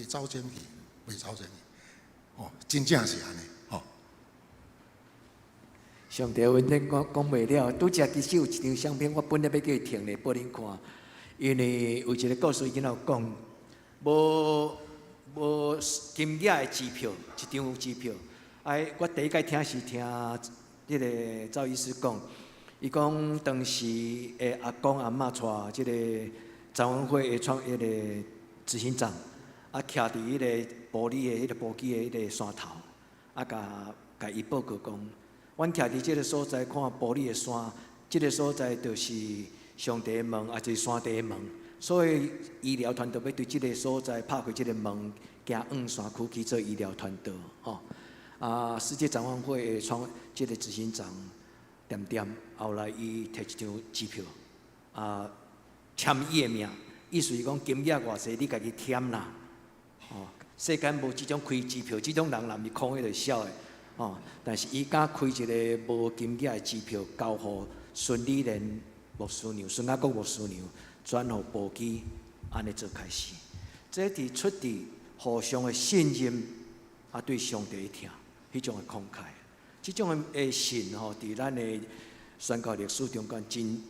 走前去，袂走前去。哦，真正是按呢，吼。上帝恩典講講袂了，拄才其實有一張相片，我本來欲叫伊停咧，予恁看，因為有一個故事，伊囝有講，無無金額的支票，一張支票。哎，我第一擺聽是聽彼個趙醫師講，伊講當時的阿公阿嬤帶這個展望會的創彼個執行長，啊，徛佇彼個埔里的彼個埔基的彼個山頭，啊，共共伊報告講，阮徛佇這个所在看埔里的山，這个所在就是上帝的門，抑是山頂的門，所以醫療團隊欲對這个所在拍開這个門，行往山區去做醫療團隊，吼。啊，世界展望會的創這个執行長，恬恬，後來伊提一張支票，啊，簽伊的名，意思是講金額偌濟，你家己添啦。哦，世間無這種開支票，這種人若毋是空彼個痟的，哦，但是伊敢開一个無金額的支票，交予孫理蓮牧師娘、孫阿國牧師娘，轉予埔基，按呢做開始。這佇出佇互相的信任，啊，對上帝的疼。彼種的慷慨，這種的信吼，佇咱的宣教歷史中間真。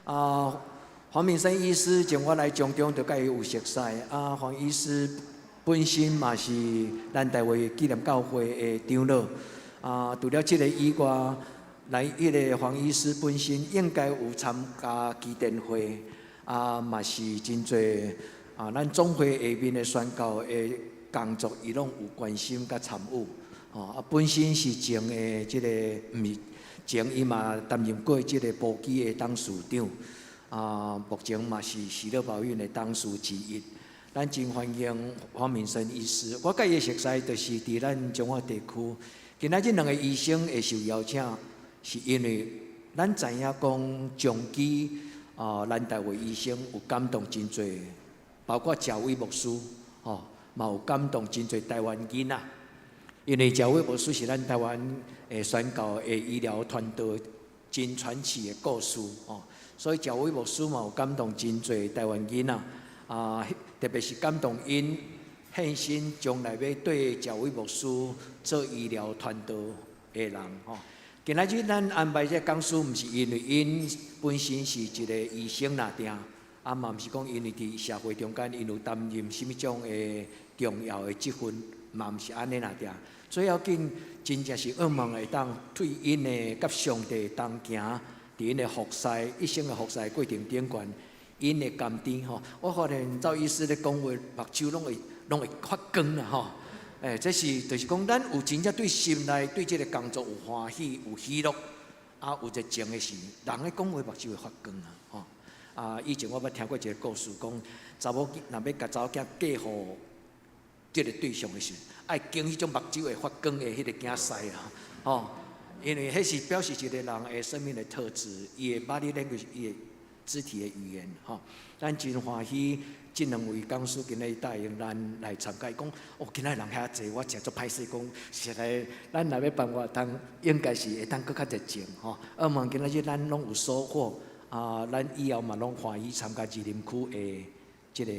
啊，黃敏生醫師從我來彰中就佮伊有熟似。啊，黃醫師本身嘛是咱大衛紀念教會的長老。啊，除了這個以外，來彼个黃醫師本身應該有參加基甸會，啊，嘛是真濟啊，咱總會下面的宣教的工作，伊攏有關心佮參與。吼，啊，本身是前的這个，毋是前伊嘛擔任過這个埔基的董事長，啊，目前嘛是喜樂保育的董事之一。咱真歡迎黃敏生醫師，我佮伊熟似就是佇咱彰化地區。今仔這兩个醫生會受邀請，是因為咱知影講長期啊，咱大衛醫生有感動真濟，包括賈偉牧師吼，嘛有感動真濟台灣囡仔。因為賈偉牧師是咱台灣的宣教的醫療團隊真傳奇的故事吼，所以賈偉牧師嘛有感動真濟台灣囡仔啊，特別是感動𪜶獻身將來欲對賈偉牧師做醫療傳道的人吼。今仔日咱安排這講師，毋是因為𪜶本身是一个醫生爾定，啊嘛毋是講因為佇社會中間𪜶有擔任啥物種的重要的職份，嘛毋是按呢爾定。最要緊，真正是向望會當對𪜶的佮上帝同行，佇𪜶的服侍，一生的服侍過程頂懸，𪜶的甘甜吼。我發現趙醫師咧講話，目睭攏會發光啦吼。欸，這是就是講，咱有真正對心內對這个工作有歡喜、有喜樂，啊，有熱情的時，人咧講話目睭會發光啊！吼，啊，以前我捌聽過一个故事，講查某囝若欲共查某囝嫁予這个對象的時，愛揀彼種目睭會發光的彼个囝婿啊！吼，因為彼是表示一个人的生命的特質，伊的 body language，伊的肢體的語言，吼，咱真歡喜。這兩位講師今日答應咱來參加，講哦，今仔人遐濟，我誠足歹勢講，實在咱若欲辦活動，應該是會當閣較熱情吼。啊，望今仔日咱攏有收穫啊，咱以後嘛攏歡喜參加士林區的這个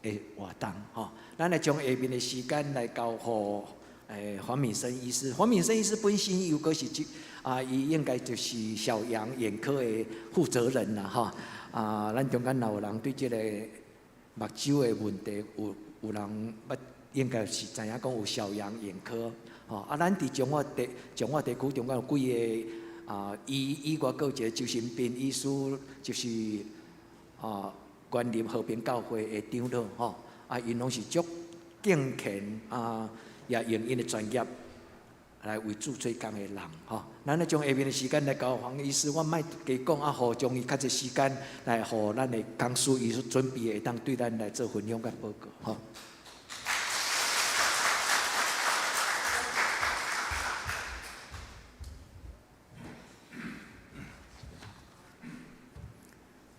的活動吼。咱來將下面的時間來交予黃敏生醫師。黃敏生醫師本身又閣是這啊，伊應該就是小楊眼科的負責人啦吼。啊，咱中間若有人對這个目睭的問題有人捌，應該是知影講有小楊眼科，吼啊！咱佇彰化地區中間有幾个啊，醫以外，閣有一个周新斌醫師，就是啊，關林和平教會的長老吼，啊，𪜶攏是足敬虔啊，也用𪜶的專業來為主做工的人吼。咱來將下面的時間來交黃醫師，我莫加講啊，予將伊較濟時間來予咱的講師伊準備會當對咱來做分享佮報告吼。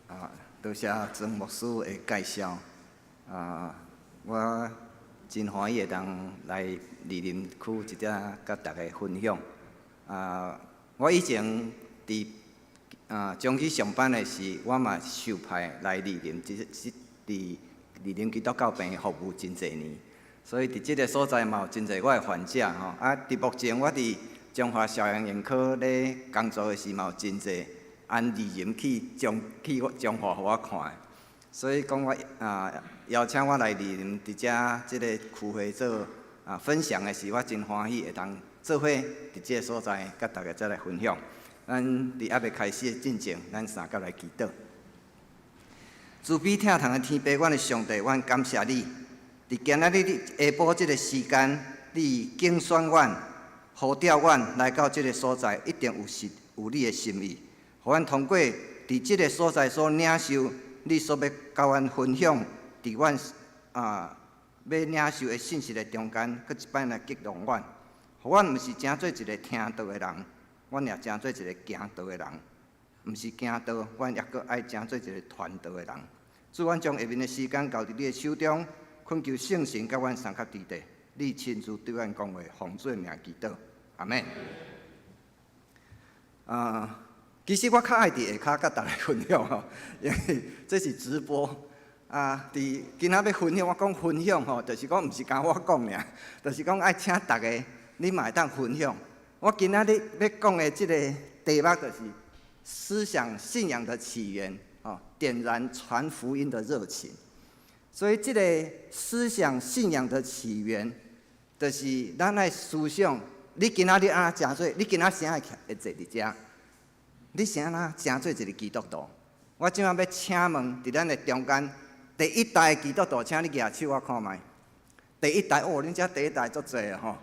啊，多謝曾牧師的介紹。啊，我真歡喜會當來士林區這遮佮大家分享。啊，我以前佇彰基上班的時，我嘛受派來士林，這這佇士林基督教病院服務真濟年，所以佇這个所在嘛有真濟我的患者吼。啊，佇目前我佇彰化小楊眼科咧工作的時，嘛有真濟按士林去彰去彰化予我看的，所以講我啊邀請我來士林佇遮這个區會做啊分享的時，我真歡喜會當做伙佇這个所在，佮大家再來分享。咱佇猶未開始的進前，咱三佮來祈禱。慈悲疼痛的天父，阮的上帝，阮感謝你。佇今仔日下晡這个時間，你揀選阮、呼召阮來到這个所在，一定有是有你的心意。予阮通過佇這个所在所領受你所欲佮阮分享，佇阮啊欲領受的信息的中間，閣一擺來激動阮。予阮毋是成做一个聽道的人，阮也成做一个行道的人。毋是行道，阮抑閣愛成做一个傳道的人。主，阮將下面的時間交佇你的手中，懇求聖神佮阮相佮佇咧，你親自對阮講話，奉主的名祈禱，阿們。啊，其實我較愛佇下跤佮大家分享吼，因為這是直播。啊，佇今仔欲分享，我講分享吼，就是講毋是干焦我講爾，就是講愛請大家，你嘛會當分享。我今仔日欲講的這个題目就是思想信仰的起源，哦，點燃傳福音的熱情。所以，這个思想信仰的起源，就是咱愛思想，你今仔日按怎成做？你今仔啥會會坐佇遮？你是按怎成做一个基督徒？我這擺欲請問，佇咱的中間，第一代基督徒，請你舉手我看覓。第一代哦，恁遮第一代足濟吼。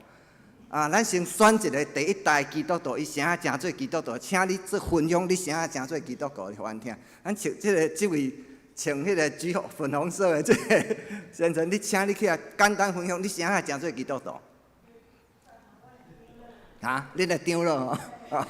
啊，咱先選一个第一代基督徒，伊啥成做基督徒，請你做分享，你啥成做基督徒，予阮聽。咱穿這个這位穿彼个橘粉紅色的這个先生，你請你起來簡單分享，你啥成做基督徒？啊，你來長老吼。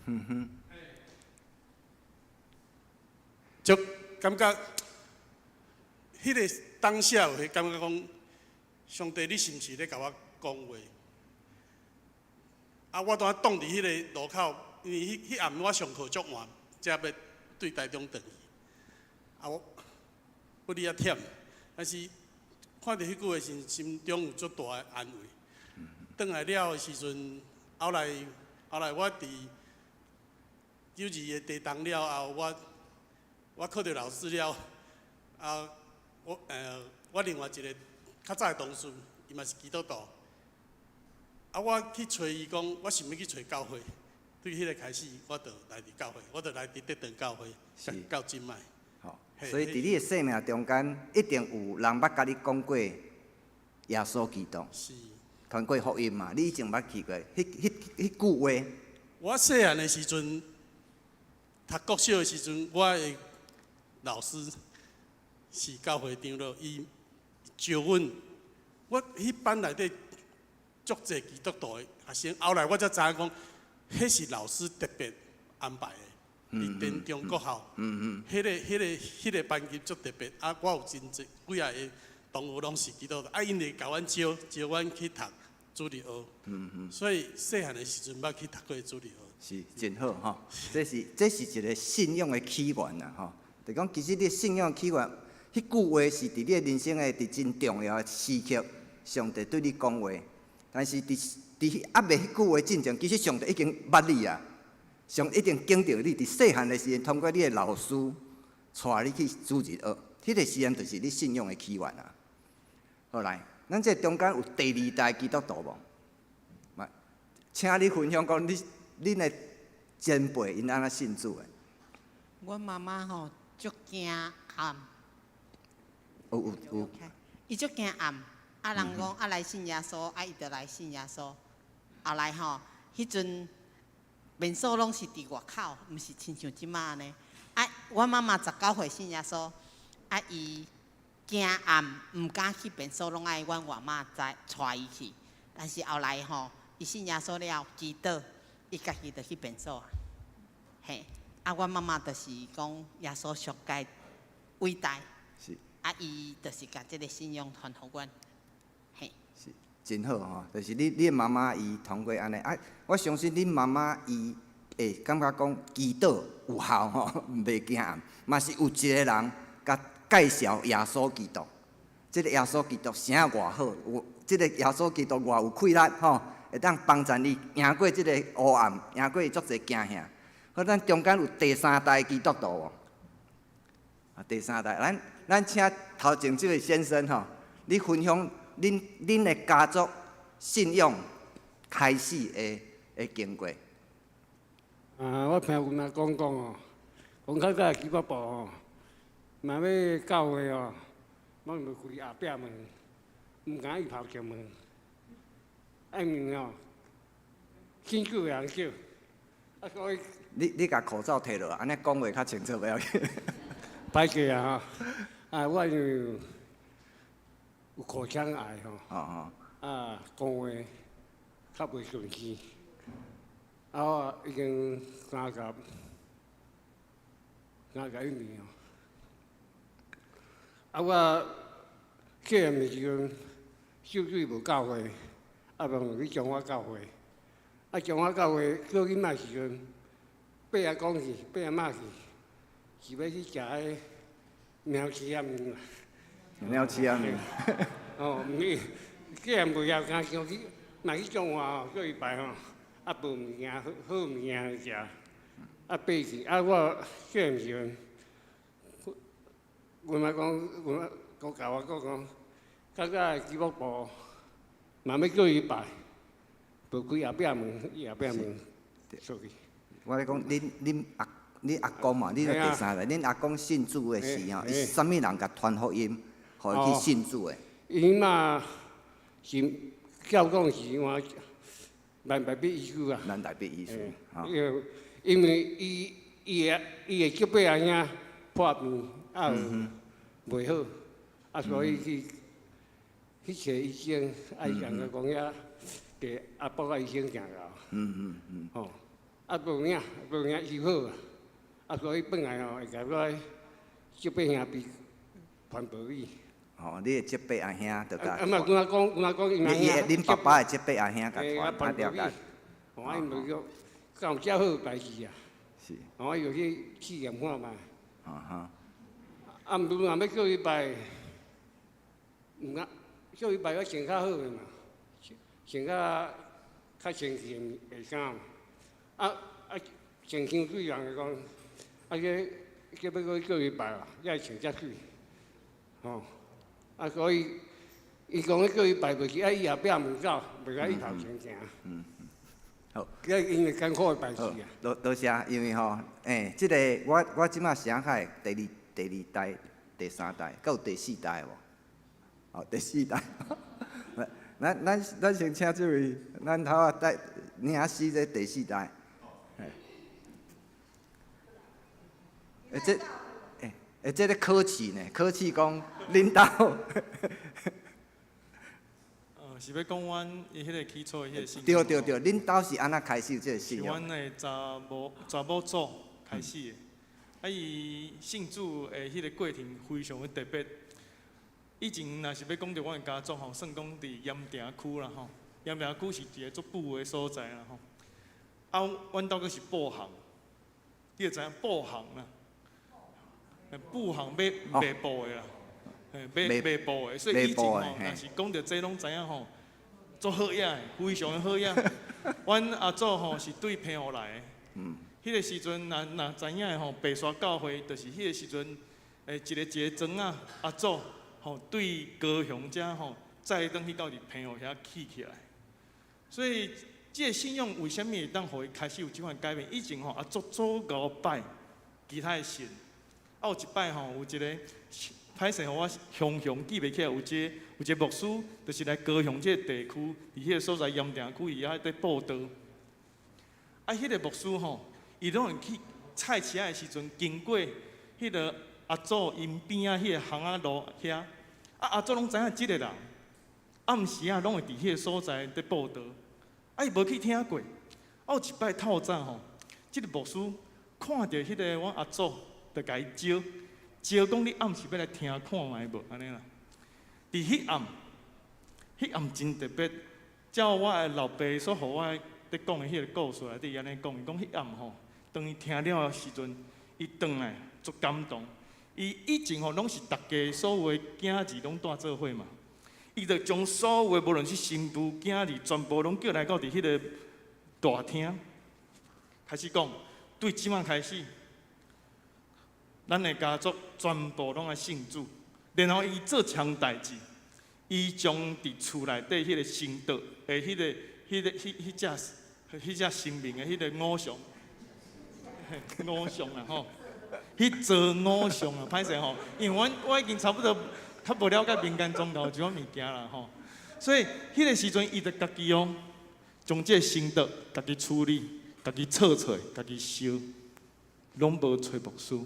嗯哼，就感覺，彼个當下有彼感覺講，上帝你是毋是咧共我講話？啊，我當擋佇彼个路口，因為彼彼暗我上課足晚，才欲對台中轉去。啊，我不哩遐忝，但是看著彼句話時，心中有足大的安慰。轉來了的時陣，後來後來我佇九二的地動了後，我我考著老師了，啊，我我另外一个較早的同事，伊嘛是基督徒，啊，我去揣伊講，我想欲去揣教會，對彼个開始，我就來佇教會，我就來佇德長教會，到這擺。吼，所以佇你的生命中間，一定有人捌共你講過耶穌基督，傳過福音嘛？你以前捌去過？彼彼彼句話。我細漢的時陣，讀國小的時陣，我的老師是教會長老，伊招阮，我彼班內底足濟基督徒的學生，後來我才知影講，彼是老師特別安排的，佇田中國校，彼个、彼个、彼个班級足特別，啊，我有真濟幾仔个同學攏是基督徒，啊，𪜶會共阮招招阮去讀主日學，所以細漢的時陣捌去讀過主日學。是真好吼，這是這是一个信仰的起源啦吼。就講其實你信仰起源，彼句話是佇你的人生的佇真重要的時刻，上帝對你講話。但是佇佇猶未彼句話進前，其實上帝已經捌你啊，上帝已經經著你佇細漢的時陣，通過你的老師帶你去主日學，彼個時陣就是你信仰的起源啊。好來，咱這中間有第二代基督徒無？請你分享講你。恁的前輩𪜶按怎信主的？阮媽媽吼足驚暗。有有有。伊足驚暗，啊人講啊來信耶穌，啊伊就來信耶穌。後來吼，彼陣便所攏是佇外口，毋是親像這馬按呢。啊，阮媽媽19歲信耶穌，啊伊驚暗，毋敢去便所，攏愛阮外媽載帶伊去。但是後來吼，伊信耶穌了，祈禱。伊家己就去便所啊，嘿，啊，阮媽媽就是講耶穌上蓋偉大，是，啊，伊就是共這个信仰傳予阮，嘿。是，真好吼，就是你你的媽媽伊通過按呢，啊，我相信恁媽媽伊會感覺講祈禱有效吼，袂驚暗，嘛是有一个人共介紹耶穌基督，這个耶穌基督啥偌好，有這个耶穌基督偌有氣力吼。會當幫助你贏過這个黑暗，贏過足濟驚嚇。好，咱中間有第三代基督徒無？啊，第三代，咱咱請頭前這位先生吼，你分享恁恁的家族信仰開始的的經過。啊，我聽阮阿公講哦，講較早基督徒吼，若欲教會哦，攏會開後壁門，毋敢入頭前門。因為哦，真久的人叫，啊所以你你共口罩提落，按呢講話較清楚，袂要緊。歹過啊吼！啊，我因為有口腔癌吼。啊，講話較袂順氣。啊，我已經31年哦。啊，我細漢的時陣，泅水無教會，啊，無去彰化教會。啊，彰化教會小囡仔時陣，爸仔講去，爸仔媽去，是欲去食彼貓鼠仔麵啦。貓鼠仔麵。哦，毋是，細漢袂曉，敢想去，若去彰化吼，叫伊拜吼，啊，無物件好好物件食，啊，爬去，啊，我細漢時陣，阮媽講，阮媽講共我講講，較早的基督徒嘛欲叫伊拜，無開後壁門，伊後壁門出去。我咧講，恁阿公嘛，恁第三代，恁阿公信主的時吼，伊啥物人共傳福音，予伊去信主的？伊嘛是教講是換萬代比醫師啊。萬代比醫師，因因為伊的叔伯阿兄破病啊，袂好，啊，所以去揣醫生，啊，伊人就講遐佇阿伯仔醫生行到。吼，啊，無影無影醫好啊，啊，所以轉來吼會共我叔伯兄弟傳道理。吼，你的叔伯阿兄就共。啊嘛，阮講阮講伊阿兄。恁爸爸的叔伯阿兄共傳，啊了解。吼，啊，伊無叫，敢有遮好代誌啊？是。吼，伊就去試驗看覓。啊，毋過若欲叫伊拜，毋敢叫伊拜，我穿較好的嘛，穿較較清氣的衫嘛。啊啊，穿香水人就講，啊這這欲閣叫伊拜啊，才會穿遮媠。吼，啊所以伊講欲叫伊拜，就是愛伊後壁門走，袂使伊頭前行。好。這因為艱苦的代誌啊。多多謝，因為吼，欸，這个我這擺寫開第二第二代、第三代，閣有第四代無？哦，第四代。咱咱咱先請這位，咱頭仔帶領詩這第四代。欸，這，欸，欸，這咧考試呢？考試講恁兜。是欲講阮伊彼个起初的彼个信仰。對對對，恁兜是按怎開始有這个信仰？是阮的查某祖開始的。啊，伊信主的彼个過程非常的特別。以前若是欲講著阮的家族吼，算講佇鹽埕區啦吼，鹽埕區是一个足富的所在啦吼。啊，阮兜閣是布行，你就知影布行啦，布行買賣布的啦。賣賣布的，所以以前吼，若是講著這攏知影吼，足好額的，非常的好額。阮阿祖吼是對澎湖來的，彼个時陣若若知影的吼，白沙教會就是彼個時陣，欸，一個一個庄仔阿祖吼對高雄遮吼載轉去到佇澎湖遐起起來。所以這个信仰為啥物會當予伊開始有這款改變？以前吼阿祖做五拜其他的神，啊有一擺吼有一个。歹勢，予我雄雄記袂起來，有一個牧師，就是來高雄這个地區，佇彼个所在鹽埕區，伊遐佇布道。啊，彼个牧師吼，伊攏會去菜市仔的時陣，經過彼个阿祖𪜶邊仔彼个巷仔路遐，啊阿祖攏知影這个人，暗時仔攏會佇彼个所在佇布道。啊，伊無去聽過。啊，有一擺透早吼，這个牧師看著彼个阮阿祖，就共伊招。招講你暗時欲來聽看覓無？按呢啦。佇彼暗，彼暗真特別。照我的老爸所予我佇講的彼个故事內底按呢講，伊講彼暗吼，當伊聽了的時陣，伊轉來足感動。伊以前吼攏是逐家所有的囝兒攏蹛做伙嘛，伊就將所有的無論是新婦囝兒，全部攏叫來到佇彼个大廳，開始講，對這擺開始。咱的家族全部攏愛信主，然後伊做戕代誌，伊將佇厝內底彼个神桌的彼个、彼个、彼彼隻、彼隻神明的彼个偶像，偶像啦吼，彼座偶像啊，歹勢吼，因為阮我已經差不多較無了解民間宗教這種物件啦吼，所以彼个時陣伊就家己哦，將這个神桌家己處理，家己剉出來，家己燒，攏無揣牧師。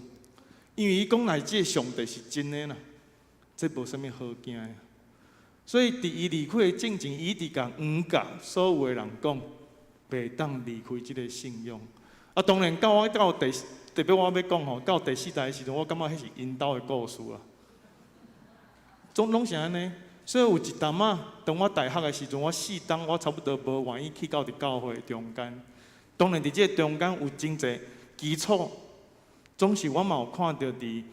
因為伊講來，這个上帝是真的啦，這無啥物好驚的。所以佇伊離開的進前，伊一直共黃甲所有的人講，袂當離開這个信仰。啊，當然到我到第，特別我欲講吼，到第四代的時陣，我感覺彼是𪜶兜的故事啊。總攏是按呢，所以有一當仔，當我大學的時陣，我四冬我差不多無願意去到佇教會中間。當然佇這个中間有真濟基礎，總是我嘛有看著佇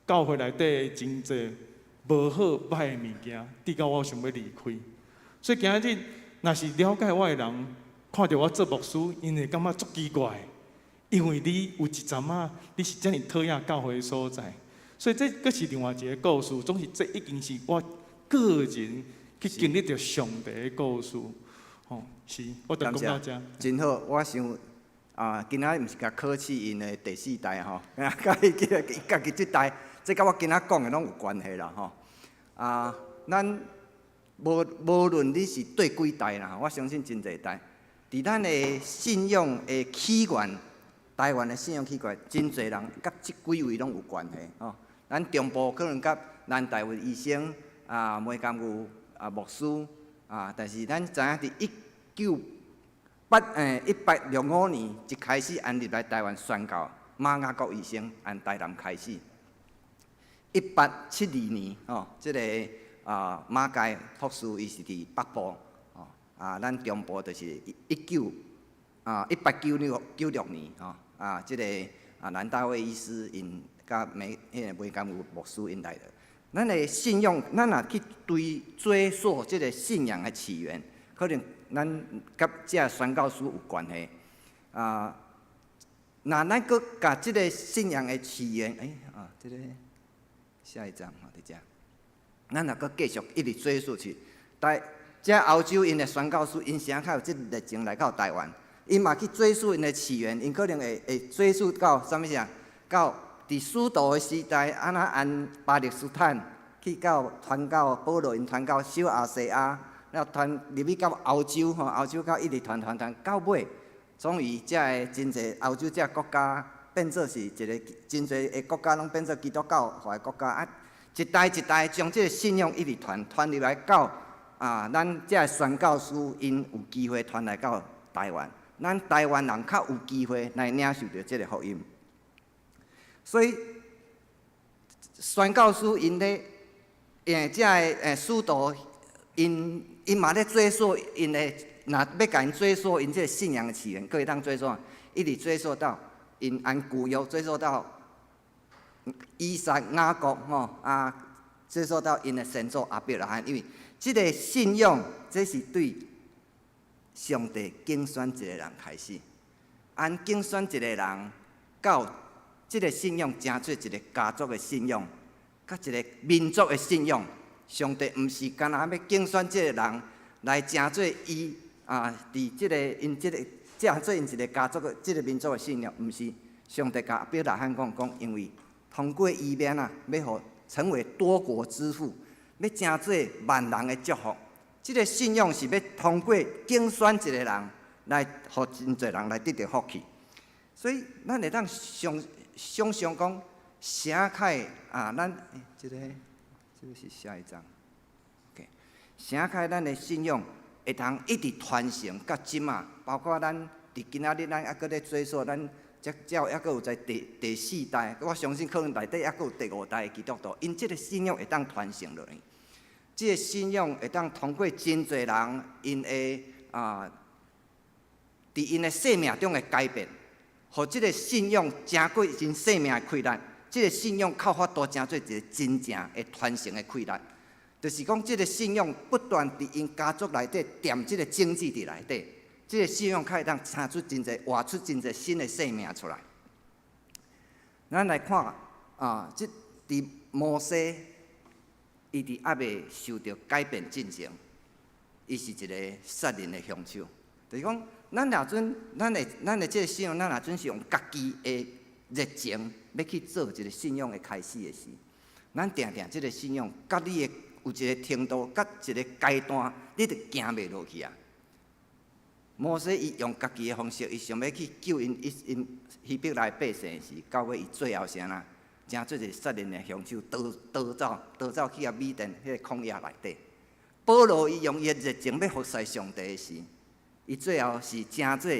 教會內底真濟無好歹的物件，直到我想欲離開。所以今仔日，若是了解我的人，看著我做牧師，𪜶會感覺足奇怪，因為你有一陣仔，你是遮爾討厭教會的所在，所以這閣是另外一個故事。總是這已經是我個人去經歷著上帝的故事。吼，是，我就講到遮。真好，我想啊，今仔日毋是共考試𪜶的第四代吼，佮伊伊家己這代，這佮我今仔講的攏有關係啦吼。啊，咱無無論你是對幾代啦，我相信真濟代，佇咱的信仰的起源，台灣的信仰起源，真濟人佮這幾位攏有關係吼。咱中部可能佮蘭大衛醫生啊、梅甘玉啊牧師啊，但是咱知影佇1865年一開始按入來台灣宣教，馬雅各醫生按台南開始。1872年吼，這个啊馬偕博士伊是佇北部吼，啊咱中部就是1896年吼，啊這个啊蘭大衛醫師𪜶佮梅彼个梅甘玉牧師𪜶來的。咱的信仰，咱若去追追溯這个信仰的起源，可能咱佮這宣教師有關係。啊，若咱閣共這个信仰的起源，欸啊，這个下一張吼，佇遮。咱若閣繼續一直追溯去，但這歐洲𪜶的宣教師，𪜶啥較有這熱情來到台灣，𪜶嘛去追溯𪜶的起源，𪜶可能會會追溯到啥物啥？到佇使徒的時代，按怎按巴勒斯坦去到傳到保羅𪜶傳到小亞細亞，了傳入去到歐洲吼，歐洲到一直傳傳傳到尾，終於這个真濟歐洲這个國家變做是一个真濟的國家攏變做基督教化的國家啊，一代一代將這个信仰一直傳傳入來到啊，咱這个宣教師𪜶有機會傳來到台灣，咱台灣人較有機會來領受著這个福音。所以宣教師𪜶咧，這个使徒𪜶𪜶嘛咧追溯𪜶的，若欲共𪜶追溯𪜶這个信仰的起源，閣會當追溯，一直追溯到𪜶按舊約追溯到以撒、雅各吼啊，追溯到𪜶的先祖亞伯拉罕，因為這个信仰，這是對上帝揀選一个人開始，按揀選一個人到這个信仰成做一個家族的信仰，佮一個民族的信仰。上帝毋是干焦欲揀選這个人來成做伊啊，佇這個𪜶這個成做𪜶一個家族的這个民族的信仰，毋是。上帝共亞伯拉罕講講，因為通過伊面啊，欲予成為多國之父，欲成做萬人的祝福。這个信仰是欲通過揀選一個人來，予真濟人來得著福氣。所以，咱會當想想像講，啥較會啊？咱欸，這个這个是下一張。OK，啥較咱的信仰會通一直傳承到這馬，包括咱佇今仔日，咱猶閣咧追溯，咱才才猶閣有在第四代，我相信可能內底猶閣有第五代的基督徒，𪜶這个信仰會當傳承落去。這个信仰會當通過真濟人𪜶的啊，佇𪜶的生命中的改變，予這个信仰成過𪜶生命的氣力，這个信仰較有法度成做一个真正會傳承的氣力。就是講，這个信仰不斷佇𪜶家族內底奠這个種子佇內底，這个信仰較會當生出真濟、活出真濟新的生命出來。咱來看啊，這佇摩西，伊佇猶未受著改變進前，伊是一個殺人的兇手。就是講，咱若準，咱的這个信仰，咱若準是用家己的熱情，欲去做一个信仰的開始的時，咱定定這个信仰，佮你的有一个程度，佮一个階段，你就行袂落去啊。摩西伊用家己的方式，伊想欲去救𪜶伊𪜶希伯來百姓時，到尾伊最後是按怎？成做一个殺人的兇手，逃逃走，逃走去予米甸彼个曠野內底。保羅伊用伊的熱情欲服侍上帝時，伊最後是成做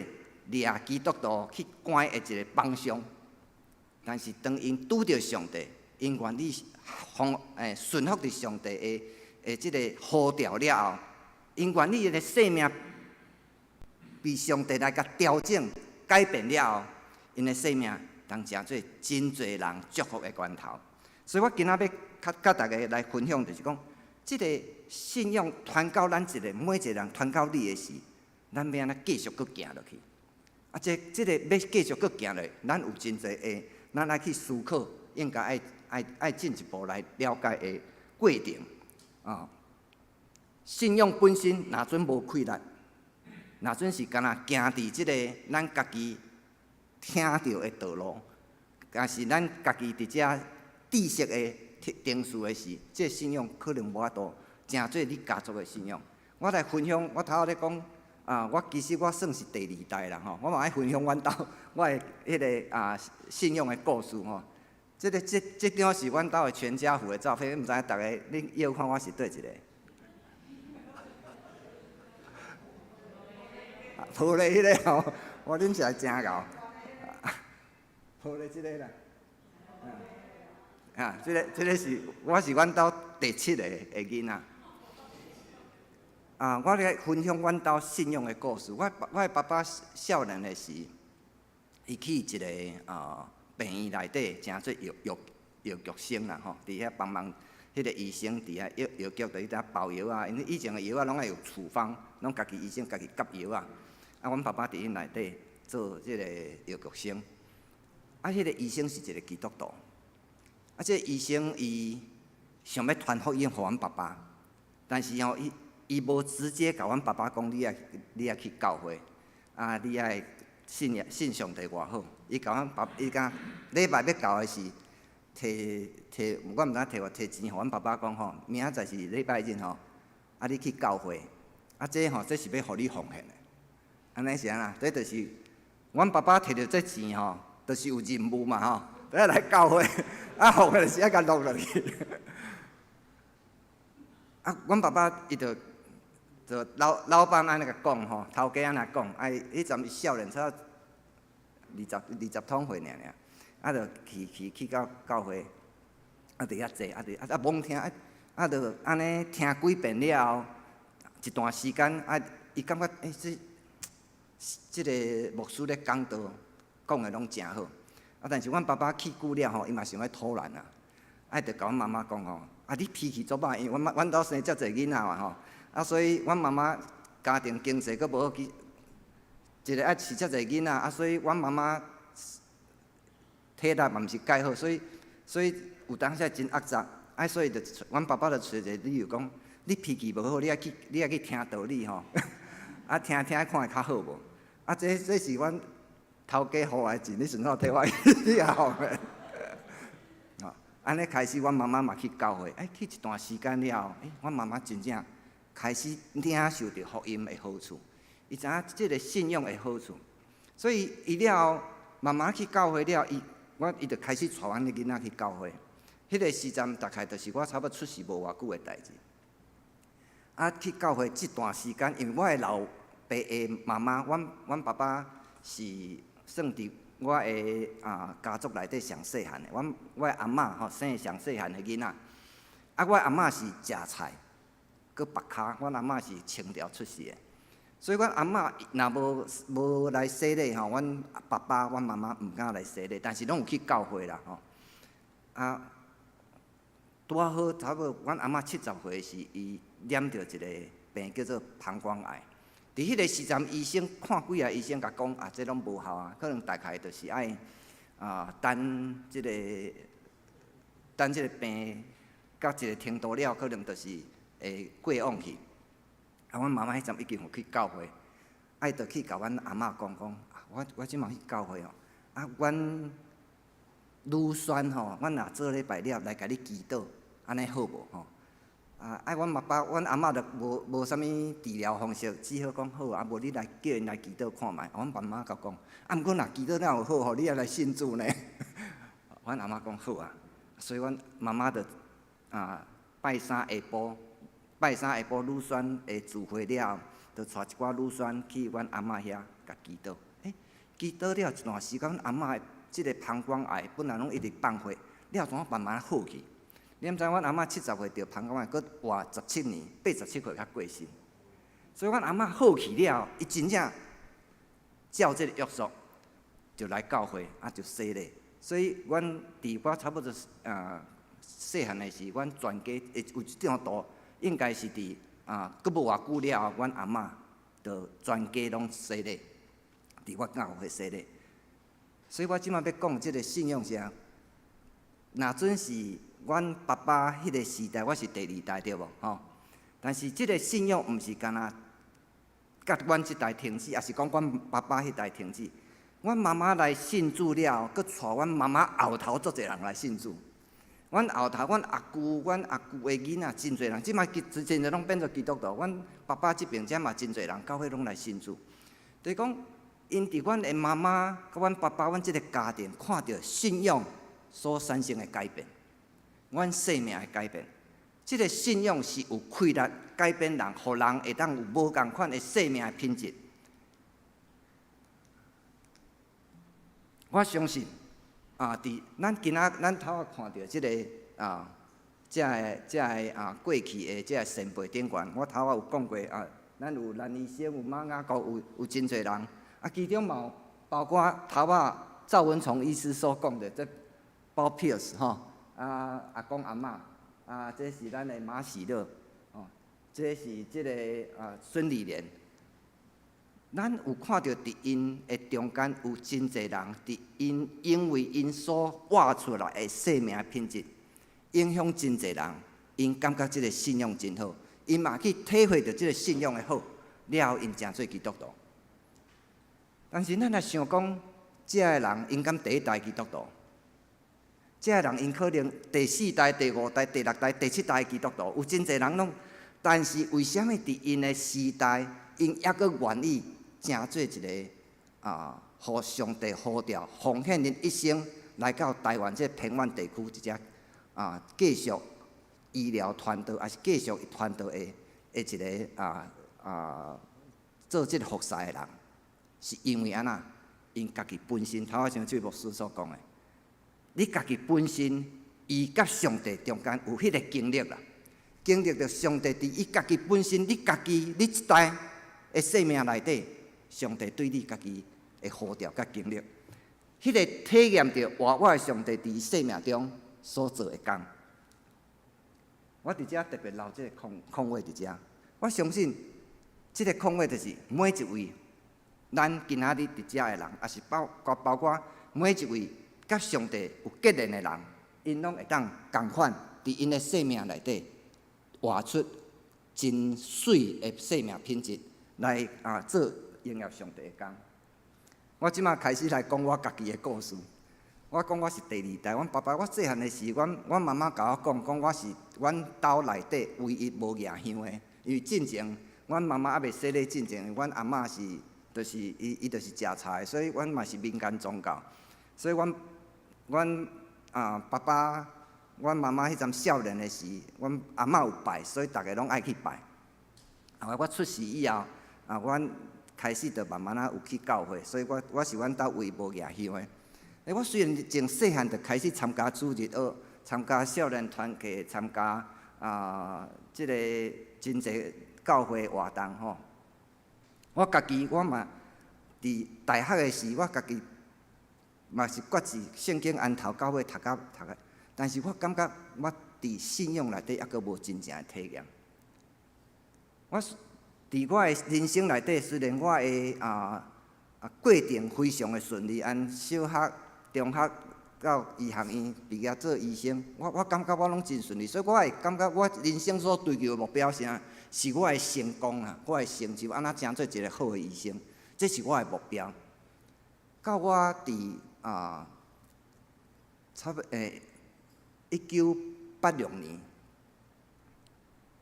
掠基督徒去關的一個幫兇。但是當𪜶拄著上帝，𪜶願意奉順服佇上帝的這个呼召了後，𪜶願意的生命被上帝來共調整、改變了後，𪜶的生命當成做真濟人祝福的源頭。所以我今仔欲較佮大家來分享，就是講，這个信仰傳到咱一个每一个人傳到你的時，咱欲按怎繼續閣行落去？啊，這個欲繼續閣行落去，咱有真濟的，咱愛去思考，應該愛進一步來了解的過程啊。信仰本身若準無氣力，若準是干焦行佇這个咱家己聽著的道路，抑是咱家己佇遮知識的程序的時，這個信仰可能無法度成做你家族的信仰。我來分享，我頭仔咧講啊，我其實我算是第二代啦吼，我嘛愛分享阮兜我的彼个信仰的故事吼。這个這這張是阮兜的全家福的照片，毋知影逐家恁臆看我是佗一个？抱咧彼个吼，我恁是來真𠢕，抱咧這个啦。啊，這个是我是阮兜第七个的囡仔。啊，我來分享阮兜信仰的故事。我的爸爸少年的時，伊去一个病院內底，成做藥局生啦吼，佇遐幫忙彼个醫生佇遐藥局佇遐包藥啊。因為以前的藥仔攏愛有處方，攏家己醫生家己夾藥仔。啊，阮爸爸佇彼內底做這个藥局生。啊，彼个醫生是一个基督徒。啊，這个醫生伊想欲傳福音予阮爸爸，但是吼，伊無直接共阮爸爸講，你愛去教會，啊，你愛信信上帝偌好。伊共阮爸，伊講禮拜欲到的時，提提，我毋知提偌提錢予阮爸爸講吼，明仔載是禮拜日吼，啊，你去教會，啊，這吼，這是欲予你奉獻的。按呢是按怎？這就是阮爸爸提著這錢吼，就是有任務嘛吼，愛來教會，啊，奉獻是愛共落落去。啊，阮爸爸伊就就老老闆按呢共講吼，頭家按呢講，啊，彼陣伊少年，才二十通歲爾爾，啊，就去到教會，啊，佇遐坐，啊，佇啊罔聽，啊啊，就按呢聽幾遍了後，一段時間，啊，伊感覺欸，這這个牧師咧講道，講的攏誠好，啊，但是阮爸爸去久了吼，伊嘛想欲討難啊，啊，就共阮媽媽講吼，啊，你脾氣足歹，因為阮兜生遮濟囡仔嘛吼，啊，所以阮媽媽家庭經濟閣無好，一个愛飼遮濟囡仔，啊，所以阮媽媽體力嘛毋是蓋好，所以有當時真壓榨，啊，所以就阮爸爸就揣一个理由講，你脾氣無好，你愛去聽道理吼，啊，聽聽看會較好無？啊，這是阮頭家予我的錢，你順手提我去也好。啊，按呢開始，阮媽媽嘛去教會，欸，去一段時間了後，欸，阮媽媽真正開始領受著福音的好處，伊知影這个信仰的好處，所以伊了後慢慢去教會了，伊就開始帶阮的囡仔去教會。彼个時陣大概就是我差不多出世無偌久的代誌。啊，去教會這段時間，因為我的老爸的媽媽，阮爸爸是算佇我的家族內底上細漢的，我的阿嬤吼生上細漢的囡仔。啊，我阿嬤是食菜，閣縛跤，阮阿嬤是清朝出世的，所以阮阿嬤若無來洗禮吼，阮爸爸、阮媽媽毋敢來洗禮，但是攏有去教會啦吼。啊，拄仔好差不多，阮阿嬤70歲時，伊染著一个病叫做膀胱癌。佇彼个時陣，醫生看幾个醫生共講啊，這攏無效啊，可能大概就是愛等這个等這个病到一个程度了，可能就是會過往去。啊，阮媽媽彼陣已經有去教會，啊，伊就去共阮阿嬤講講，我這馬去教會哦，啊，阮女孫吼，阮若做禮拜了來共你祈禱，按呢好無吼？啊，阮爸爸、阮阿嬤就無啥物治療方式，只好講好啊，無你來叫𪜶來祈禱看覓。阮爸媽共講，啊，毋過若祈禱了有好吼，你也來信主呢。阮阿嬤講好啊，所以阮媽媽就拜三下晡拜三下晡女宣的聚會了後，就帶一寡女宣去阮阿嬤遐共祈禱。欸，祈禱了一段時間，阮阿嬤的這个膀胱癌本來攏一直放血，了怎慢慢好去。你毋知阮阿嬤70歲著膀胱癌，閣活17年，87歲才過身。所以阮阿嬤好去了，伊真正照這个約束，就來教會，啊就洗禮。所以，阮佇我差不多細漢的時，阮全家會有這張圖，應該是佇閣無偌久了後，阮阿嬤就全家攏洗禮，佇我教會洗禮。所以我這擺欲講這个信仰是啥？若陣是阮爸爸彼个時代，我是第二代對無？吼！但是這个信仰毋是干焦佮阮這代停止，抑是講阮爸爸彼代停止。阮媽媽來信主了後，閣帶阮媽媽後頭足濟人來信主。阮後頭，阮阿舅、阮阿舅的囡仔，真濟人，這擺真濟攏變做基督徒。阮爸爸這邊遮嘛真濟人，教會攏來信主。就是講，𪜶佇阮的媽媽佮阮爸爸，阮這个家庭看著信仰所產生的改變，阮生命的改變。這个信仰是有氣力改變人，予人會當有無仝款的生命的品質。我相信啊，佇咱今仔咱頭仔看著這个啊，這个這个啊過去的這个前輩頂懸，我頭仔有講過啊，咱有蘭醫生，有馬雅各，有真濟人啊，其中嘛有包括頭仔趙文崇醫師所講的這包 Pierce 吼，啊阿公阿嬤啊，這是咱的馬喜樂，哦，這是這个啊孫理蓮。咱有看著佇𪜶的中間有真濟人佇𪜶因為𪜶所活出來的生命品質，影響真濟人。𪜶感覺這个信仰真好，𪜶嘛去體會著這个信仰的好，了後𪜶成做基督徒。但是咱若想講，這个人𪜶敢第一代基督徒？這个人𪜶可能第四代、第五代、第六代、第七代基督徒，有真濟人攏。但是為啥物佇𪜶的時代，𪜶猶閣願意成做一个啊，予上帝呼召，奉獻𪜶一生來到台灣這偏遠地區，一隻啊，繼續醫療傳道，抑是繼續傳道的的一个做這个服侍的人，是因為按怎？𪜶家己本身，頭仔像這位牧師所講的，你家己本身，伊佮上帝中間有彼个經歷啦，經歷著上帝佇伊家己本身，你家己你這代的生命內底，上帝對你家己的呼召佮經歷，彼个體驗著活活的上帝佇伊生命中所做的工。我佇遮特別留這个空空位佇遮，我相信這个空位就是每一位咱今仔日佇遮的人，抑是包括包括每一位佮上帝有結連的人，𪜶攏會當仝款佇𪜶的生命內底活出真媠的生命品質來啊做榮耀上帝的工。我這馬開始來講我家己的故事。我講我是第二代，阮爸爸我細漢的時，阮阮媽媽共我講，講我是阮兜內底唯一無舉香的，因為進前阮媽媽猶未洗禮進前，阮阿嬤是，就是伊伊就是食菜，所以阮嘛是民間宗教，所以阮阮啊爸爸，阮媽媽彼陣少年的時，阮阿嬤有拜，所以逐个攏愛去拜。後來我出世以後，啊，阮開始就慢慢仔有去教會，所以我我是阮兜唯一無舉香的。欸，我雖然從細漢就開始參加主日學，參加少年團契，參加啊，這个真濟教會活動吼。我家己我嘛佇大學的時，我家己嘛是決志聖經按頭到尾讀到讀個，但是我感覺我佇信仰內底猶閣無真正的體驗。我佇我的人生內底，雖然我的過程非常的順利，按小學、中學到醫學院畢業做醫生，我我感覺我攏真順利，所以我會感覺我人生所追求的目標啥，是我的成功啊，我的成就，按怎成做一个好的醫生，這是我的目標。到我佇啊，差不欸，1986年，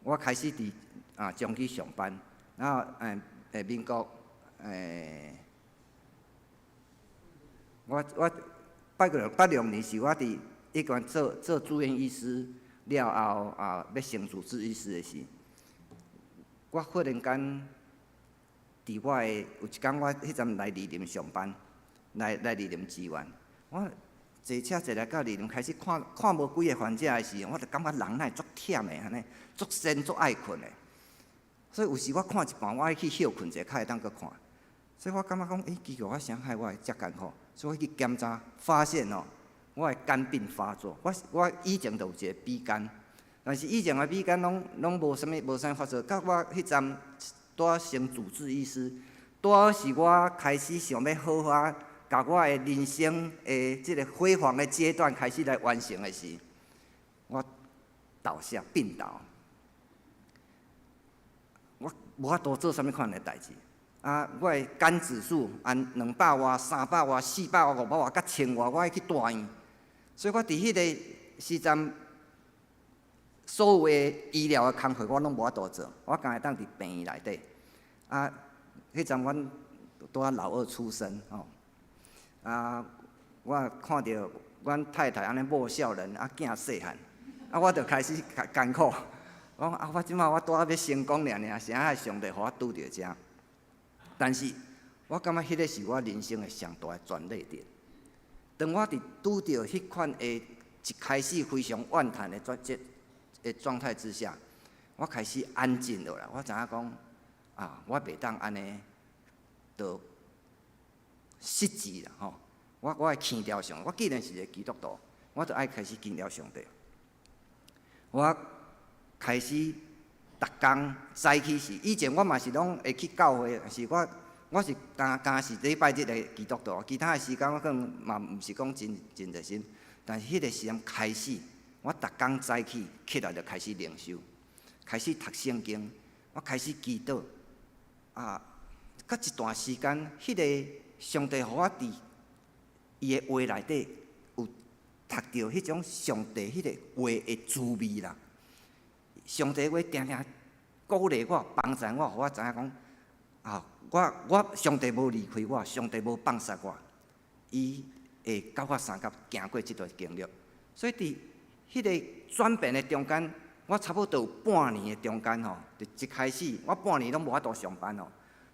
我開始佇啊中基上班，然後欸欸民國欸，我我。86年是我佇醫院做做住院醫師了後啊，欲升主治醫師的時，我忽然間佇我的有一工，我彼陣來二林上班，來二林支援，我坐車坐來到二林，開始看看無幾个患者的時候，我就感覺人哪會足忝的按呢，足鉎足愛睏的。所以有時我看一半，我愛去歇睏者，較會當閣看。所以我感覺講，欸，奇怪，我啥害我會遮艱苦？所以我去檢查，發現哦，我的肝病發作。我以前就有一個 B 肝，但是以前的 B 肝攏無啥物發作。到我彼陣拄成主治醫師，拄好是我開始想欲好好共我的人生的這個輝煌的階段開始來完成的時，我倒下病倒。我無法度做啥物款的代誌。啊，我的肝指數按200外、300外、400外、500外，佮1000外，我愛去住院。所以我佇彼个時陣，所有的醫療的工課我攏無法度做，我干焦會當佇病院內底。啊，彼陣阮拄仔老二出生吼，啊，我看著阮太太按呢某少年，啊，囝細漢，啊，我就開始艱苦。我講啊，我這擺我拄仔欲成功爾爾，啥愛上帝予我拄著遮？但是我感覺彼个是我人生的上大的轉捩點。當我佇拄著彼款的一開始非常怨嘆的轉這的狀態之下，我開始安靜落來。我知影講啊，我袂當按呢，就失志啦吼。我愛牽牢上帝，我既然是一个基督徒，我就愛開始牽牢上帝。我開始逐工早起時，以前我嘛是攏會去教會，但是我是干焦是禮拜日的基督徒，其他的時間我可能嘛毋是講真真熱心。但是彼个時陣開始，我逐工早起起來就開始靈修，開始讀聖經，我開始祈禱。啊，隔一段時間，彼个上帝予我佇伊的話內底有讀著彼種上帝彼個話的滋味啦。上帝話定定鼓勵我、幫助我，予我知影講啊，我上帝無離開我，上帝無放殺我，伊會佮我相佮行過這段經歷。所以佇彼个轉變的中間，我差不多有半年的中間吼，就一開始我半年攏無法度上班吼，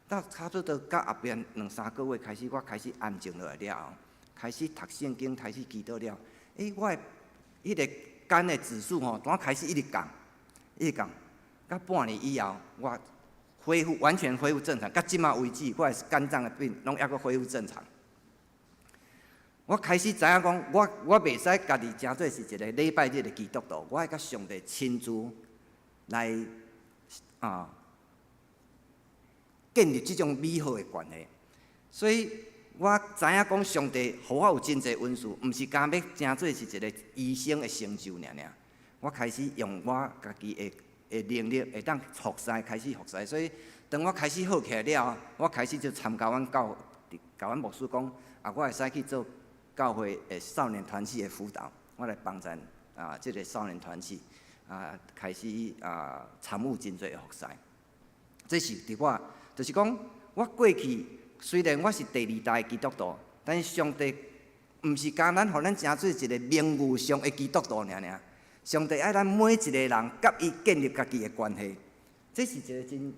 到差不多到後邊兩三個月開始，我開始安靜落來了後，開始讀聖經，開始祈禱了。欸，我的彼个肝的指數吼，拄開始一直降，一直降，到半年以後，我恢復完全恢復正常，到這馬為止，我的肝臟的病攏猶閣恢復正常。我開始知影講，我袂使家己成做是一个禮拜日的基督徒，我愛佮上帝親自來啊建立這種美好的關係。所以我知影講，上帝予我有真濟恩賜，毋是干欲成做是一个醫生的成就爾爾。我開始用我家己的能力，會當服侍，開始服侍。所以當我開始好起來了後，我開始就參加阮教，共阮牧師講，啊，我會使去做教會的少年團契的輔導，我來幫贊啊，這个少年團契啊，開始啊參與真濟的服侍。這是佇我，就是講我過去雖然我是第二代基督徒，但是上帝毋是干焦予咱成做一个名譽上的基督徒爾爾。上帝愛咱每一个人佮伊建立家己的關係，這是一个真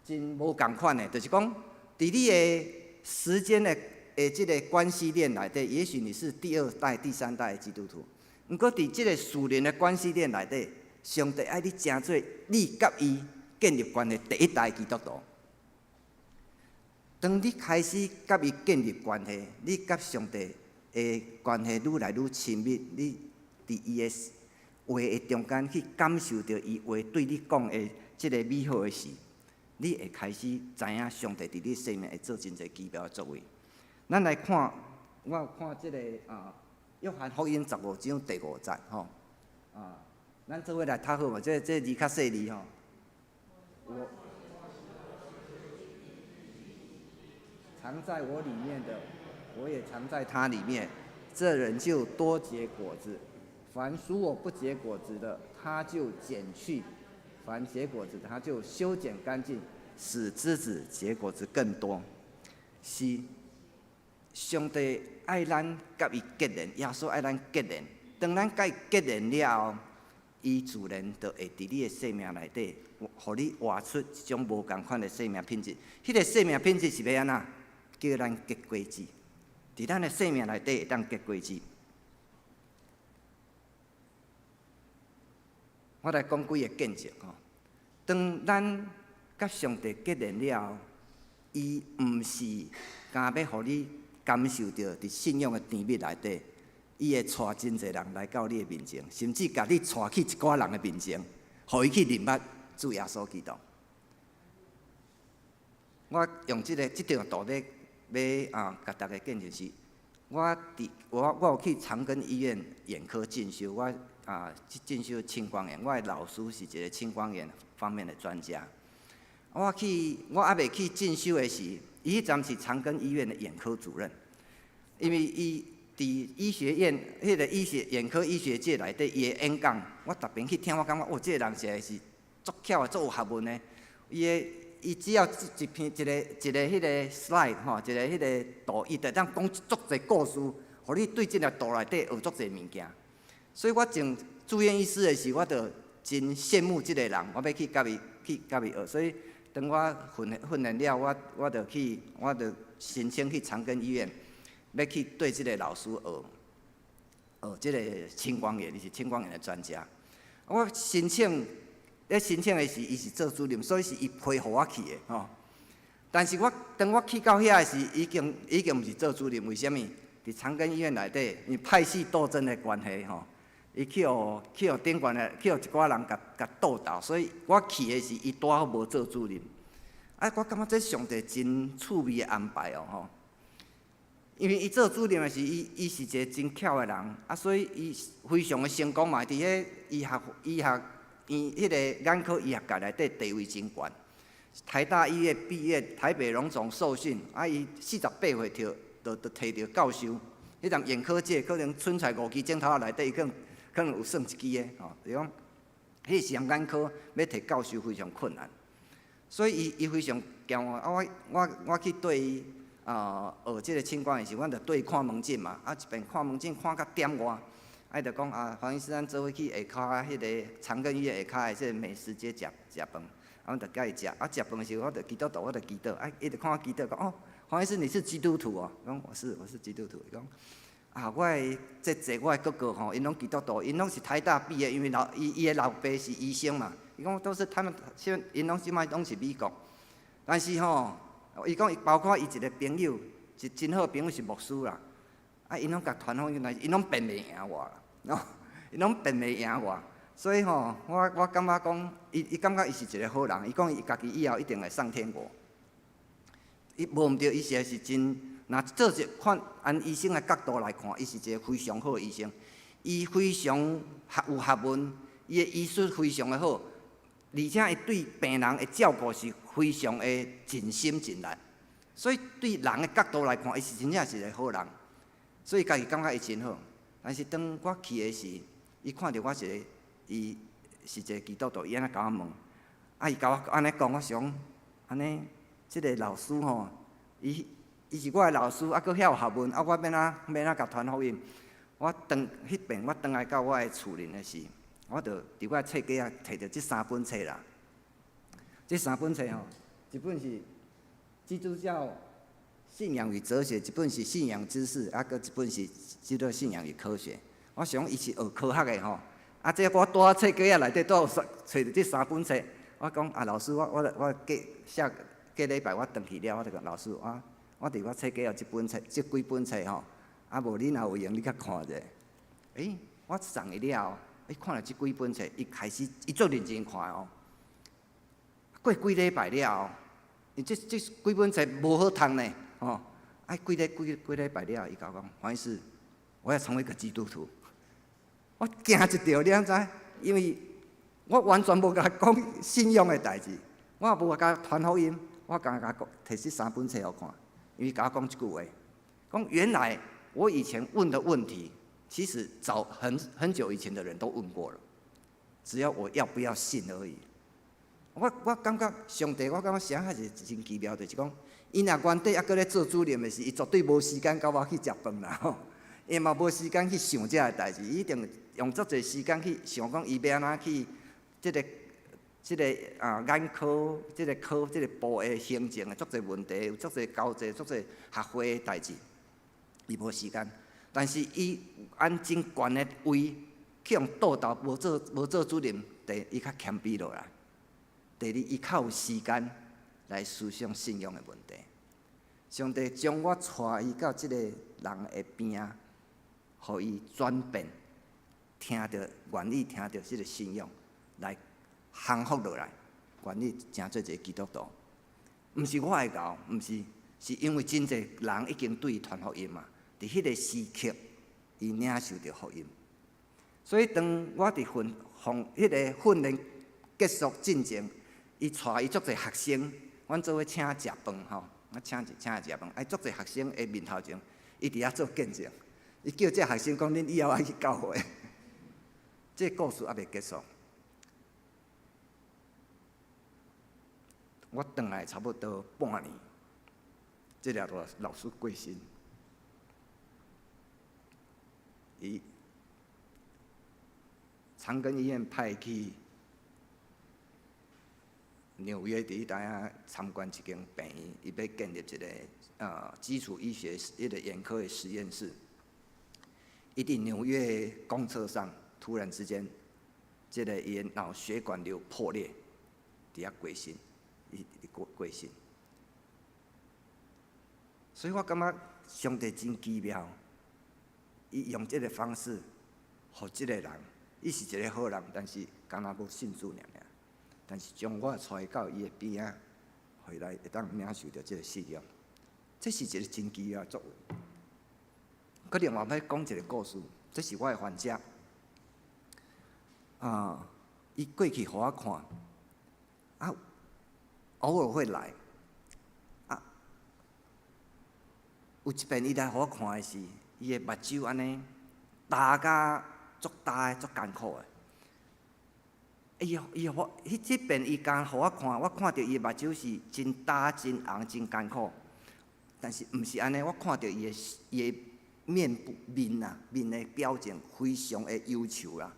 真無仝款的，就是講佇你的時間的這个關係鏈內底，也許你是第二代、第三代的基督徒，毋過佇這个屬靈的關係鏈內底，上帝愛你成做你佮伊建立關係第一代基督徒。當你開始佮伊建立關係，你佮上帝的關係愈來愈親密，你佇伊的話的中間去感受著伊話對你講的這个美好的事，你會開始知影上帝佇你生命會做真濟奇妙的作為。咱來看，我有看這个啊，約翰福音15章第5節吼，啊，咱做伙來讀好無？這字較細膩吼。我藏在我裡面的，我也藏在他裡面，這人就多結果子。凡屬我不結果子的，他就剪去；凡結果子的，他就修剪乾淨，使枝子結果子更多。是上帝愛咱佮伊結連，耶穌愛咱結連。當咱佮伊結連了後，伊自然就會佇你的生命內底，予你活出一種無仝款的生命品質。彼個生命品質是欲按怎？叫咱結果子，佇咱的生命內底會當結果子。我來講幾个見證吼。當咱佮上帝結連了後，伊毋是干欲予你感受著佇信仰的甜蜜內底，伊會帶真濟人來到你的面前，甚至共你帶去一寡人的面前，予伊去認捌主耶穌基督。我用這个這張圖咧，欲啊，共大家見證是，我佇我我有去長庚醫院眼科進修，我啊進修青光眼，我的老師是一个青光眼方面的專家。我去我猶未去進修的時，伊彼陣是長庚醫院的眼科主任，因為伊佇醫學院彼个醫學眼科醫學界內底，伊的演講，我逐遍去聽，我感覺哦，這个人實在是足巧的，足有學問的，伊的。伊只要一篇一个一个彼个 slide 吼，一个彼个圖，伊就會當講足濟故事，予你對這个圖內底學足濟物件。所以我前住院醫師的時，我就真羨慕這个人，我欲去共伊去共伊學。所以當我訓訓練了，我我就去，我就申請去長庚醫院，欲去對這个老師學學這个青光眼，伊是青光眼的專家。我申請。咧申請的時，伊是做主任，所以是伊批予我去的吼。但是我當我去到遐的時，已經已經毋是做主任，為啥物？佇長庚醫院內底，因為派系鬥爭的關係吼，伊去予去予頂懸的去予一寡人共共鬥倒，所以我去的時，伊拄好無做主任。啊，我感覺這上帝真趣味的安排哦吼。因為伊做主任的時，伊伊是一个真巧的人，啊，所以伊非常的成功嘛，佇彼醫學醫學。伊彼个眼科醫學界內底地位真懸，台大醫院畢業，台北榮總受訓，啊，伊48歲就就就提著教授。彼陣眼科界可能囥出來五支指頭仔內底，伊可能可能有算一支的吼。就講，彼時陣眼科欲提教授非常困難，所以伊伊非常驕傲。啊，我我我去對伊啊學這个青光眼時，阮就對伊看門診嘛，啊，一邊看門診看到點外。啊，伊就講啊，黃醫師，咱做伙去下跤彼个長庚醫院下跤的這个美食街食食飯，啊，阮就共伊食。啊，食飯的時候，我就基督徒，我就祈禱。啊，伊就看我祈禱，講哦，黃醫師你是基督徒哦？講我是，我是基督徒。伊講啊，我的姐姐，我的哥哥吼，𪜶攏基督徒，𪜶攏是台大畢業，因為老伊伊的老爸是醫生嘛。伊講都是他們現𪜶攏這擺攏是美國，但是吼，伊講伊包括伊一个朋友，一真好朋友是牧師啦。啊，𪜶攏共傳福音來，𪜶攏辯袂贏我啦，𪜶攏辯袂贏我，所以吼，我我感覺講，伊伊感覺伊是一个好人，伊講伊家己以後一定會上天國。伊無毋對，伊實在是真，若做一看按醫生的角度來看，伊是一个非常好的醫生，伊非常學有學問，伊的醫術非常的好，而且伊對病人的照顧是非常的盡心盡力，所以對人的角度來看，伊是真正是一个好人。所以家己感覺伊真好，但是當我去的時，伊看著我一个，伊是一个基督徒，伊按呢共我問，啊，伊共我按呢講，我想，按呢，這个老師吼，伊伊是我的老師，啊，閣遐有學問，啊，我欲按怎欲按怎共傳福音？我轉彼遍，我轉來到我的厝裡的時，我就佇我的冊架仔提著這三本冊啦。這三本冊吼，一本是基督教信仰與哲學，一本是信仰知識，啊，閣一本是基督信仰與科學。我想伊是學科學的吼，啊，這我拄仔冊架仔內底拄有揣著這三本冊。我講啊，老師，我我我過下過禮拜我轉去了，我就講老師，我我佇我冊架有這本冊，這幾本冊吼，啊，無你若有閒，你較看者。欸，我送伊了後，伊看著這幾本冊，伊開始伊足認真看哦。過幾禮拜了後，伊這這幾本冊無好讀呢。哦，啊，幾个幾幾禮拜了後，伊共我講，黃醫師，我要成為一個基督徒。我驚一跳，你敢知？因為我完全無共伊講信仰的代誌，我也無共伊傳福音，我干焦共伊提這三本冊予看，伊共我講一句話，講原來我以前問的問題，其實早很很久以前的人都問過了，只要我要不要信而已。我我感覺上帝，我感覺啥還是真奇妙，就是講，伊若原底猶閣咧做主任的時，伊絕對無時間佮我去食飯啦吼，伊嘛無時間去想這个代誌，伊一定用用足濟時間去想講伊欲按怎去這個眼科這個科這個部的行政的足濟問題，有足濟交際、足濟學會的代誌，伊無時間。但是伊按真懸的位去予倒投，無做主任，第一伊較謙卑落來。第二，伊較有時間來思想信仰的問題。上帝將我帶伊到這個人的邊仔，予伊轉變，聽著願意聽著這個信仰來降服落來，願意成做一個基督徒。毋是我的𠢕，毋是，是因為真濟人已經對伊傳福音嘛。佇彼個時刻，伊領受著福音。所以當我佇訓訓彼個訓練結束進前，伊帶伊足濟學生，阮做伙請食飯吼，我請請食飯，啊，足濟學生的面頭前，伊佇遐做見證。伊叫這學生講：恁以後愛去教會。這個故事猶未結束。我轉來差不多半年，這個老師過身。伊長庚醫院派去紐約，佇彼搭仔參觀一間病院，伊欲建立一個基礎醫學彼個眼科的實驗室。伊佇紐約公車上，突然之間，這個伊的腦血管瘤破裂，佇遐過身，伊過身。所以我感覺上帝真奇妙。伊用這個方式，予這個人，伊是一個好人，但是敢若無信主爾爾。但是將我帶到伊的邊仔，予伊來會當領受著這個信仰，這是一個真奇妙的作為。閣另外欲講一個故事，這是我的患者。啊，伊過去予我看，啊，偶爾會來，啊，有一遍伊來予我看的是。伊的目睭按呢，焦甲足焦的，足艱苦的。伊伊予我，彼這遍伊敢予我看，我看著伊的目睭是真焦、真紅、真艱苦。但是毋是按呢，我看著伊的伊的面部面啊，面的表情非常的憂愁啦。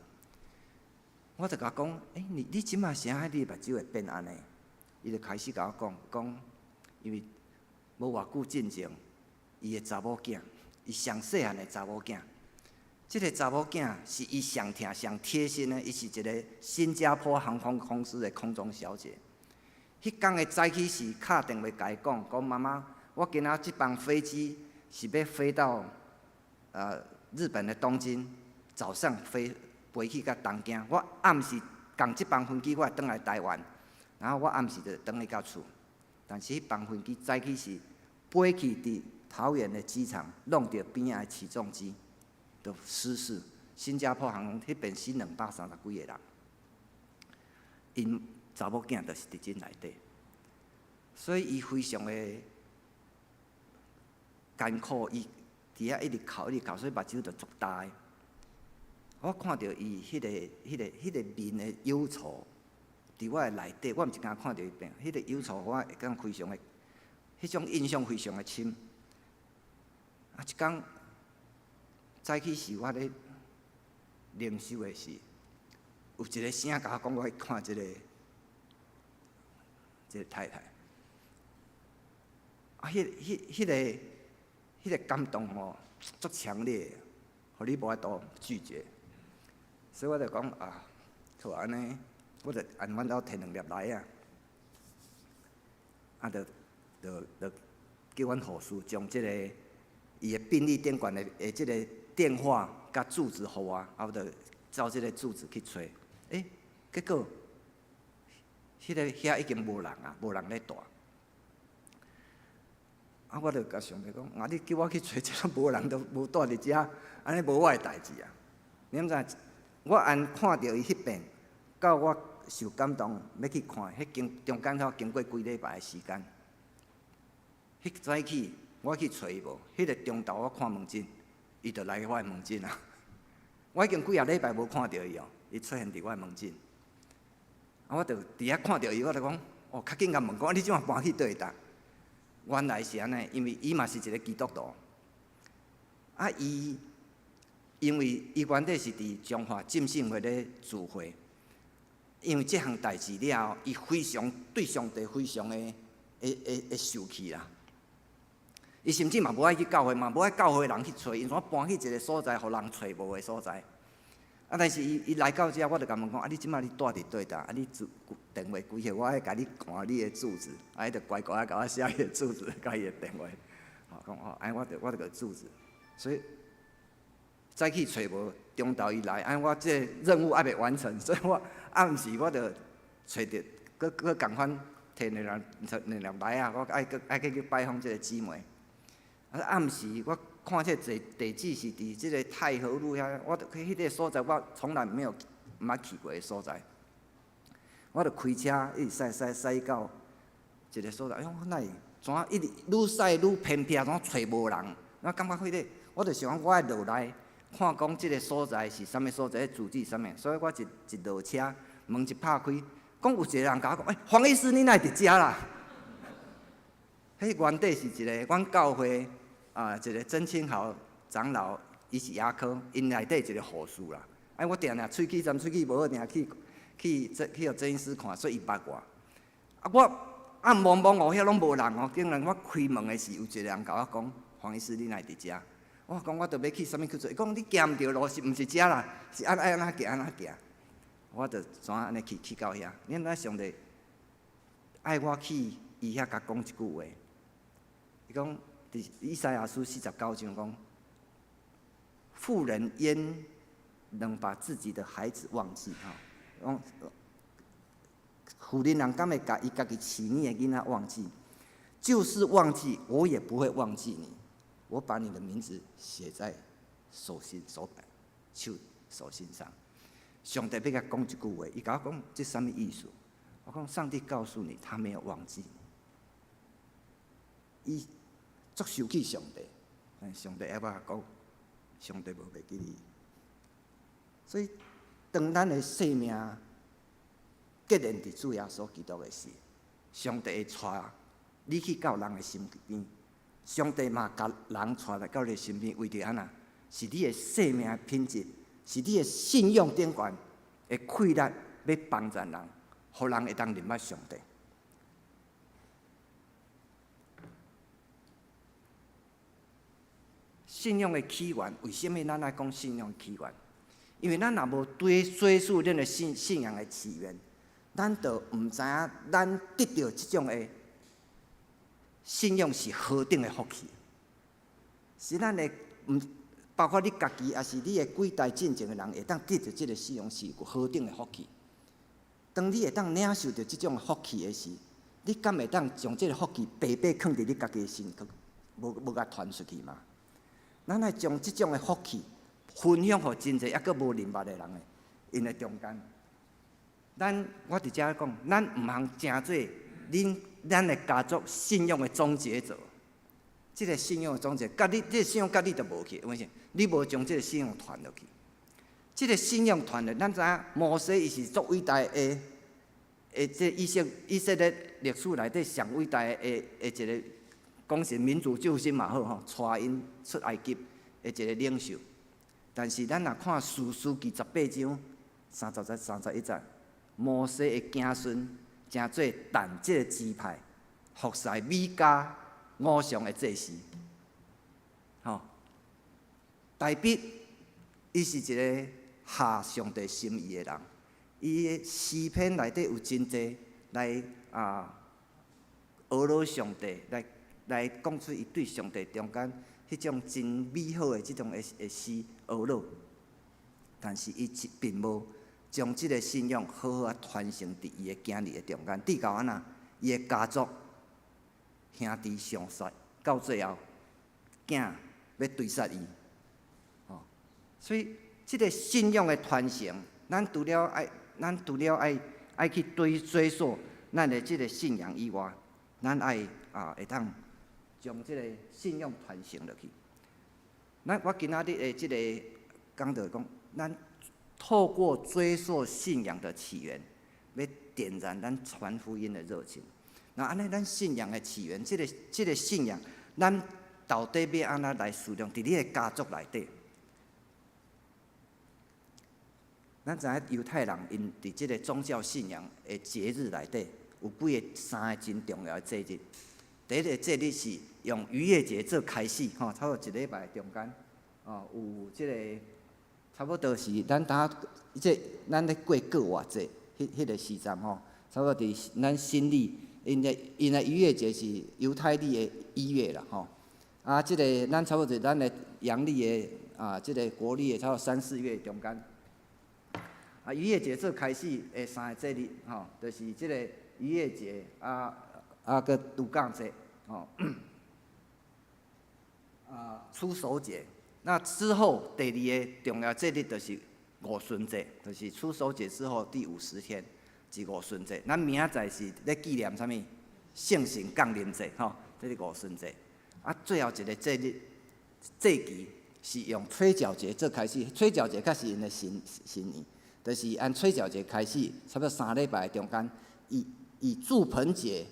我就共伊講，欸，你你這馬啥？你的目睭會變按呢？伊就開始共我講，講因為無偌久進前，伊的查某囝。伊上細漢的查某囝，這個查某囝是伊上疼、上貼心的。伊是一個新加坡航空公司的空中小姐。彼工的早起時，敲電話共伊講，講媽媽，我今仔這班飛機是欲飛到日本的東京，早上飛飛去到東京。我暗時仝這班飛機，我會轉來台灣，然後我暗時就轉去到厝。但是彼班飛機早起時飛去佇桃園的機場弄著邊仔的起重機，就失事。新加坡航空彼邊死230幾個人，𪜶查某囝就是佇這內底，所以伊非常的艱苦，伊佇遐一直哭一直哭，所以目睭就足焦的。我看著伊彼個、彼個、彼個面的憂愁，佇我的內底，我毋是干焦看著伊病，彼個憂愁我會感覺非常的，彼種印象非常的深。啊！一工早起時，我咧靈修的時，有一個聲共我講，我去看這個太太。啊！彼、彼、彼個、彼個感動吼，足強烈的，予你無法度拒絕。所以我就講啊，好按呢，我就按阮兜提兩粒梨仔，啊，就就就叫阮護士將這個。伊的病歷頂懸的這個電話佮住址予我，啊，我就照這個住址去揣。欸，結果，彼個遐已經無人啊，無人咧蹛。啊，我就共上帝講，啊，你叫我去揣這個無人都無蹛佇遮，按呢無我的代誌啊。你毋知？我按看著伊彼遍，到我受感動欲去看，彼經中間煞經過幾禮拜的時間。彼早起。我去揣伊無，彼個中晝我看門診，伊就來我的門診啊！我已經幾仔禮拜無看著伊哦，伊出現佇我的門診，啊，我就佇遐看著伊，我就講，哦，較緊共問講，你這馬搬去佗位搭？原來是按呢，因為伊嘛是一個基督徒，啊，伊因為伊原底是佇彰化浸信會咧聚會，因為這項代誌了後，伊非常對上帝非常的會受氣啦。伊甚至嘛無愛去教會，嘛無愛教會人去揣，伊怎搬去一個所在，予人揣無的所在。啊！但是伊伊來到遮，我就共問講：啊，你這擺你蹛佇佗搭？啊，你住電話幾號？我愛共你看你的住址。啊，伊就乖乖仔共我寫伊的住址，佮伊的電話。吼，講哦，按呢我就共住址。所以早起揣無，中晝伊來，按呢我這個任務猶未完成，所以我暗時我就揣著，閣閣仝款提兩粒兩粒來啊！我愛閣愛去去拜訪這個姊妹。啊，暗時我看這個地址是佇這個太和路遐，我就去彼個所在，我從來沒有毋捌去過的所在。我就開車一直駛駛駛到一個所在，哎喲，哪會怎一直愈駛愈偏僻，怎揣無人？我感覺彼個，我就想講我愛落來看講這個所在是啥物所在，住址啥物，所以我一一落車，門一拍開，講有一個人共我講，欸，黃醫師，你哪會佇遮啦？彼原底是一個阮教會啊，一個曾清豪長老，伊是牙科，𪜶內底一個護士啦。哎，我定定喙齒針喙齒無好，定去去這去予曾醫師看，所以伊捌我。啊，我暗濛濛哦，遐攏無人哦，竟然我開門的時，有一個人共我講：黃醫師，你哪會佇遮？我講我著欲去啥物去做？伊講你行毋著路，是毋是遮啦？是按愛按怎行按怎行？我就怎按呢去去到遐？你毋知上帝愛我去伊遐共講一句話。伊講佇以賽亞書49章講：婦人焉能把自己的孩子忘記？吼，講婦人人敢會共伊家己飼乳的囡仔忘記？就是忘記，我也不會忘記你。我把你的名字寫在手心手手手心上。上帝欲共講一句話，伊共我講這啥物意思？我講上帝告訴你，他沒有忘記你。伊足受氣上帝，上帝愛我講，上帝無袂記你。所以，當咱的生命結連佇主耶穌基督的時，上帝會帶你去到人的身邊，上帝嘛共人帶來到你身邊，為著按怎？是你的生命品質，是你的信仰頂懸的氣力，欲幫助人，予人會當認捌上帝。信仰的起源，為啥物咱愛講信仰起源？因為咱若無追追溯咱的信信仰的起源，咱就毋知影咱得著這種的信仰是何等的福氣。是咱的毋包括你家己，抑是你的幾代進前的人，會當得著這个信仰是何等的福氣。當你會當領受著這種福氣的時，你敢會當將這个福氣白白囥佇你家己的身軀，無無共傳出去嗎？咱愛將這種的福氣分享予真濟猶閣無認捌的人的，𪜶的中間。咱我佇遮講，咱毋通成做恁咱的家族信仰的終結者。這个信仰的終結，佮你這个信仰佮你就無去，為啥？你無將這个信仰傳落去。這个信仰傳落，咱知影摩西伊是足偉大的，的這以色以色列歷史內底上偉大的的一個，講是民族救星嘛好吼，帶𪜶出埃及的一個領袖。但是咱若看士師記18章30節、31節，摩西的子孫成做但這個支派，服侍米迦偶像的祭司，吼。大衛伊是一個合上帝心意的人，伊的詩篇內底有真濟來啊，呵咾上帝，來來講出伊對上帝中間彼種真美好的這種的的詩呵咾，但是伊並無將這个信仰好好啊傳承佇伊的囝兒的中間，直到按怎，伊的家族兄弟相殺，到最後囝欲追殺伊，吼，所以這个信仰的傳承，咱除了愛，咱除了愛愛去追追溯咱的這个信仰以外，咱愛啊會當將這个信仰傳承落去。咱我今仔日的這个講道講，咱透過追溯信仰的起源，欲點燃咱傳福音的熱情。那按呢，咱信仰的起源，這个這个信仰，咱到底欲按怎來使用？佇你的家族內底，咱知影猶太人𪜶佇這个宗教信仰的節日內底，有幾个三个真重要的節日。第一个節日是用逾越節做開始，吼，差不多一禮拜中間，哦，有這个差不多是咱當這咱咧過過活節，彼個時陣吼，差不多佇咱新曆，𪜶的逾越節是猶太曆的1月啦，吼。啊，這个咱差不多咱的陽曆的啊，這个國曆的差不多三四月中間。啊，逾越節做開始的三个節日，吼，就是這个逾越節啊，啊，閣度假節，吼，啊，初熟節。那之後第二個重要節日就是五旬節，就是初熟節之後第50天是五旬節。咱明仔載是咧紀念啥物？聖神降臨節，吼，這是五旬節。啊，最後一个節日節期是用吹角節做開始，吹角節才是𪜶的新新年，就是按吹角節開始，差不多3禮拜中間，以住棚節、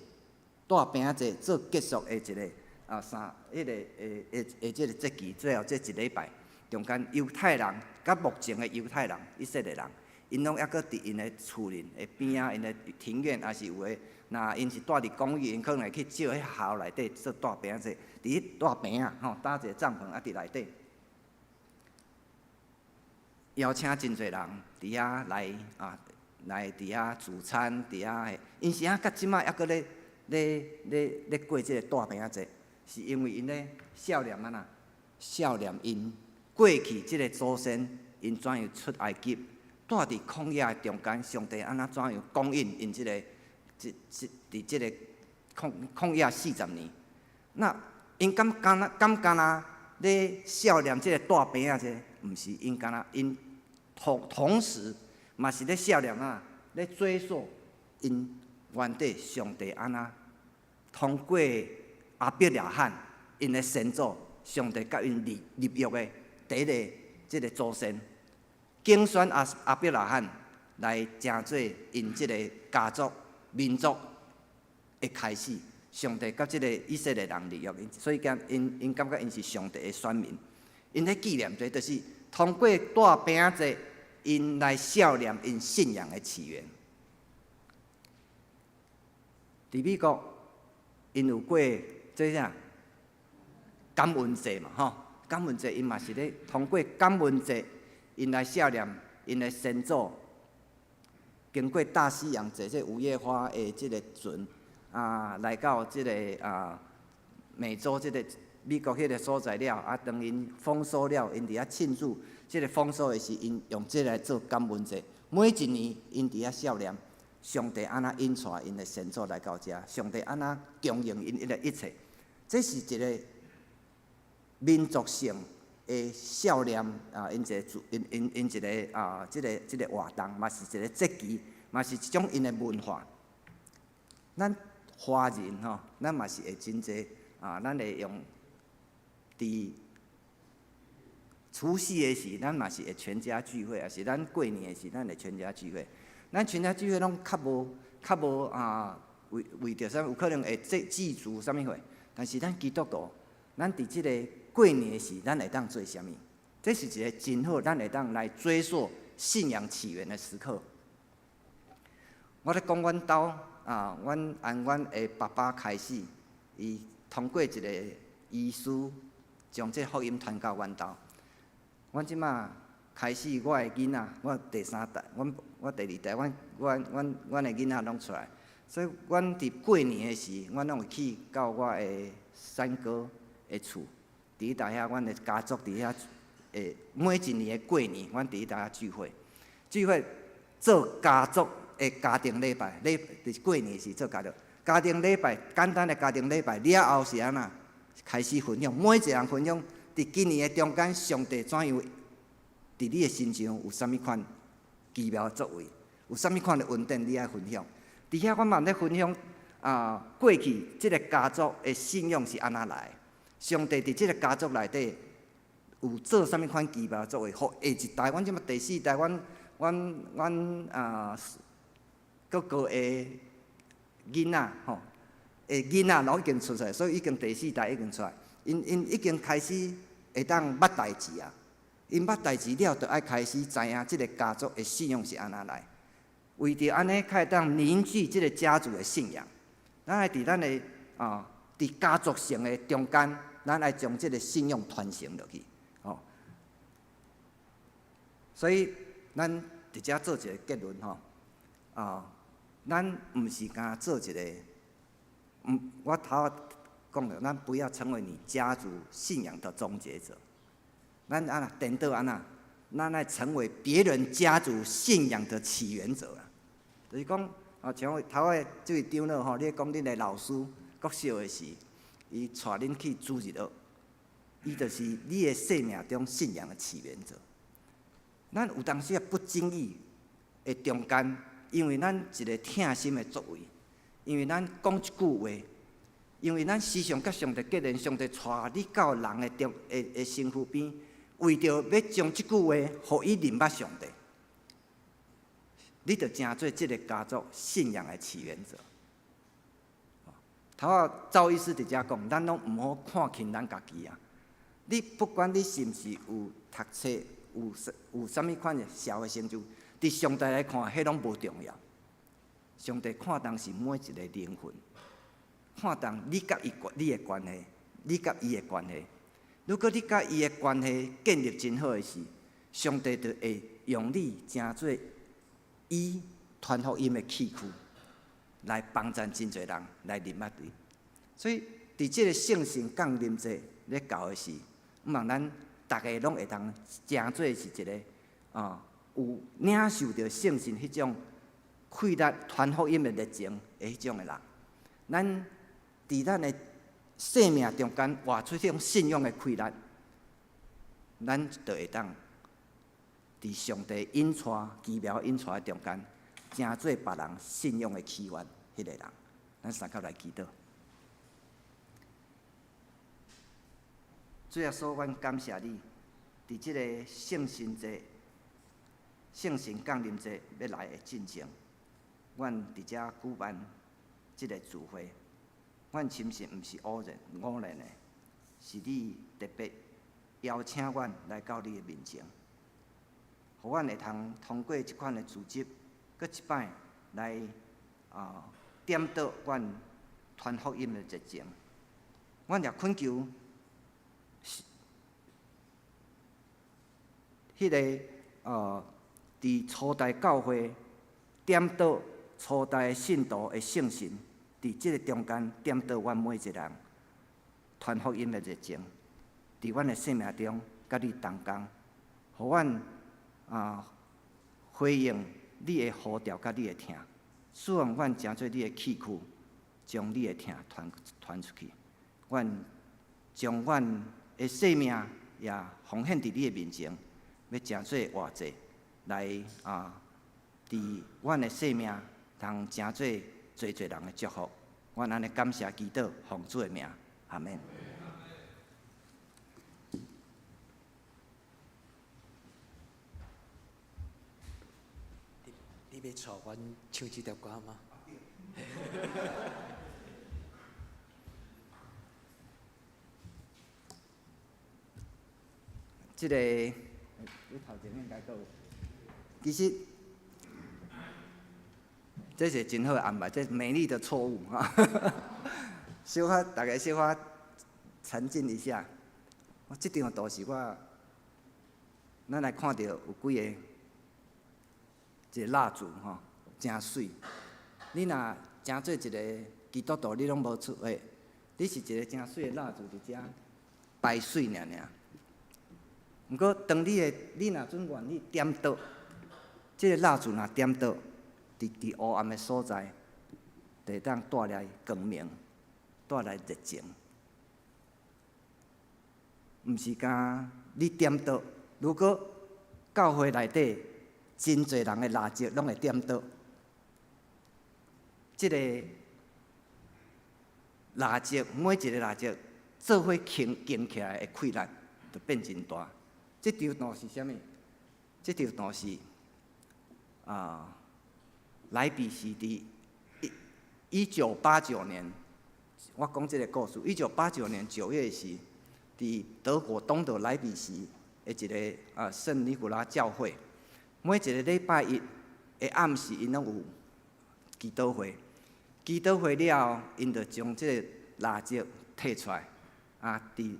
帶餅節做結束的一个啊三彼个的的這个節期，最後這一禮拜中間，猶太人佮目前的猶太人、以色列人，𪜶攏猶閣佇𪜶的厝裡的邊仔，𪜶的庭院，抑是有的，若𪜶是蹛佇公寓，𪜶可能會去借彼校內底做帶餅節，佇彼帶棚仔吼，搭一个帳篷啊，佇內底邀請真濟人佇遐來啊，來佇遐聚餐，佇遐，𪜶是按怎到這擺猶閣咧過這个帶餅仔節，是因為𪜶咧數念按怎？數念𪜶過去這个祖先，𪜶怎樣出埃及，蹛佇曠野的中間，上帝按怎怎樣供應𪜶這个，這這佇這个曠野40年。那𪜶敢若咧數念這个帶餅仔節？毋是，𪜶敢若𪜶同時嘛是咧數念啊，咧追溯𪜶原底上帝按怎通過亞伯拉罕𪜶的先祖，上帝佮𪜶立約的第一个這个祖先，揀選亞伯拉罕來成做𪜶這个家族民族的開始。上帝佮這个以色列人立約，所以講𪜶感覺𪜶是上帝的選民。𪜶咧紀念這，就是通過帶餅節，𪜶來數念𪜶信仰的起源。佇美國，𪜶有過這啥感恩節嘛？吼，感恩節𪜶嘛是咧通過感恩節，𪜶來數念𪜶的先祖經過大西洋坐這五月花的這个船啊，來到這个啊美洲這个美國彼个所在了，啊，當𪜶豐收了，𪜶佇遐慶祝這个豐收的時，𪜶用這來做感恩節。每一年，𪜶佇遐數念上帝按怎引帶𪜶的先祖來到遮，上帝按怎供應𪜶的一切，這是一个民族性的數念啊，𪜶一個𪜶𪜶𪜶一个啊，這个活動嘛是一个節期，嘛是一種𪜶的文化。咱華人吼，咱嘛是會真濟啊，咱會用佇除夕的時，咱嘛是會全家聚會，抑是咱過年的時，咱會全家聚會。咱全家聚會攏較無啊，為著啥物有可能會祭祖啥物貨，但是咱基督徒，咱佇這个過年的時，咱會當做啥物？這是一个真好，咱會當來追溯信仰起源的時刻。我咧講阮兜啊，阮按阮的爸爸開始，伊通過一个醫師將這福音傳到阮兜。阮這馬開始，我的囡仔，我第三代，阮我第二代，阮的囡仔攏出來，所以阮佇過年的時，阮攏會去到我的三哥的厝，佇彼遐，阮的家族佇遐，會每一年的過年，阮佇彼遐聚會，聚會做家族的家庭禮拜，就是過年時做家庭禮拜，簡單的家庭禮拜了後是按怎？開始分享，每一個人分享，佇今年的中間，上帝怎樣佇你的身上有啥物款奇妙的作為，有啥物款的恩典，你愛分享。佇遐我嘛咧分享啊，過去這个家族的信仰是按怎來？上帝佇這个家族內底有做啥物款奇妙的作為？予下一代，阮這馬第四代，阮啊哥哥的囡仔吼，的囡仔攏已經出世，所以已經第四代已經出來，𪜶已經開始會當捌代誌啊， 𪜶捌代誌了，就愛開始知影這个家族的信仰是按怎來。為著按呢，較會當凝聚這个家族的信仰，咱愛佇咱的啊，佇家族性的中間，咱愛將這个信仰傳承落去，吼。所以，咱佇遮做一个結論吼，啊，咱毋是干做一个，毋，我頭仔講著，咱不要成為你家族信仰的終結者。咱按怎顛倒按怎，咱愛成為別人家族信仰的起源者啊！就是講，啊，像頭仔這位長老吼，你講恁的老師國小的時，伊帶恁去主日學，伊就是你的生命中信仰的起源者。咱有當時啊不經意的中間，因為咱一个疼心的作為，因為咱講一句話，因為咱時常佮上帝結連，上帝帶你到人的中的的身軀邊，為著欲將這句話，予伊認捌上帝，你就成做這个家族信仰的起源者。頭仔趙醫師佇遮講，咱攏毋好看輕咱家己啊！你不管你是毋是有讀冊，有有啥物款的社會成就，佇上帝來看，彼攏無重要。上帝看重是每一个靈魂，看重你佮伊你的關係，你佮伊的關係。如果你佮伊的關係建立真好的時，上帝就會用你成做伊傳福音的器具，來幫助真濟人來認捌伊。所以，佇這个聖神降臨節咧到的時，毋望咱逐个攏會當成做是一个啊，有領受著聖神彼種氣力傳福音的熱情的彼種的人。咱佇咱的生命中間活出彼種信仰的氣力，咱就會當佇上帝引帶奇妙引帶的中間，成做別人信仰的起源彼个人。咱三甲來祈禱。主耶穌，阮感謝你，佇這个聖神節、聖神降臨節欲來的進前，阮佇遮舉辦這个聚會，阮深信毋是偶然、偶然的，是你特別邀請阮來到你的面前，予阮會通通過這款的組織，閣一擺來啊點著阮傳福音的熱情。阮也懇求。彼个佇初代教會點著初代信徒的聖神，佇這个中間點著阮每一個人傳福音的熱情，佇阮的生命中佮你同工，予阮啊回應你的呼召佮你的疼，使用阮成做你的器具，將你的疼傳傳出去。阮將阮的生命也奉獻佇你的面前，欲成做活祭來啊！佇阮的生命通成做濟濟人的祝福。阮按呢感謝祈禱，奉主的名，阿們。你欲帶阮唱這條歌嗎？這个，你頭前應該閣有。其實，這是真好的安排，這美麗的錯誤哈。小可大家小可沉浸一下。我這張圖是我，咱來看著有幾个，一个蠟燭吼，誠媠。你若成做一个基督徒，你攏無出血，你是一个誠媠的蠟燭佇遮擺媠爾爾。毋過，當你的你若準願意點著，這个蠟燭若點著，佇佇黑暗的所在，就會當帶來光明，帶來熱情。毋是干你點著，如果教會內底真濟人的蠟燭攏會點著，這个蠟燭每一个蠟燭做伙傾傾起來的氣力，就變真大。這張圖是啥物？這張圖是啊，萊比錫佇一一九八九年，我講這个故事。1989年9月時，佇德國東德萊比錫的一个聖尼古拉教會，每一個禮拜一的暗時，𪜶攏有祈禱會。祈禱會了後，𪜶就將這個蠟燭提出來，佇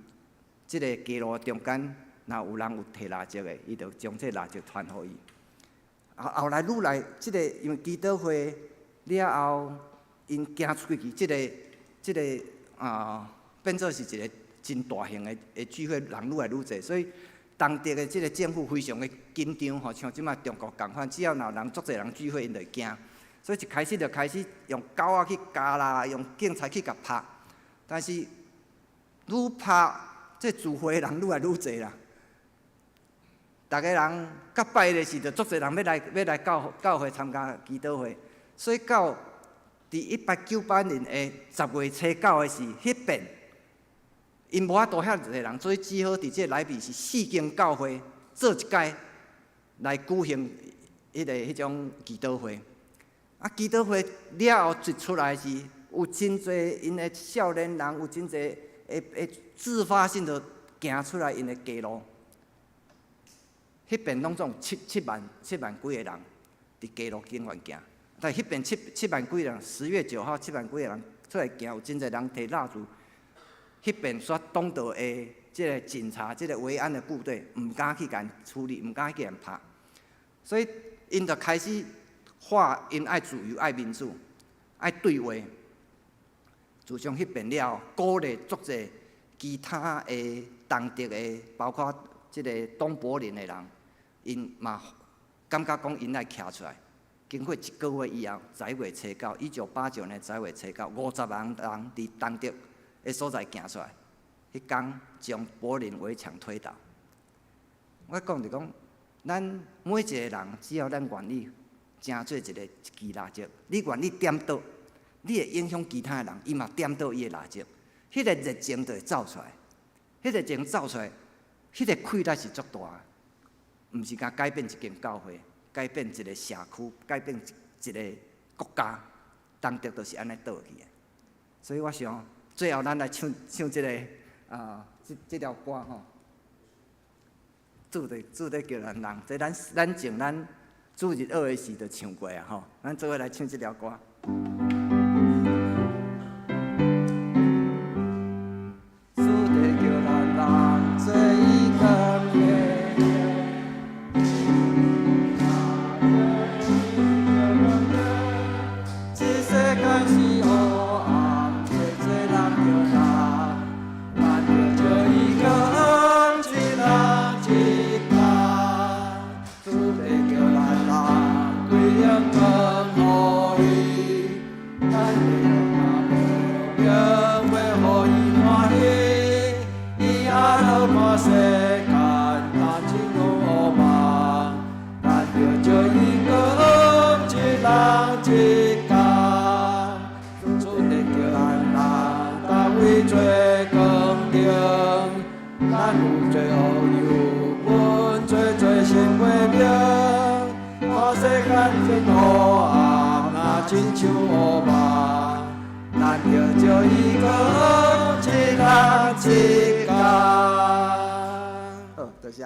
這個街路中間，若有人有提蠟燭的，伊就將這個蠟燭傳予伊。後來愈來，這個因為祈禱會了後，𪜶行出去，這個變做是一個真大型的聚會，人愈來愈濟，所以當地的這個政府非常的緊張吼，像這擺中國仝款，只要若有人足濟人聚會，𪜶就會驚，所以一開始就開始用狗仔去咬啦，用警察去共拍，但是愈拍，這聚會的人愈來愈濟啦。逐家人較拜的時就足濟人欲來教會參加祈禱會，所以到佇1898年的10月初9的時，彼邊𪜶無法度遐濟人，所以只好佇這個內面是四間教會做一屆來舉行彼種祈禱會。祈禱會了後一出來是有真濟𪜶的少年人，有真濟會自發性的行出來𪜶的街路。彼邊攏總七萬幾個人佇街路頂懸行，但彼邊七萬幾個人，10月9號七萬幾個人出來行，有真濟人提蠟燭。彼邊煞擋到的這個警察、這個維安的部隊，毋敢去共處理，毋敢去共拍，所以𪜶就開始喊𪜶愛自由、愛民主、愛對話。自從彼邊了後，鼓勵足濟其他的當地的，包括這個東柏林的人，𪜶嘛感覺講𪜶愛徛出來。經過一個月以後，11月初9，1989年11月初9，50萬人佇東德的所在行出來，彼工將柏林圍牆推倒。我講就講，咱每一個人，只要咱願意，成做一支蠟燭，你願意點著，你會影響其他的人，伊嘛點著伊的蠟燭，彼個熱情就會走出來，彼個熱情走出來，彼個氣力是足大的，毋是干改變一間教會，改變一個社區，改變一個國家，東德就是按呢倒去的。所以我想，最後咱來唱唱這個這條歌吼，主咧主咧叫咱人，這咱前咱主日學的時就唱過啊吼，咱做伙來唱這條歌。主咧叫咱人做伊光的燈。這世間是黑暗，濟濟人著難，咱著照伊光，一人一工。主咧叫咱人歸向光予伊，咱的若無明欲予伊歡喜，伊也落看世間，但真有烏夢，咱著照伊光，一人一工。主咧叫咱人逐位做光燈，咱有做烏油，阮做做心袂明。看世間真黑暗，若親像烏夢，咱著照伊光，一人一工。好，多謝。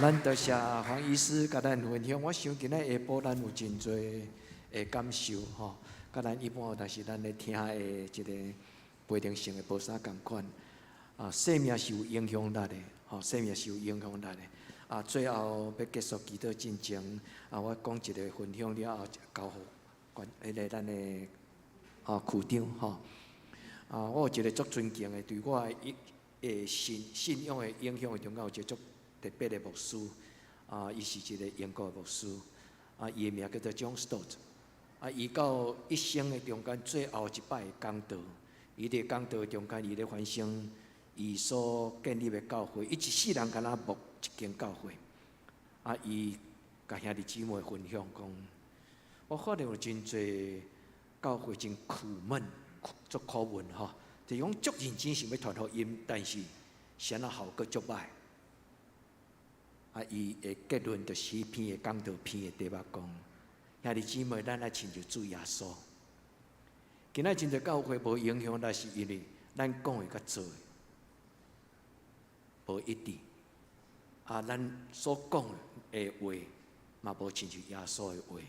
咱多謝黃醫師共咱分享。我想今仔下晡咱有真濟的感受吼，佮咱一般但是咱咧聽的這個培靈性的無啥仝款。生命是有影響力的，吼，生命是有影響力的。最後欲結束祈禱進前，我講一個分享了後，交予關彼個咱的區長吼。我有一個足尊敬的，對我的信仰的影響的中間有一個足特別的牧師，伊是一個英國的牧師，伊的名叫做 John Stott，伊到一生的中間最後一擺講道，伊佇講道中間，伊咧反省伊所建立的教會，伊一世人敢若牧一間教會，伊共兄弟姊妹分享講，我發現有真濟教會真苦悶，足苦悶吼，就是講足認真想欲傳福音，但是啥物效果足歹。伊的結論就是彼篇的講道篇的題目講，兄弟姊妹，咱愛親像主耶穌，今仔真濟教會無影響力，是因為咱講的佮做的無一致。啊，咱所講的話嘛無親像耶穌的話，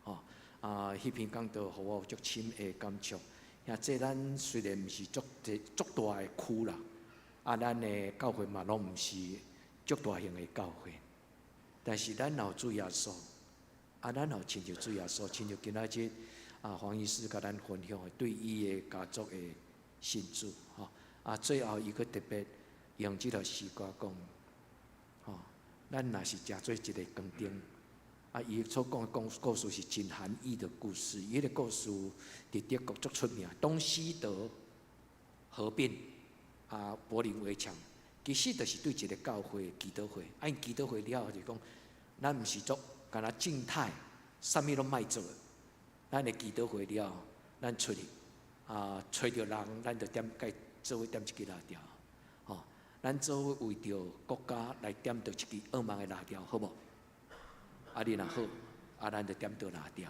吼。啊，彼篇講道，予我有足深的感觸。兄弟，咱雖然毋是足濟足大的區啦，啊，咱的教會嘛攏毋是足大型的教會，但是咱有主耶穌，啊，咱有親像主耶穌，親像今仔日啊黃醫師共咱分享的對伊的家族的信主，吼，啊，最後伊閣特別用這條詩歌講，吼，咱若是誠做一个光燈。啊，伊所講的講故事是真含義的故事。伊彼個故事佇德國足出名，東西德合併啊，柏林圍牆，其實就是對一个教會祈禱會。啊，𪜶祈禱會了後就講，咱毋是做敢若靜態，啥物攏莫做。咱的祈禱會了，咱出去啊，揣著人，咱就點共做伙點一支蠟燭，吼，咱做伙為著國家來點著一支惡夢的蠟燭，好無？啊，你若好，啊，咱就點著蠟燭，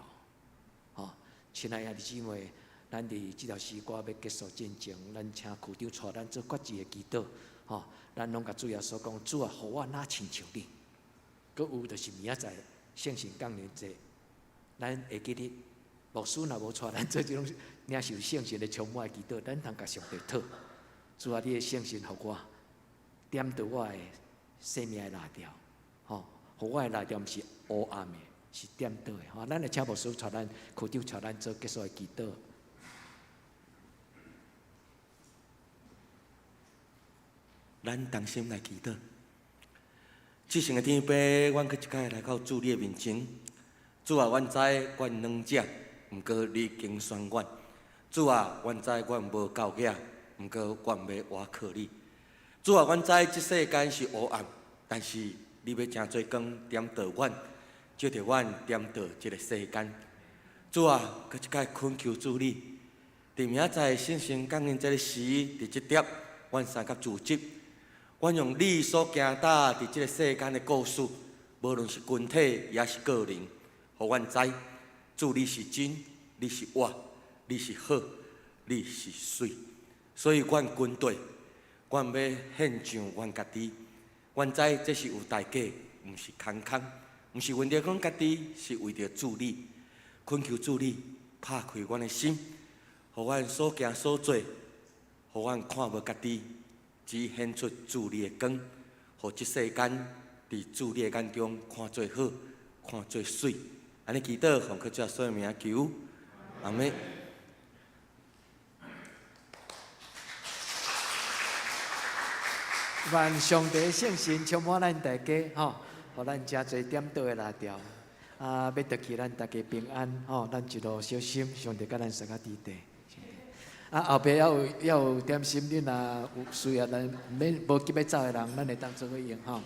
吼！親愛兄弟姊妹，咱佇這條詩歌欲結束進前，咱請區長帶咱做決志的祈禱，吼！咱攏共主耶穌講，主啊，予我若親像你。閣有就是明仔載聖神降臨節，咱會記得牧師若無帶咱做這種領受聖神的充滿的祈禱，咱通共上帝討，主啊，你的聖神予我點著我的生命的蠟燭，吼！予我的蠟燭毋是烏暗的，是點著的。吼，咱來請牧師帶咱，區長帶咱做結束的祈禱。咱同心來祈禱。至聖的天父，阮閣一擺來到主你的面前。主啊，阮知阮軟弱，毋過你揀選阮。主啊，阮知阮無教養，毋過阮欲倚靠你。主啊，阮知這世間是烏暗，但是你欲成做光點著阮，照著阮點著這個世間。主啊，閣一擺懇求主你，佇明仔載聖神降臨這個時，佇這點，阮三甲組織，阮用你所行踏佇這個世間的故事，無論是群體抑是個人，予阮知，主你是真，你是活，你是好，你是媠。所以，阮軍隊，阮欲獻上阮家己。阮知這是有代價，毋是空空，毋是為著阮家己，是為著主你。懇求主你拍開阮的心，予阮所行所做，予阮看無家己，只顯出主你的光，予這世間佇主你的眼中看做好，看做媠。按呢祈禱，奉靠主耶穌的名求，阿們。願上帝聖神充滿咱大家，吼，予咱誠濟點著的蠟燭。啊，欲轉去咱大家平安，吼，咱一路小心，上帝佮咱相佮佇底。啊，後壁猶有猶有點心，恁若有需要，咱免無急欲走的人，咱會當做伙用，吼。